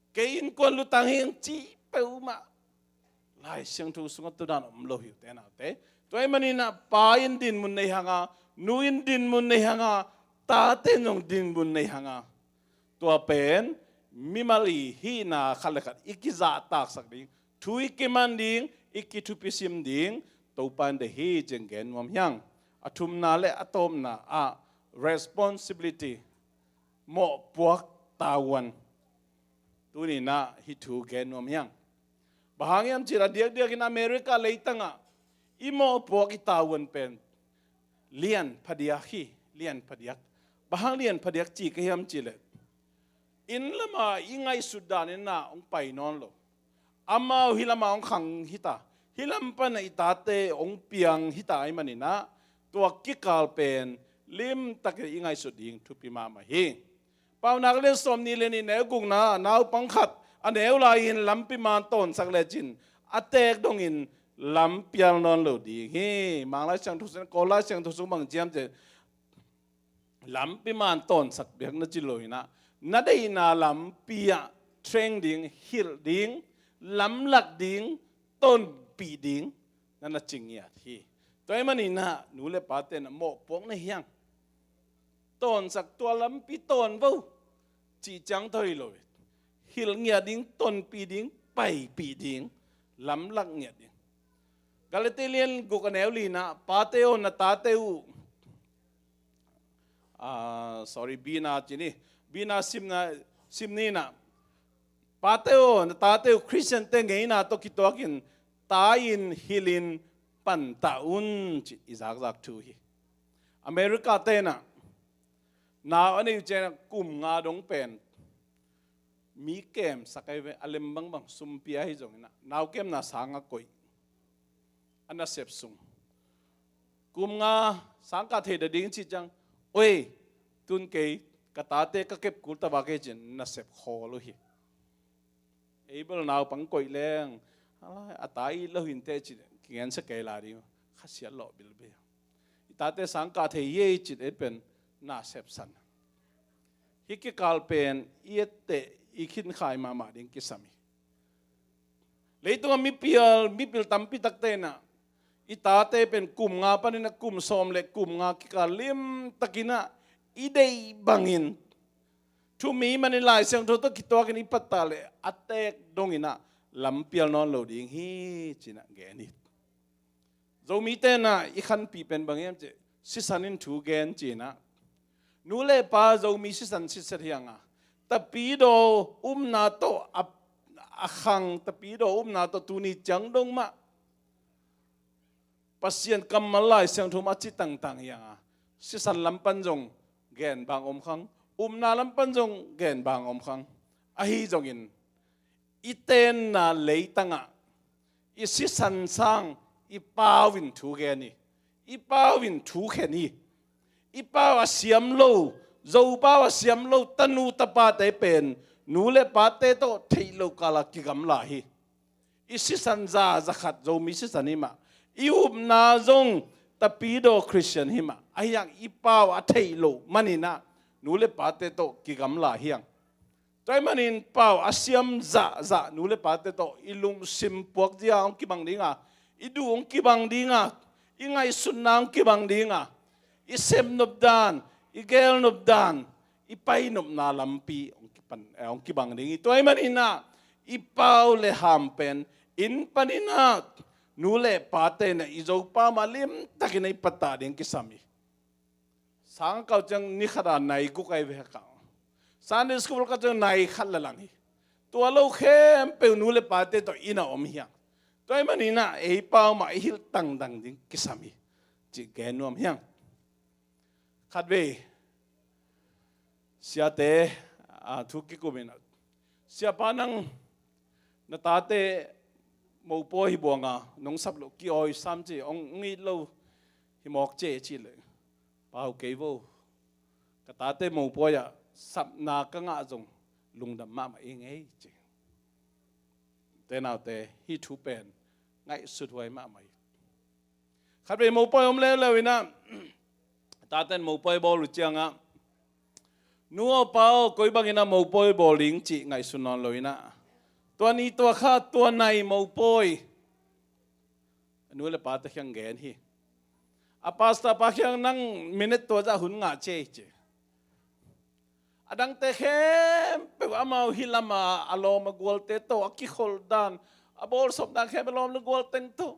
kei innkuan lutang hi, cih peuhmah Lai Siangtho sungah tua dan om lo hi, ute naute. Tua ahih manin ah pa in dinmun nei hang a, nu in dinmun nei hang a, tate in zong dinmun nei hang a, tua pen mimal i hihna khat le khat i kizahtaksak ding, thu i kiman ding, i kithupisim ding Topa in deih hi, ci-in gen nuam hi hang. A thumna le a tawpna ah responsibility, mawhpuak tavuan. Tuni-in ah hih thu gen nuam hi hang. Bang hang hiam cih leh a diakdiakin America leitangah i mawhpuak i tavuan pen lian phadiak hi, lian phadiak. Bang hang lian phadiak ci ka hiam cih leh, inn lamah i ngaihsut danin ah hong pai nawn lo. Amau hih lamah hong khang hi ta, hih lam panah i tate hong piang hi ta ahih manin ah, tua kikal pen limtakin i ngaihsut ding thupi mahmah hi. Paunak lian sawmnih le nih, neu gukna, naupang khat a neu lai-in lampi man tawnsak lecin a teek dongin lam pial nawn lo ding hi. Mang Lai Siangtho sung, Kawl Lai Siangtho sung bang ci hiam cih leh, lampi man tawnsak bek na ci lo-in ah, na deihna lampi ah treng ding, hilh ding, lamlak ding, tonpih ding na na ci ngiat hi. Tua ahih manin ah nu le pate in ah mawhpuak nei hi hang. Tawnsak, tua lampi tawn vo cih ciang tawh hi lo. Hilh ngiat ding, tonpih ding, paipih ding, lamlak ngiat ding. Galati lian guk a neu li-na, pate aw, na tate uh, ah, sorry, B-na ci ni. B-na simna, sim ni-na. Pate aw, na tate uh Khristiante ngeina tawh kituakin tai-in hilhin pantah un, ci i zakzak thu hi. America te in ah nau a neih uh ciangin ah kum nga dong pen mi kemsak ahi ve, a lem bangbang sum pia hi zongin ah, nau kemna sang a koih, a nasep sung. Kum nga sang kah thei ding cih ciang, oi, tun kei ka tate ka kep kul ta vak hi, ci-in nasep khawl uh hi. Ei bel naupang koih leng, a ta it lo hi inteh, ci-in kigensia kei lai ding, khasiat lawh bilbel. I tate sang kah thei hi ei, ci-in ei pen nasep san. Hih kikal pen i etteh, i khinkhai mahmah ding kisam hi. Leitungah mipil, mipil tampi takte in ah i tate pen kum nga panin ah kum sawm le kum nga kikal limtakin ah i deih bangin, thu mi manin Lai Siangtho tawh kituakin i pattah leh a teek dongin ah lam pial nawn lo ding hi, ci-in ah gen hi. Zomite in ah i khanpih pen bang hiam cih leh, sisan in thu gen, ci-in ah. Nu le pa Zomi sisan sitset hi hang a, tapidaw upna tawh a, a khang, tapidaw upna tawh tuni ciang dong mah Pasian kammal Lai Siangtho mah a ci tangtang hi hang a, sisan lam pan zong gen bang om khang, upna lam pan zong gen bang om khang. Ahi zongin i tenna leitangah i sisan sang i pau in thu gen hi, i pau in thu khen hi. I pau a siam lo, Zo pau a siam lo tanu tapate pen nu le pate tawh theih loh kal ah kigamla hi. I sisan za, za khat Zomi sisan hi mah, i upna zong tapidaw Khristian hi mah, ahi hang i pau a theih loh manin ah nu le pate tawh kigamla hi hang. Tua ahih manin pau a siam zahzah nu le pate tawh i lungsim puakzia hong kibang ding a, i duh hong kibang ding a, i ngaihsutna hong kibang ding a, i sepnop dan, i gelnop dan, i painopna lampi hong kipan, eh, hong kibang ding hi. Tua ahih manin ah i pau le ham pen inn panin ah nu le pate in ah i Zo pau mah limtakin ah i pattah ding kisam hi. Sang kah uh ciang ni khat a nai guk ahi ve kah. Sunday school kah ciang nai khat le lang hi. Tua lo khempeuh nu le pate tawh inn ah om hi hang. Tua ahih manin ah ei pau mah i hilh tangtang ding kisam hi, cih gen nuam hi hang. Khatvei siate, a, thu kikum in ah, Siapa, nang na tate mopawi hi buanga nong sap loh ki-awi sam ci, hong it lo hi mawk ci, ci leh, pau kei vo. Ka tate mopawi ah sapna ka ngah zong lungdam mahmah ing ei, ci. Te naute, hih thu pen ngaihsut huai mahmah hi. Khatvei mopawi om leuleu in ah, taten mopawi bawl uh ciangah, nu aw pa aw, koi bangin ah mopawi bawl ding cih ngaihsun nawn lo in ah, tua ni tua kha tua nai mopawi. A nu le pate kiang gen hi. A pastor pa kiang, nang minute tua zah hun ngah ci ei, ci. A dangte khempeuh amau hih lamah a lawm a gualte tawh a kikholh dan, a bawlsawm dan khempeuh lawm le gual teng tawh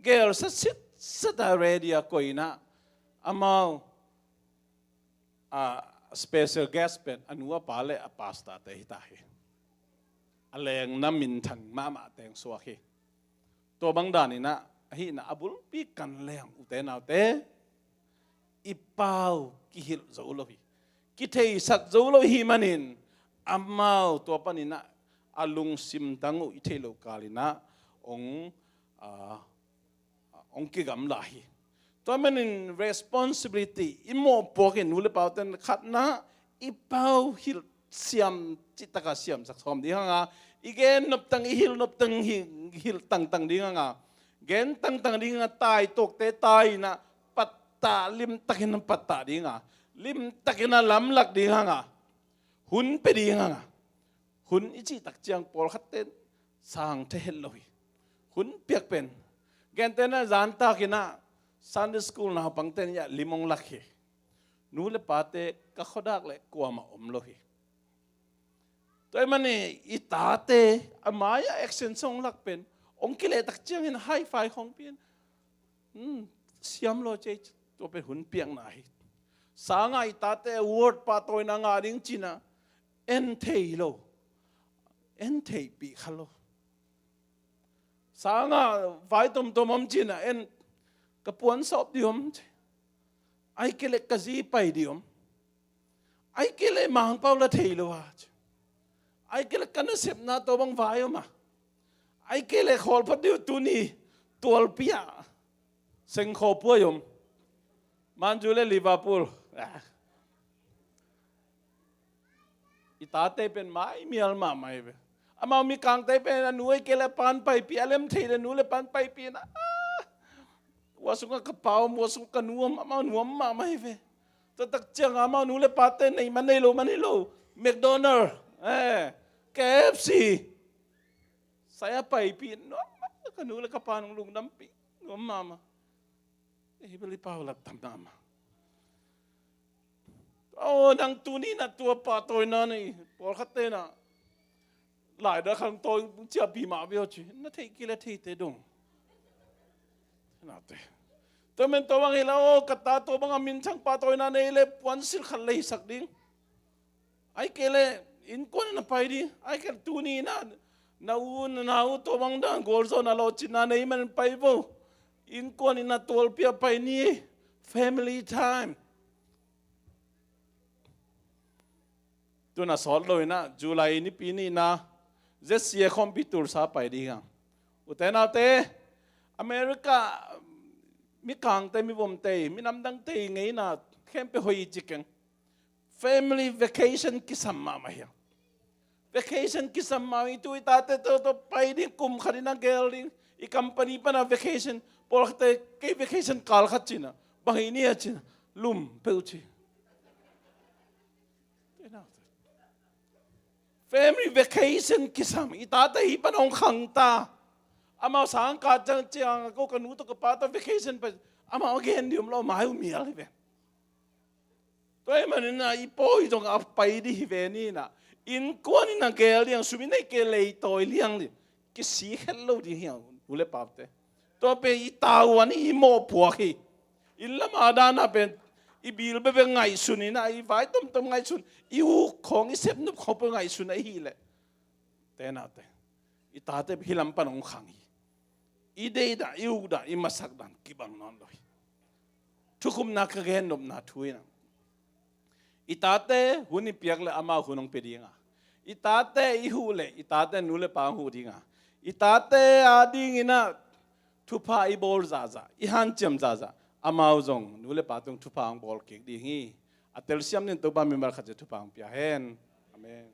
gel sitset a ready a koih in ah, amau a special guest pen a nu a pa le a pastorte hi ta hi. A lengna minthang mahmah teng suak hi. Tua bang dan in ah, ahih in ah a bulpi kan leng, ute naute, i pau kihilh zo lo hi, kitheisak zo lo hi manin, amau tua panin ah a lungsim tang uh i theih loh kal in ah hong, ah, hong kigamla hi. Tua manin responsibility i mawhpuak in, nu le pauten, khatna, i pau hilh siam, cihtakah siamsak sawm ding hanga, i gen noptang, i hilh noptang hi, hilh tangtang ding hanga, gen tangtang ding hanga, taituakte tai in ah pattah, limtakin pattah ding hanga, limtakin a lamlak ding hanga, hun pia ding hanga. Hun i cih tak ciang pawlkhatte sang thei het lo hi. Hun piak pen, gentehna zantakin ah Sunday school naupangte ni ah lim hong lak hi. Nu le pate ka khuadak le kuamah om lo hi. Tua ahih manin i tate a mai-ah action song lak pen, hong kileh tak ciangin high five hong pia in, hmm, siam lo ci ei, tua pen hun piakna hi. Sangah i tate award, pahtawina ngah ding ci in ah en thei lo, en theihpih kha lo. Sangah vai tomtom om ci in ah en, ka puan sawp ding om ci. Ahih kei leh ka zi pai ding om. Ahih kei leh Mangpau la thei lo a ci. Ahih kei leh ka nasepna tua bang vai om a. Ahih kei leh khawl phot ding uh tuni tualpi ah sengkhaw puai om. Man U le Liverpool. Ah. I tate pen maimial mahmah hi ve. Amau mikangte pen a nu ahih kei leh a pa in paipih, a lem thei leh nu le pa in paipih in ah, ah, ua sungah ka pa om, ua sungah ka nu om, amau nuam mahmah hi ve. Tua tak ciangah amau nu le pate nei man nei lo, man hi lo, McDonald, eh, K F C, sai a paipih in, nuam mahmah, ka nu le ka pa in hong lungdampih, nuam mahmah. Ei bel i pau lak tam mahmah. Aw, nang tuni in ah tua pahtawina nei, pawlkhatte in ah laidah khang tawi ciahpih mah ve aw ci. Na theih kei leh theite dong. Nate. Tua men tua bang hi la aw, ka ta tua bangah minthang pahtawina nei leh puansilh khat leisak ding. Ahih kei leh innkuan in a pai ding. Ahih kei leh tuni in ah na u na nau tua bang dan gualzawhna lawhcinna nei man pai vo. Innkuan in a tualpi ah pai ni. Family time. Tu-in a sawt lo in ah July nipi nihna Z C A khawmpi Tulsa pai ding a. Ute naute, America mikangte, mivomte, minamdangte ngeina khempeuh hoih hi ci keng. Family vacation kisam mahmah hi a. Vacation kisam mahmah hi. Tu i tate tawh, tawh pai ding, kum khat in a gel ding. I company pan a vacation, pawlkhatte, kei vacation kal khat ci-in a, bang hi ni a ci-in a, lum peuh ci. Family vacation kisam. I tate hih pan hong khang ta. Amau sang kah ciang, ko ka nu tawh ka pa tawh vacation pai. Amau a gen ding om lo, mai uh mial hi ve. Tua ahih manin a, i pawi zong a pai ding hi ve ni in a, innkuan in a gel ding, sum i neih kei leh leitawi liang ding, kisik het lo ding hi a, u le paute. Tua pen i tavuan, i mawhpuak hi. Inn lam a dan a pen i bil bekbek ngaihsun in a, i vai tomtom ngaihsun, i uk khawng, i sepnop khawng peuh ngaihsun ahih leh, te naute, i tate hih lam pan hong khang hi. I deihdan, i ukdan, i masakdan kibang nawn lo hi. Thukhupna ka gennopna thu in a, i tate hun i piak leh amau hun hong pia ding a, I tate i huh leh i tate nu le pa hong huh dinga, i tate adingin ah thupha i bawl zahzah, i hanciam zahzah, amau zong nu le pa tung thupha hong bawl kik ding hi. A telsiam nin Topa mimal khat zia thupha hong pia hen. Amen.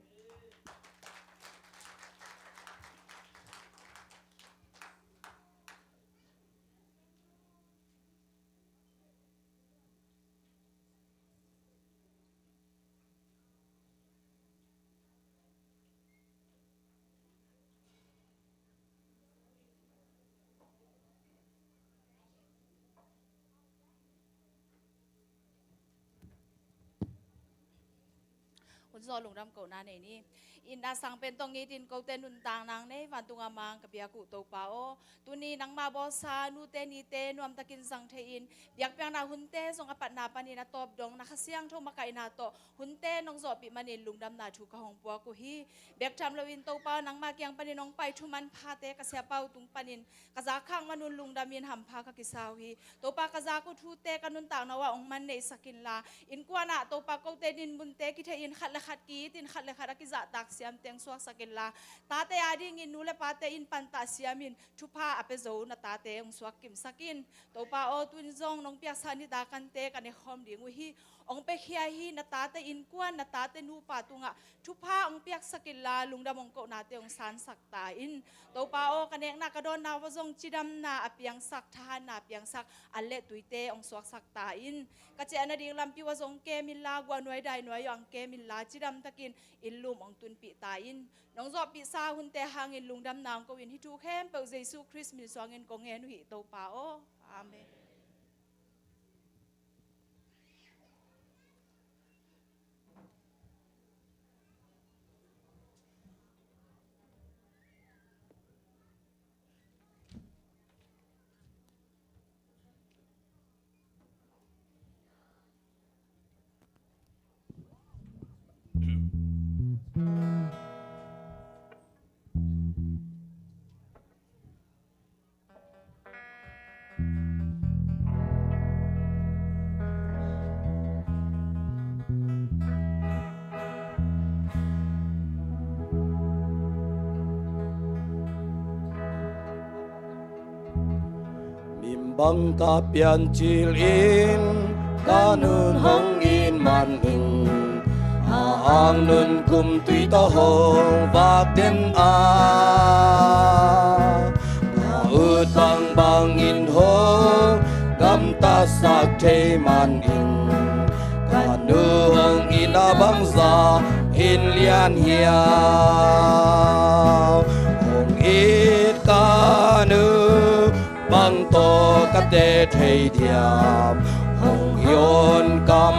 Hun zaw lungdam kohna nei ni. Itna sang pen tawh ngitin kote nuntakna hong nei vantung a mang ka biak uh Topa aw, tuni nangmah bawlsa nute nite nuamtakin zang thei-in biakpiakna hunte zong a patna panin a tawp dong na Kha Siangtho makaihna tawh hunte nong zawhpih manin lungdamna thu ka hong puak uh hi. Bek tham loin Topa nangmah kiang panin hong pai thu manphate ka siapa uh tung panin ka zak khak man un lungdamin hampha ka kisa uh hi. Topa ka zak uh thute ka nuntakna uh ah hong man neihsak inla, innkuan ah Topa kote dinmunte kithei-in khat le khat ki-itin khat le khat a kizahtak siamte hong suaksak inla, tate adingin nu le pate in pantah siamin thupha a pia zo na tate hong suak kimsak in. Topa aw, tun zong nong piaksa nitak kante ka ne khawm ding uh hi. Hong piakhia hi na tate innkuan, na tate nupa tungah thupha hong piaksak inla lungdam hong kohnate hong sansak ta in. Topa aw, ka nekna ka dawnna uh ah zong cidamna a piangsak, thahatna a piangsak an le tuite hong suaksak ta in. Ka ciah nading lampi uh ah zong kem inla, guah nuai dai nuai uh ah hong kem inla, cidamtakin inn lum hong tunpih ta in. Nong zawhpihsa hunte hangin lungdamna hong ko in hih thu khempeuh Jesu Khrist min suangin kong ngen uh hi Topa aw. Amen. Min bang ka piancil in ka nun hong it man in, a ang nun kum tui tawh hong vak den a, ka ut bangbang in hong gamtasak thei man in, ka nu hong itna bangzah in lian hiam? Hong it ka nu bang tawh ka teh thei diam? Hong yawn kam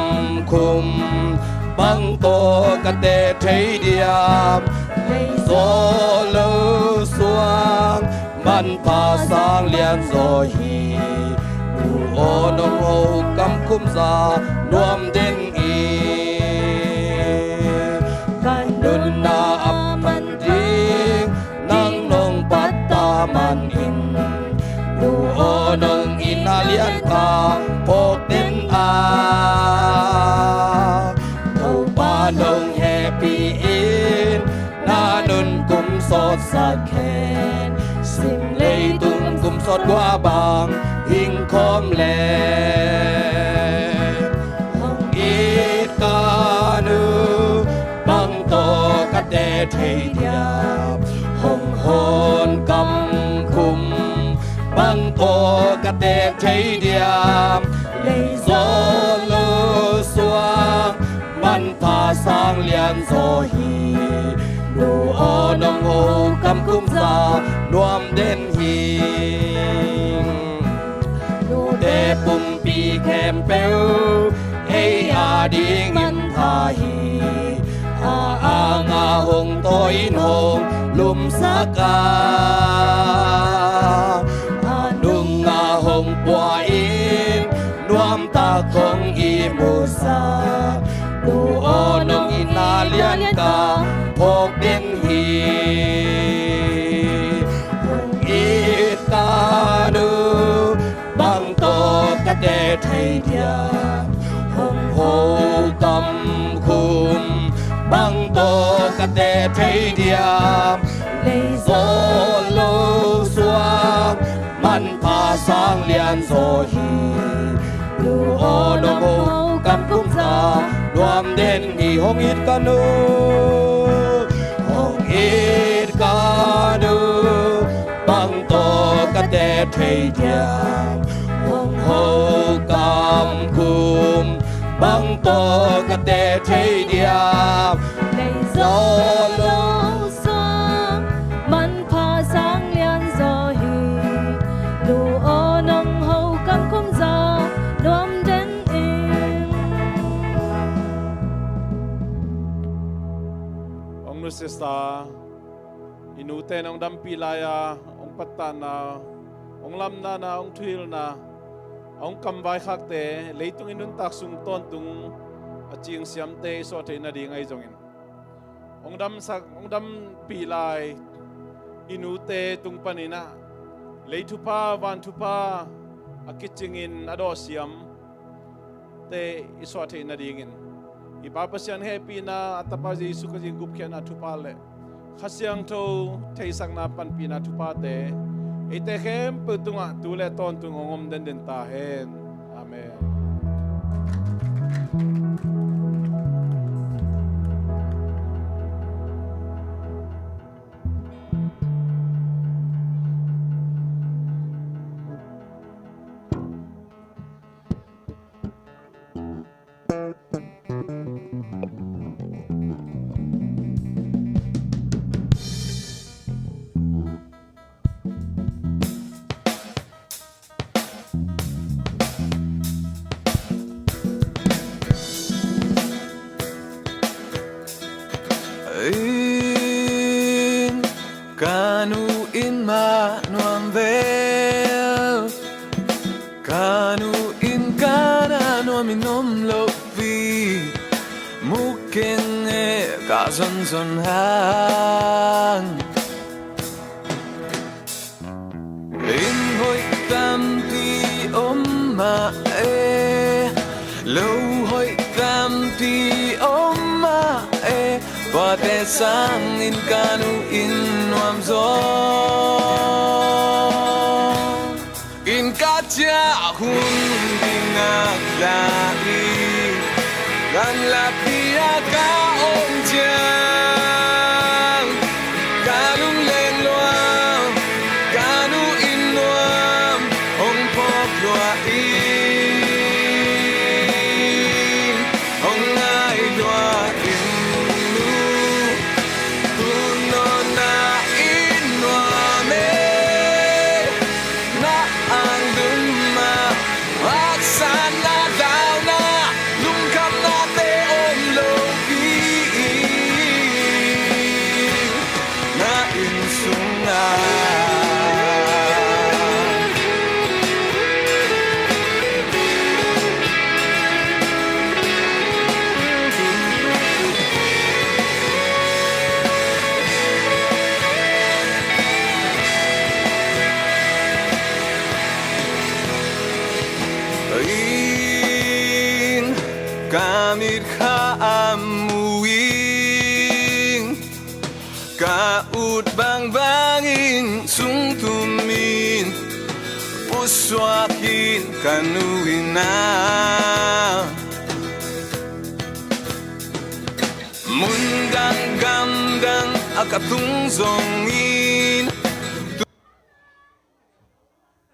khum bang tawh ka teh thei diam? Lei zaw lo suang manpha sang lian zaw hi. Nu aw, nong ho kam khum zah nuam den hi. Ka nunna a man ding nang nong patta man in, nu aw, nong itna lian ka phawk den a, Topa nong hehpih in na nun kum sawtsak hen. Sim leitung kum sawt gua bang hing khawm leh, hong it ka nu bang tawh ka teh thei diam? Hong hawn kam khum bang tawh ka teh thei diam? Lei zaw lo suang manpha sang lian zaw hi. Nu aw, nong ho kam khum zah nuam den hi. Nute pumpi khempeuh ei adingin pha hi. A anga hong thawi in hong lumsak a, a nunga hong pua in nuamtak hong ihmusak. Nu aw, nong itna lian ka phawk den hi. Hong it ka nu bang tawh ka teh thei diam? Hong ho kam khum bang tawh Ka teh thei diam, lei zawh lo suang, manpha sang lian zaw hi. Nu aw nong ho kam kum za, nuam den hi. Hong it ka nu, hong it ka nu, bang tawh ka teh thei diam, hong ho kam kum, bang tawh ka teh thei diam. Lei zawh lo suang, manpha sang lian zaw hi. Nu aw nong ho kam kum za, nuam den ing. Hong nusiasa, i nute in hong dampih lai-a hong pattanna, hong lamdanna, hong thuhilhna, hong kamvaikhakte, leitung i nuntak sung tawntung a cingsiamte i suah theih nading ahi zongin, hong damsak, hong dampih lai i nute tung panin ah, lei thupha, van thupha a kicingin a dawhsiam te i suah theih nadingin, i Pa Pasian hehpihna, a Tapa Jesu Khazih gupkhiatna thupha le Kha Siangtho theihsakna panpihna thuphate eite khempeuh tungah tu le tawntung hong om denden ta hen. Amen. In ka nu in mah nuam vel, ka nu in ka na nuam in om lo pi, mu keng e ka zonzon hang. Inn hoih tampi om mah e, lo hoih tampi om mah e, puate sangin ka nu in nuam zaw. Inn ka ciah hun dingah la i gamlapi ah ka om ciang, ka lungleng lua, ka nu in nuam hong phawk lua in, hong ngai lua in nu, tu nawn na in nuam e. Na ang dum mah, haksa na dau na, lungkhamnate om lo pi, na inn sungah. In ka mit kha a mu in, ka ut bangbang in sung tum in, pusuak in ka nu in ah. Mun dang gam dang a ka tung zongin,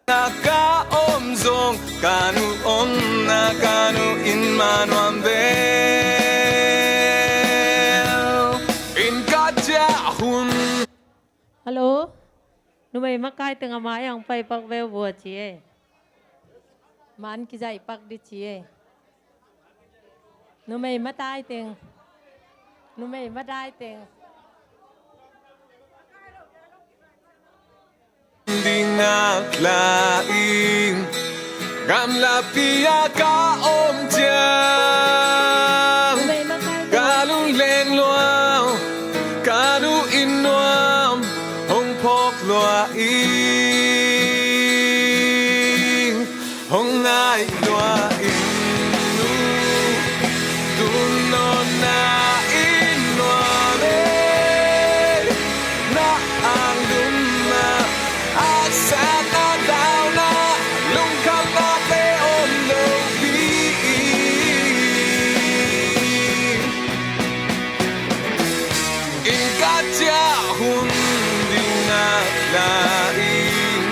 na ka om zong, ka nu omna ka nu in mah nuam vel. In ka ciah hun. Hallo. Numei makai teng a mai ang pai pak veu vua ci e. Man kizai pak di ci e. Numei matai teng. Numei matai teng. Dingak la in, gamlapi ah ka om ciang, ka lungleng lua, ka nu in nuam hong phawk lua in, hong ngai lua in nu, tu nawn na in nuam e. Lungdamna, haksatna, dauna, lungkhamnate om lo pi in, ka ciah hun ding nak la in,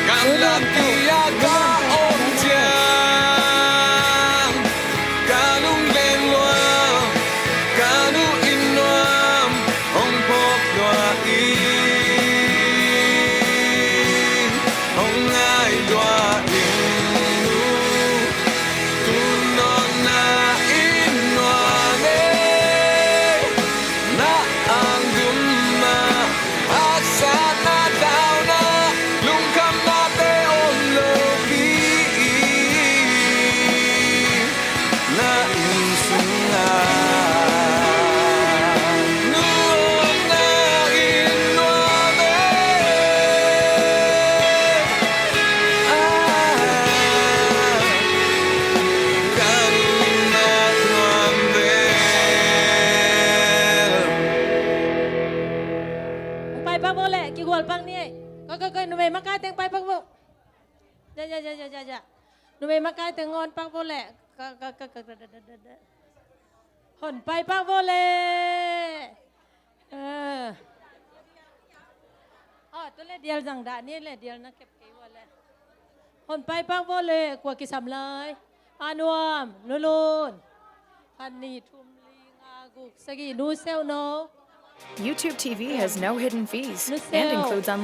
gamlak kei a ka om ciang, ka lunglen lua, ka nu in nuam hong phawk lua in, hong ngai lua in, nu, tu nawtna in nuam e. Na angdum mah, haksatna, dauna, lungkhamnate om lo pi in, na inn sungah nu omna in nuam e. Ah, ka lungna nuam vel. Hong paipak vo leh, kigual pak ni ei. Koi, koi, koi, numei makai teng paipak vo. Ja, ja, ja, ja, ja, ja. Numei makai teng hong pak vo leh. Ka, ka, ka, ka, da, da, da, da, da. Hong paipak vo leh. Eh. Ah, tua leh dial zang dah ni leh, dial na kep kei vo leh. Hong paipak vo leh, kua kisam lai. A nuam, Nu Lun. Khat, nih, thum, li, nga, guk, sagih, Nu Seu, no. YouTube T V has no hidden fees Nu Seu, and includes